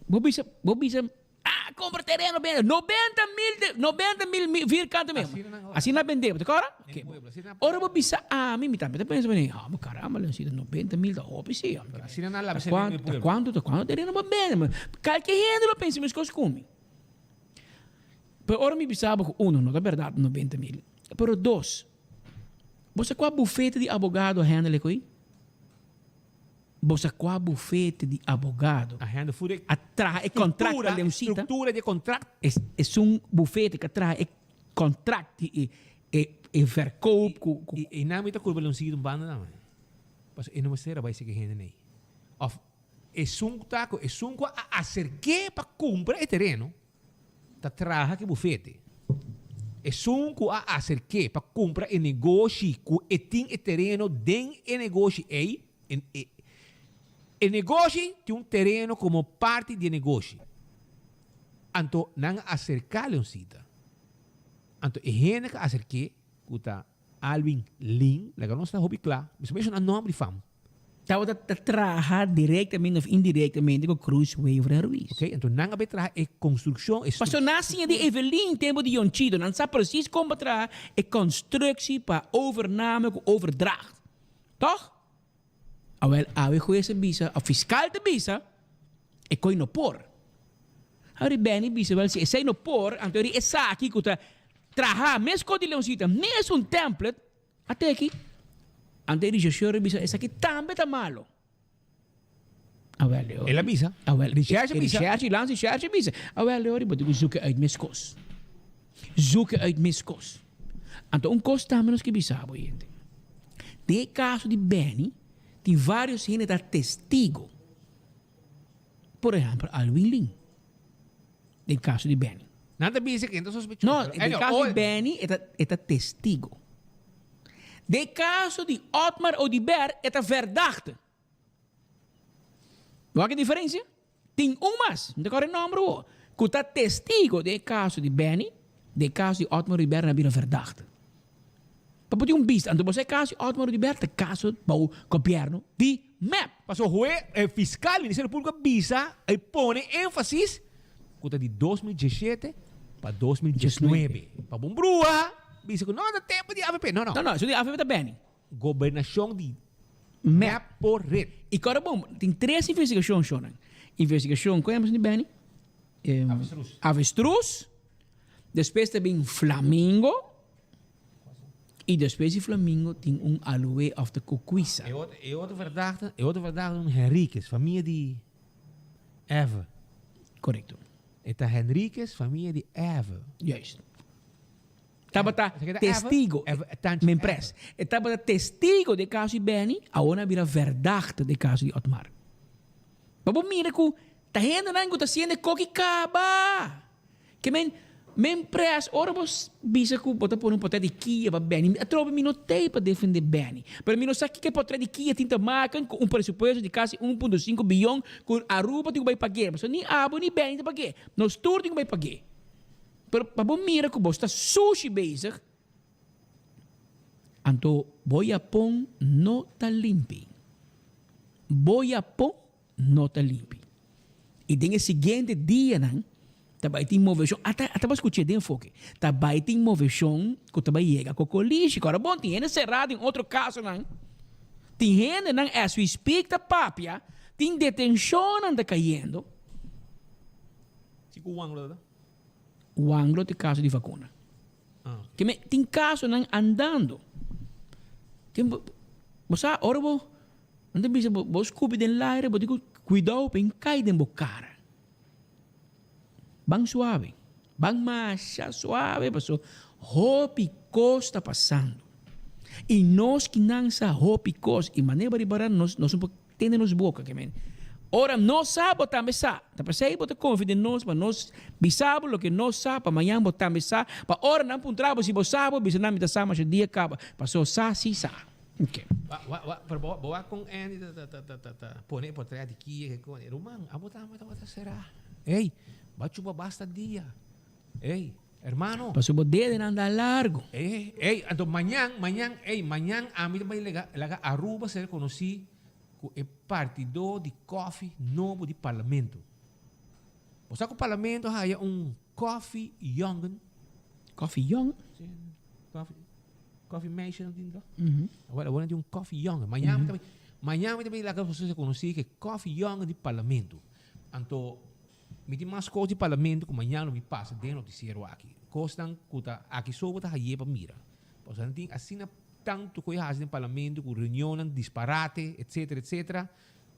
Bo bisa, bo bisa. Ah, compra tereno, bende. 90 mil, de, 90 mil mi, vierkante meter. Asina na bende, bo ta kòrda? Den pueblo, asina na Ora bo bisa ami, mi tambe ta pensa, bene, ah, ma caramba, Leoncito, 90 mil ta hopi si. Pero asina nan labi sali den pueblo. Ta kuantu, ta kuantu tereno bo bende? Kalke hende lo pensa meskos ku mi. Pero ora mi bisa bo ku uno, no ta bèrdat 90 mil. Pero dos, bo sa kua bufete di abogado a handle e ko'i? Bo sa kua bufete di abogado A handle fu de a traha e kontrakt pa Leoncita? Struktura di e kontrakt. Esun bufete ku a traha e kontrakt di e e e verkoop ku ku. I nan mi ta kulpa Leoncita un banda nan. Pasobra e no mester a bai seki hende nei. Of esun ku ta ku esun ku a aserk'é pa kumpra e tereno ta traha ku e bufete. Esun ku a aserk'é pa kumpra e negoshi ku e tin e tereno den e negoshi ei, e negoshi tin un tereno komo parti di e negoshi. Anto nan a aserká Leoncita. Anto e hende ku a aserk'é, ku ta Alwin Lin, laga nos ta hopi kla, mi sa menshoná nòmber di fam. Tabata ta traha directamente of indirectamente cu Cruz, Wever en Ruiz. Ok, enton nan a bay traha e construccion, e Pasobra nan a siña di Evelyn tempo di Yonchito, nan sa precies con pa traha e constructie pa overname cu overdracht. Toch? Awel, awe huez a bisa, of fiscal ta bisa, e coy no por. Awor Benny bisa, wel si esey no por, anto eri esaki cu ta traha mescos di Leoncita, mesun template, Ate aki, ante e rechercheur a bisa esaki tambe ta malo. Awel, e ora. El a bisa. Awel, Recherche a bisa. Recherche, lands recherche a bisa. Awel, e ora bo tin ku zoeken uit mes kos. Zoeken uit mes kos. Anto un kos tambe nos ke bisa bo, hende. Den e kaso di Benny, tin varios hende ta testigo. Por ehempel, Alwin Lin. Den kaso di Benny. Nan ta bisa ku e ta sospechoso. No, den kaso di Benny e ta e ta testigo. Den kaso di Otmar Oduber e ta verdachte. Wak e diferensia? Tin un mas, mi ta kòrda e nòmber awor, ku ta testigo den e kaso di Benny, den e kaso di Otmar Oduber nan a bira verdachte. Pa bo tin un bista, anto bo sa e kaso di Otmar Oduber ta kaso bou gobièrnu di mep. Pasobra hue e fiskal, Ministerio Públiko a bisa, a pone énfasis ku ta di 2017 pa 2019. Pa bo brua bisa ku no ta tempu di avp. No, no. No, no, esun di avp ta Benny. Gobernashon di mep por ret. I kòrda bon, tin tres investigashon shonnan. Investigashon, kon yama esun di Benny? Avestruz. Avestruz, despues ta bin Flamingo, i despues di Flamingo tin un Aloe òf ta Coquisa. E otro, e otro verdachte, e otro verdachte un Henriquez, famia di Eve. Korekto. E ta Henriquez, famia di Eve. Juist. Tabata testigo, men pres. E tabata testigo di e kaso di Benny, awor nan a bira verdachte di e kaso di Otmar. Pa bo mira ku ta hendenan ku ta siendo e koki kaba. Ke men, men pres, ora bo bisa ku bo ta pone un potret di Kia pa Benny, atrobe mi no tei pa defende Benny. Pero mi no sa kiko e potret di Kia tin ta maken ku un presupuesto di kasi 1.5 biyon ku Aruba tin ku bai pag'é. Pasobra ni abo ni Benny ta pag'é. Nos tur tin ku bai pag'é. Pero pa bo mira ku bo sta sushi bezig, anto bo yapon no ta limpi. Bo yapon no ta limpi. I den e siguiente dianan ta bai tin moveshon, ata ata bo skuch'é den enfoke, ta bai tin moveshon ku ta bai yega Kokolishi. Kòrda bon, tin hende será den otro kasonan, tin hendenan as we speak ta papia, tin detenshonnan ta kayendo. Kiko wang lo ta? Wang lo ta e kaso di vakuna. Ke men tin kasonan andando. Tin bo bo sa ora bo nan ta bisa bo bo skupi den laire bo tin ku kuidou pa e kai den bo kara. Ban suave, ban masha suave paso hopi kos ta pasando. I nos kinan sa hopi kos i manera bo riba nos nos no por Tene nos boka, ke men. Ora nos sa, bo tambe sa. Ta p'esei bo ta konfia den nos pa nos bisa bo loke nos sa, pa mañan bo tambe sa, pa ora nan puntra bo si bo sa, bo bisa nan mi ta sa masha dia kaba, paso sa si sa. Oke. Wa, wa, wa, pero bo, bo wak kon Andy ta, ta, ta, ta, ta, ta pone e portret di Kia ke kon. Ruman, abo tambe tabata será. Ey, bo a chupa basta dia. Ey, hermano. Paso bo dedenan ta largo. Ey, ey, anto mañan, mañan, ey, mañan ami ta bai lega, laga Aruba ser konosí ku e partidó di kòfi nobo di Parlamento. Bo sa ku Parlamento a haya un kòfi yòngen? Kòfi yòn? Sí, kòfi, kòfi meisje nan tin tòg? Awor, awor nan tin un kòfi yòngen. Mañan mi ta bai, mañan mi ta bai laga boso ser konosí ku e kòfi yòngen di Parlamento. Anto mi tin mas kos di Parlamento ku mañan lo mi pasa den notisiero aki. Kosnan ku ta aki so bo ta haye pa mira. Pasobra nan tin asina tantu ku e hasi den parlamento ku reunionnan disparate etcetera etcetera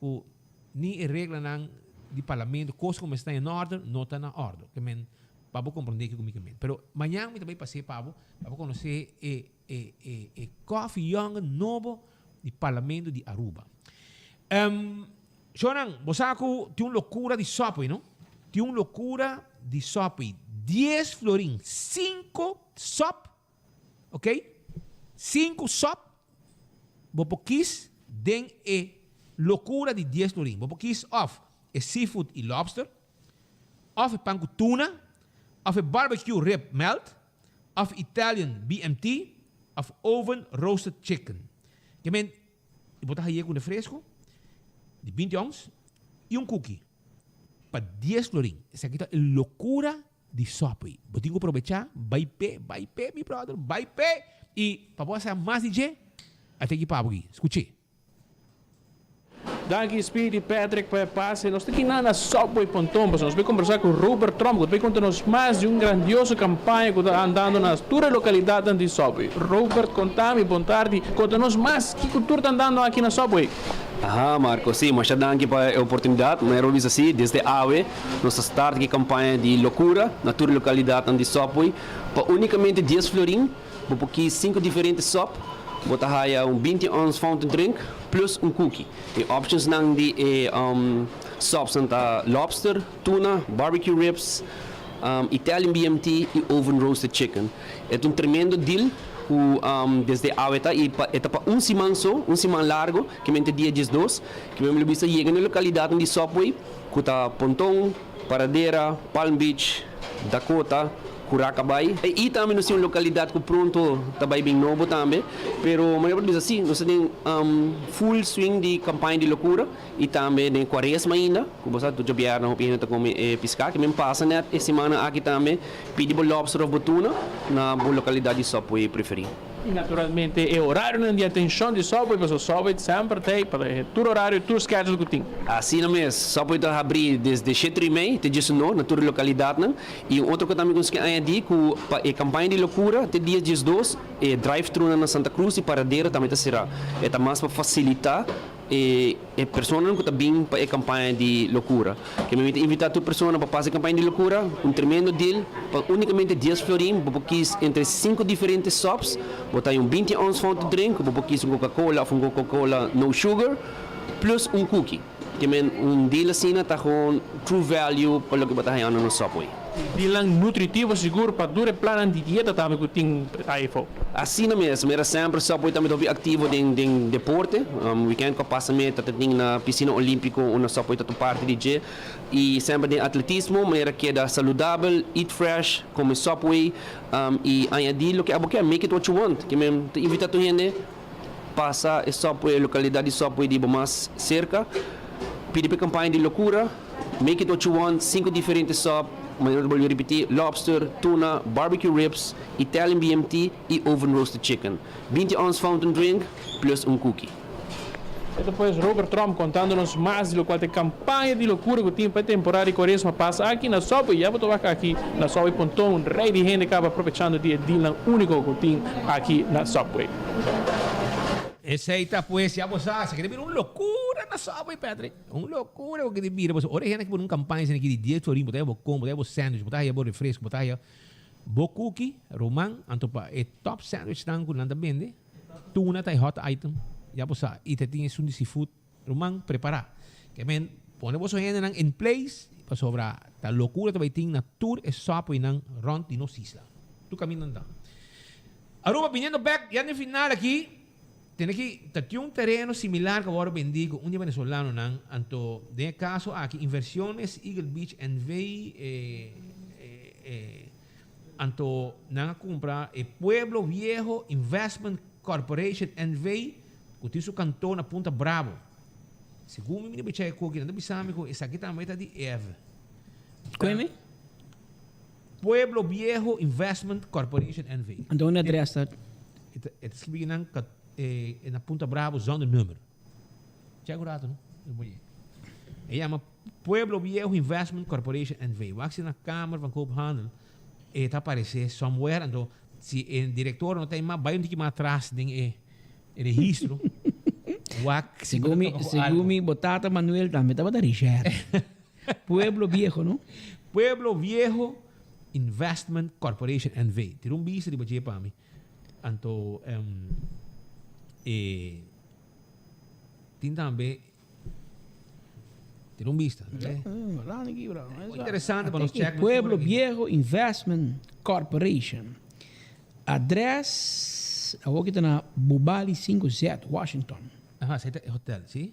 ku ni e reglanan di parlamento kos ku mester ta en orde no ta na orde. Ke men pa bo komprende kiko mi ke men. Pero mañan mi ta bai pas'é pa bo pa bo konosé e e e e kòfi yònge nobo di parlamento di Aruba. Shownan, bo sa ku tin un lokura di Subway no? Tin un lokura di Subway. Dies florin, sinku sub Ok, sinku sòp bo por kis den e lokura di dies florin. Bo por kis òf e seafood i lobster, òf e pan ku tuna, òf e barbecue rib melt, òf Italian BMT, òf oven roasted chicken. Ke men, bo ta haye ku refresco di binti ons i un cookie pa dies florin. Esaki ta e lokura Di Subway. Bo tin ku probechá, bai p'e, bai p'e, mi brother, bai p'e! I pa bo a sa mas di dje, a ta ekipa bo aki. Skuch'é. Danki Speedy Patrick pa e pase. Nos ta kina na Subway Ponton pasobra nos bai kombersá ku Robert Tromp ku ta bai konta nos mas di un grandioso kampaña ku ta andando na tur e lokalidatnan di Subway. Robert konta mi bon tardi, konta nos mas kiko tur ta andando aki na Subway. Aha Marco, sí, masha danki pa e oportunidat. Manera bo bisa sí, desde awe nos ta start ki kampaña di lokura na tur lokalidatnan di Subway. Pa únikamente dies florin bo por kis sinku diferente sub, bo ta haya un 20 ons fountain drink plus un cookie. E optionsnan di e subsnan ta lobster, tuna, barbecue ribs. Italian BMT y Oven Roasted Chicken. E ta un tremendo deal cu desde awe ta y pa e ta pa un siman so, un siman largo, ke mente dia 12, ke men lo bisa yega na e localidadnan di Subway cu ta Ponton, Paradera, Palm Beach, Dakota, Curaca bay. Y tambe nos tin un localidad cu pronto ta bay bin nobo tambe, pero manera por bisa si, nos ta den full swing di campaña di locura. I tambe den kuaresma ainda, ku bo sa tur djabièrnè hopi hende ta kome e piská. Ke men pasa nèt e simannan aki tambe, pidi bo lòbster òf bo tuna na bo lokalidat di Subway preferí. I naturalmente e orarionan di atenshon di Subway, pasobra Subway semper ta ei pa tur orario, tur schedule ku tin. Asina mes, Subway ta habrí desde sheter i mei te diesunor na tur e lokalidatnan. I un otro ku tambe konsegui añadí ku pa e kampaña di lokura te dia 12 e drive-thrunan na Santa Cruz i Paradera tambe ta será. E ta mas pa fasilitá E e personanan ku ta bin pa e kampaña di lokura. Ke mi ta invitá tur persona pa pasa e kampaña di lokura, un tremendo deal, pa únikamente dies florin bo por kis entre sinku diferente subs, bo ta haña un binti ons fountain drink ku bo por kis un Coca-Cola òf un Coca-Cola no sugar, plus un cookie. Ke men un deal asina ta gewoon true value pa loke bo ta hañando na Subway. Dealnan nutritivo sigur pa dura e plannan di dieta tambe ku tin AFO. Asina mes, mira semper Subway tambe ta hopi aktivo den den deporte. Weekend ku a pasa me ta tin na pisina olimpiko unda Subway ta ta parti di dje. I semper den atletismo, manera keda saludabel, eat fresh, kome Subway i añadi loke abo ke, make it what you want. Ke men ta invita tur hende pasa e Subway, e lokalidat di Subway di bo mas serka, pidi pa e kampaña di lokura. Make it what you want, sinku diferente sop, manera ta bolbe ripiti, lobster, tuna, barbecue ribs, Italian BMT y oven roasted chicken. 20 ons fountain drink plus un cookie. E ta pues Robert Tromp contando nos mas di locual ta e campaña di locura cu tin pa e temporada di cuaresma pasa aki na Subway. Ya bo ta wak aki na Subway Ponton un rey di hende caba aprovechando di e dealnan unico cu tin aki na Subway. Esey ta pues, ya bo sa, esaki ta bira un locura na Subway, Patrick. Un locura bo kende bira pasobra ora e hende aki pone un campaña asina aki di dies florin bo ta haya bo con, bo ta haya bo sandwich, bo ta haya bo refresco, bo ta haya bo cookie, roman, anto pa e top sandwich nan cu nan ta bende, tuna ta e hot item, ya bo sa, y ta tin esun di seafood, roman, prepara. Ke men pone boso hendenan in place pasobra ta locura ta bay tin na tur e Subway nan rond di nos isla. Tur caminda nan ta. Aruba biniendo bek ya na e final aki. Tene ki ta tin un tereno similar ku a wòrdu bendí ku un di e venezolanonan, anto den e kaso aki Inversiones Eagle Beach NV. Anto nan a kumpra e Pueblo Viejo Investment Corporation NV. ku tin su kantor na Punta Bravo. Segun mi mira bichá e koki nan ta bisa mi ku esaki tambe ta di EV. Koe mi? Pueblo Viejo Investment Corporation NV. Anto un adres ta? E ta e ta skibi nan ka e na Punta Bravo zonder nummer. Check un rato no. E yama Pueblo Viejo Investment Corporation NV. Wak si na Kamer van Koophandel e ta aparece somewhere anto si e director no ta ei mas bay un tiki mas atras den e registro wak si bo ta Segun mi toca cu segun algo. mi bo tata Manuel tambe tabata Richard. Pueblo Viejo no? Pueblo Viejo Investment Corporation NV. Tira un bista riba dje pa mi. Anto e tin tambe tira un bista. Interesante pa nos check. Pueblo Viejo Investment Corporation. Adres awor ki ta na Bubali 5Z, Washington. Aha, esei ta e hotel, si?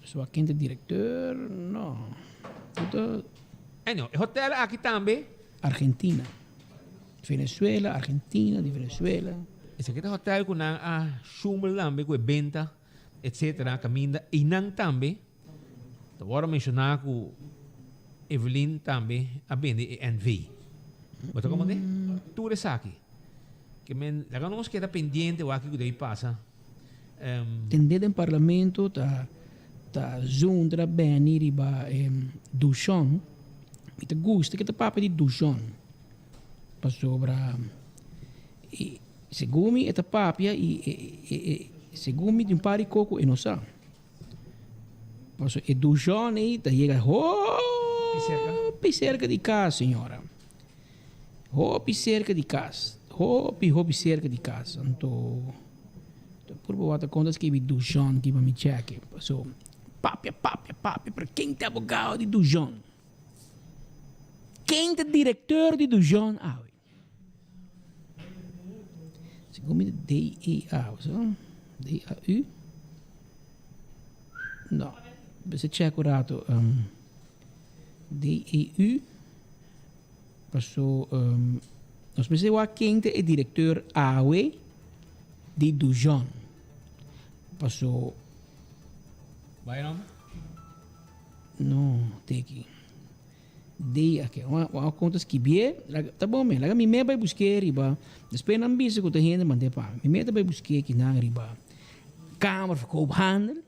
So a ken ta directeur? No. Ta. Anyhow, e hotel aki tambe. Argentina. Venezuela, Argentina, di Venezuela. Esaki ta hotel ku nan a shumbel tambe ku e benta, etcetera, kaminda. Einan tambe ta wòrdu menshoná ku Evelyn tambe a bende e NV. Bo ta komprendé? Tur esaki. Ke men laga nos keda pendiente wak kiko debe pasa. Tende den parlamento ta ta zundra Benny riba e Dushon. Mi ta gusta ke ta papia di Dushon pasobra e segun mi e ta papia i e segun mi di un par di koko e no sa. Pasobra e Dushon ei ta yega hopi serka di kas señora. Hopi serka di kas. Hopi hopi serka di kas. Anto ta purba wak ta konta skibi Dujon ki pa mi cheke. Paso papia papia papia pero ken ta abogado di Dujon? Ken ta directeur di Dujon awe? Segun mi ta DEA, so? DAU? No. Bese check un rato. Um, DEU. Paso, um, nos mester wak ken ta e directeur awe di Dujon. Paso. Bai nomber? No, teki. D aki. Wan konta skibié. Ta bon men. Laga mi me bai busk'é riba. Despues nan bisa ku ta hende mand'é pa mi. Mi me ta bai busk'é kinan riba Kamer van Koophandel.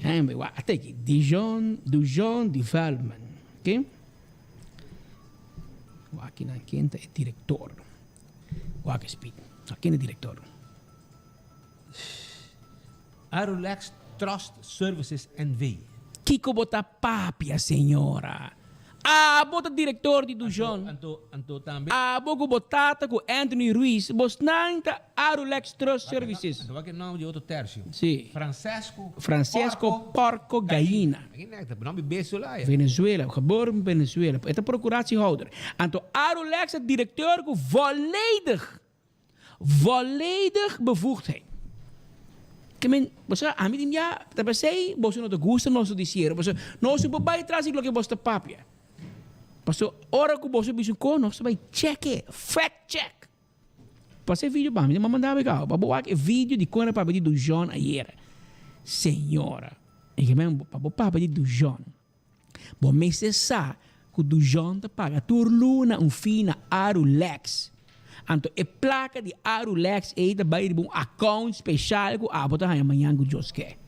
Ja, bai wak. Ata aki. Dijon, Dujon Development. Oké. Wak kinan ken ta e direktor. Wak e speed. Wak ken e direktor. Arulex Trust Services NV. Kiko bo ta papia señora? Abo ta director di Dujon. Anto, anto tambe. Abo cu bo tata cu Anthony Ruiz, bosnan ta Arulex Trust Services. Anto wak e nomber di otro tercio. Si. Francesco Francesco Porco Gallina. Nomber beso la ya. Venezuela, geboren in Venezuela. E ta procuratiehouder. Anto Arulex ta directeur cu volledig Volledig bevoegdheid. Ke men, bo sa, ami di mia, ta p'esei boso no ta gusta nos noticiero, pasobra nos no por bai tras di loke boso ta papia. Pasobra ora ku boso bisa un kos, nos ta bai cheke, fact check. Pasa e video pa mi, mi a manda bo e kaba, pa bo wak e video di kon a papia di Dujon ayera. Señora, e ke men, pa bo papia di Dujon. Bo mester sa ku Dujon ta paga tur luna un fee na Arulex. Anto e plaka di Arulex ei ta bai riba un account special ku abo ta haña mañan ku Dios ke.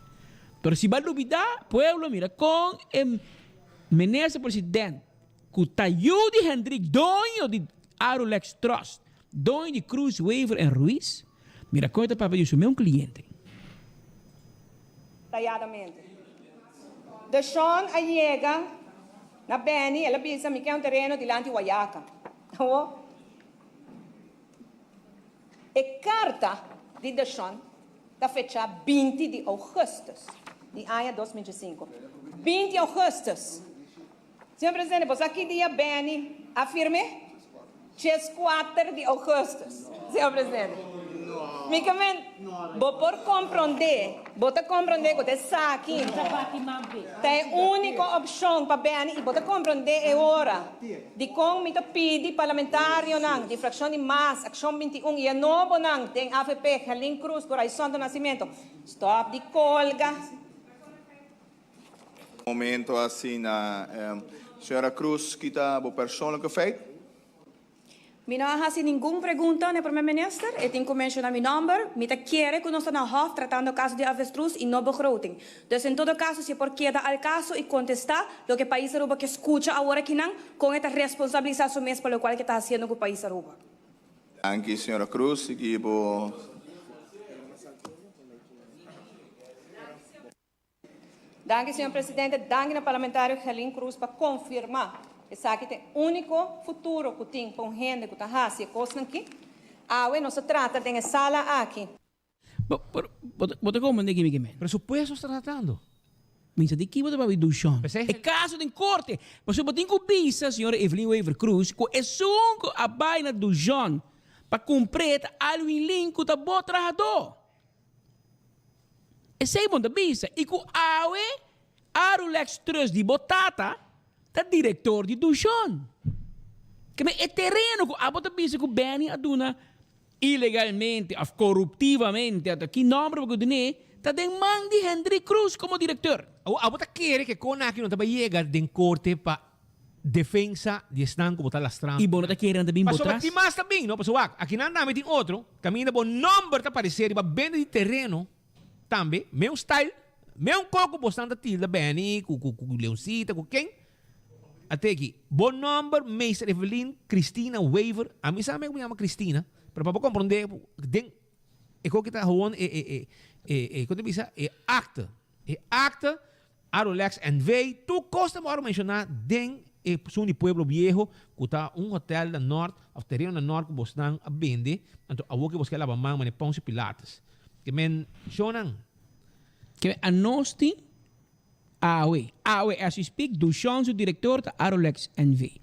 Pero si bo a lubida, pueblo mira kon e minister president ku ta yu di Hendrik doño di Arulex Trust, doño di Croes Wever en Ruiz, mira kon e ta papia di su meun cliente. Tayadamente. Deshawn a yega na Benny, el a bisa, Mi ke un tereno dilanti Wayaca. Awo, e karta di Deshawn ta fechá 20 di ougùstùs di aña 2005. 20 ougùstùs! Señor Presidente, bo sa ki dia Benny a firm'é? Djeskuater di ougùstùs, señor Presidente. Mi ke men, bo por komprondé, bo ta komprondé ku ta esaki ta e úniko opshon pa Benny i bo ta komprondé e ora dikon mi ta pidi parlamentarionan di frakshon di mas, Akshon 21 i e nobonan den avp, Gerlin Cruz ku Raison do Nascimento, stòp di kolga. Momento asina. Señora Cruz, ki ta bo persoonlijke feit? Mi no a haci ningun pregunta na e Prome Minister. E tin cu menciona mi nomber. Mi ta kere cu nos ta na Hof tratando caso di avestruz y no begroting. Dus en todo caso si e por keda al caso y contesta loke pais Aruba ke scucha awor akinan, con e ta responsabilisa su mes pa locual ke ta haciendo cu pais Aruba. Danki, señora Cruz. Sigui bo. Danki señor presidente, danki na parlamentario Gerlin Cruz pa confirma esaki ta e unico futuro cu tin pa un hende cu ta haci e cosnan ki awe nos a trata den e sala aki. Bo ta comprende ki mi ke men? Presupuesto sta tratando. Mi sa di ki bo ta papia Dushon. E caso den corte. Pasobra bo tin cu bisa señora Evelyn Wever Croes cu esun cu a bay na Dushon pa cumpr'e ta Alwin Lin cu ta bo trahador. Esei bo ta bisa i ku awe Arulex Trust di bo tata ta direktor di Dushon. Keme e tereno ku abo ta bisa ku Benny a duna ilegalmente of koruptivamente ata ki nomber bo ku dun'é ta den man di Hendrik Croes komo direktor. Awor abo ta kere ku e kon aki no ta bai yega den korte pa defensa di esnan ku bo ta lastrando. I bo no ta kere nan ta bin bo Pasobra tras? tin mas ta bin, no? Pasobra wak, akinan tambe tin otro, kaminda bo nomber ta paresé riba bende di tereno tambe, meun style, meun kos ku bosnan ta tilda Benny, ku ku ku Leoncita, ku ken. Ate aki, bo nomber Meester Evelyn Christina Wever, ami sa mi ku mi yama Christina, pero pa bo komprondé den e kos ki ta gewoon e e e e e kon ta bisa e akte, e akte Arolex NV. Tur kos ta wòrdu menshoná den e sun di Pueblo Viejo ku ta un hotel na nòrt òf tereno na nòrt ku bosnan a bende, anto awor ke bos ke laba man manera Poncio Pilatus. Ke men shonnan. Ke anos tin awe. Awe as we speak Dushon su direktor ta Arolex NV.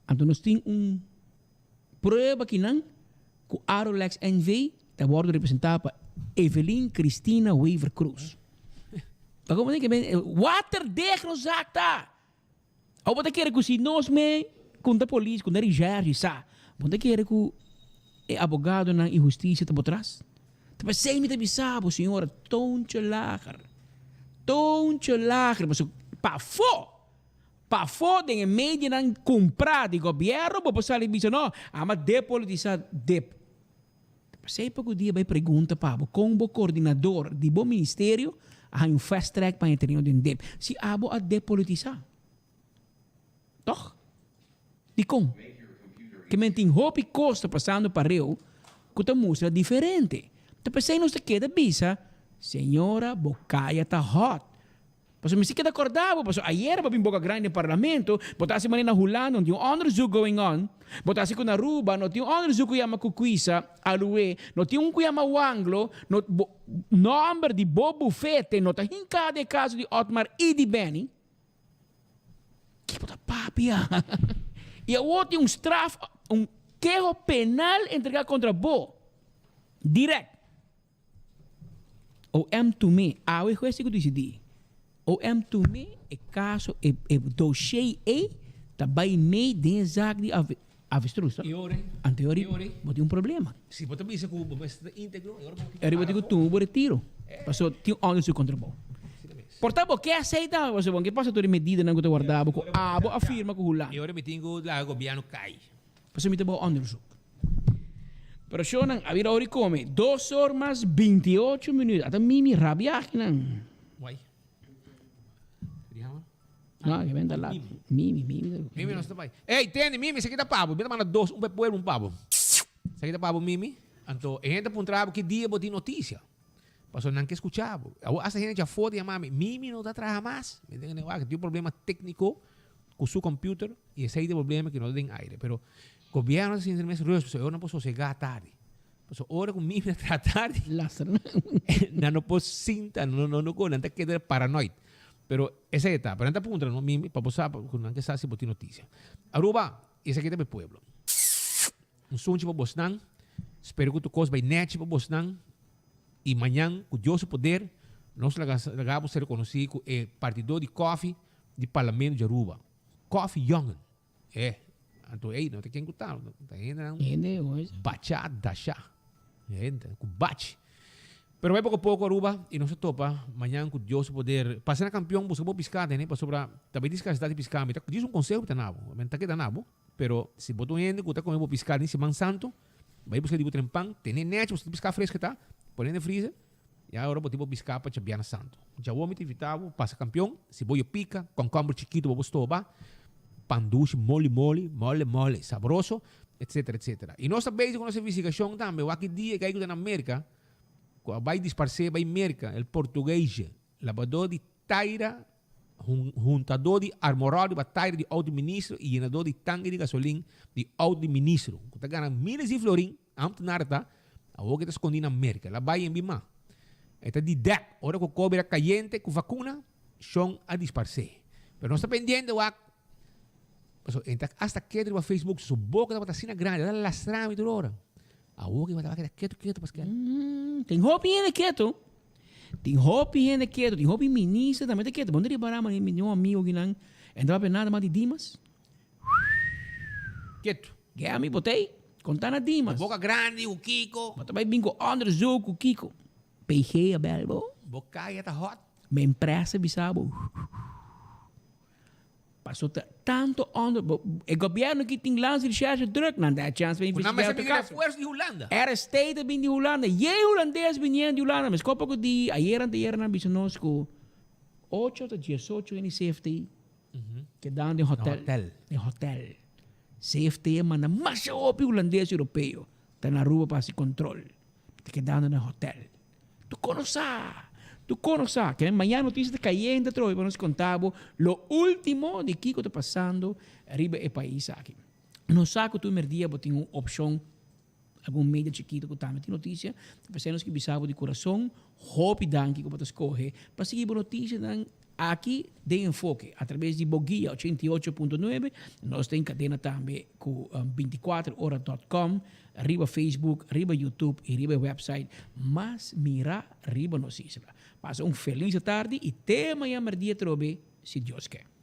Anto nos tin un prueba kinan ku Arolex NV ta wòrdu representá pa Evelyn Christina Wever Croes. Pa komo tin ke men waterdicht nos zak ta! Awor bo ta kere ku si nos me konta polis, konta recherche sa, bo ta kere ku e abogadonan i hustisia ta bo tras? Ta p'esei mi ta bisa bo, señora, toontje lager, toontje lager, pasobra pafó, pafó den e medianan kumprá di gobièrnu bo por sali bisa no, ama depolitisá dip. Ta p'esei poko dia bai pregunta pa bo kon bo koordinador di bo ministerio a haña un fast track pa haña tereno den dip, si abo a depolitisá. Tòg? Dikon? Ke men tin hopi kos ta pasando pareu ku ta mustra diferente. Ta p'esei nos ta keda bisa, Señora bo kaya ta hòt. Pasobra mi si keda kòrda bo, pasobra ayera bo bin boka grandi den parlamento, bo ta hasi manera na Hulanda no tin un onderzoek going on, bo ta hasi ku na Aruba no tin un onderzoek ku yama Kukwisa, Aluwe, no tin un ku yama Wanglo, no, bo nòmber di bo bufete no ta hinká den e kaso di Otmar i di Benny. Ki bo ta papia? I awor tin un straf, un keho penal entregá kontra bo, dirèkt. OM Tumé, awe hues tin ku disidí. OM Tumé e kaso, e e doshé ei ta bai mei den e zak di avestruz, to? E ora ei? Anto e ora E ora ei? bo tin un problema. Si bo ta bisa ku bo mester ta íntegro, e ora bo tin E ora bo tin ku tuma bo retiro, pasobra tin un ònderzoek kontra bo. Por ta bo ke aseita, pasobra bo no ke pasa tur e medidanan ku ta warda bo ku abo a firma ku Hulanda. E ora mi tin ku laga gobièrnu kai. Pasobra mi ta bo onderzoek. Pero shownan a bira ora di come. Dos or mas 28 minuut. Ata Mimi rabia akinan. Why? No, que benta laat. Mimi, Mimi. Mimi no está pai. Ey, tende, Mimi, se kita pabo. Mi ta manda dos, un pa pueblo, un pa bo. Se kita pabo, Mimi. Anto, e gente puntra bo ki dia bo tin noticia. Pasobra nan ke skucha bo. Awor asta hende djafó ta yama mi, Mimi no ta traha mas. Mi ta kende wak, tin un problema tékniko ku su computer i esei ta e problema ku no ta den aire. Pero gobièrnu ta sinti mes rus pasobra e ora nan por sosegá tardi. Pasobra ora ku Mimi ta traha tardi, nan no por sinta, no no no nan ta keda paranoid. Pero esei ta. Pero nan ta puntra no Mimi pa bo sa ku nan ke sa si bo tin notisia. Aruba, esaki ta pa e pueblo. Un sunchi pa bosnan. Spero ku tur kos bai nèchi pa bosnan. I mañan, ku Dios su poder, nos laga laga bo ser rekonosí ku e partidó di kòfi di Parlamento di Aruba. Kòfi Jongen. E, anto ey, no ta ken ku ta, ta hendenan Hende, hoor. bachá, dashá. Hende ku bachi. Pero bai poko poko Aruba i nos ta topa mañan ku Dios su poder. Pasa na Kampion buska bo piská tene, pasobra ta bai di skarsidat di piská. Mi ta djis un konseho mi ta na bo. Mi ta keda na bo. Pero si bo ta un hende ku ta kome bo piská den siman santu, bai buska di bo tren pan, tene nèchi pasobra piská fresko ta, pone den freezer, ya ora bo tin bo piská pa djabièrnè santu. Djawo mi ta invitá bo pasa kampion, siboyo pika, kònkòmber chikitu bo por stoba, pan dushi moli moli, mole mole, sabroso, etsetera etsetera. I nos ta bezig ku nos investigashon tambe, wak ki dia e ku ta na Merka, ku a bai disparsé bai Merka, el portuguesje, labadó di taira Huntadó di armorò riba taira di outo di ministro i yenadó di tanki di gasolin di outo di ministro, ku ta gana miles di florin, ambtenar ta, awor ku e ta skondí na Merka. El a bai en bima. E ta di dèk. Ora ku kò bira kayente ku vakuna, shon a disparsé. Pero nos ta pendiente wak, pasobra e ta asta ketu riba Facebook, su boka tabata asina grandi, el a lastra mi tur ora. Awor ku e tabata keda ketu ketu paske. Tin hopi hende ketu. Tin hopi hende ketu, tin hopi minister tambe ta ketu. Bo no ta ripará manera mi tin un amigo kinan, e no ta papia nada mas di Dimas. Ketu. Gea mi bo t'ei, konta na Dimas. Bo boka grandi ku Kiko. Bo ta bai bin ku onderzoek ku Kiko. PG a bel bo. Bo kaya ta hot. Mi empresa bisa bo. Paso ta tanto onder, bo, e gobierno ki tin landsrecherche druk, nan ta chance pa Ku nan investiga mester otro bini caso. refuerzo di Hulanda. RST ta bini di Hulanda, ye Hulandes biniendo di Hulanda. Mes kopa ku di ayer anteayer nan bisa nos ku ocho ta diesocho hende CFT kedando den hotel. Hotel. Den hotel. CFT a manda masha hopi Hulandes Europeo ta na Aruba pa hasi control. Ta kedando den hotel. Tu konosá! Tu konosá! Ke mañana notisia ta kayente atrobe pa nos konta bo lo último di kiko ta pasando riba e pais aki. Nos sa ku tur merdia bo tin un opshon, algun media chikito ku tambe tin notisia, ta p'esei nos ke bisa bo di kurason, hopi danki ku bo ta skohe pa sigui bo notisianan. Aki den Enfoke, atraves di Boguia 88.9, nos ta den kadena tambe ku 24ora.com, riba Facebook, riba YouTube i riba website mas mirá riba nos isla. Pasa un felis tardi i te mañan mèrdia trobe, si Dios ke.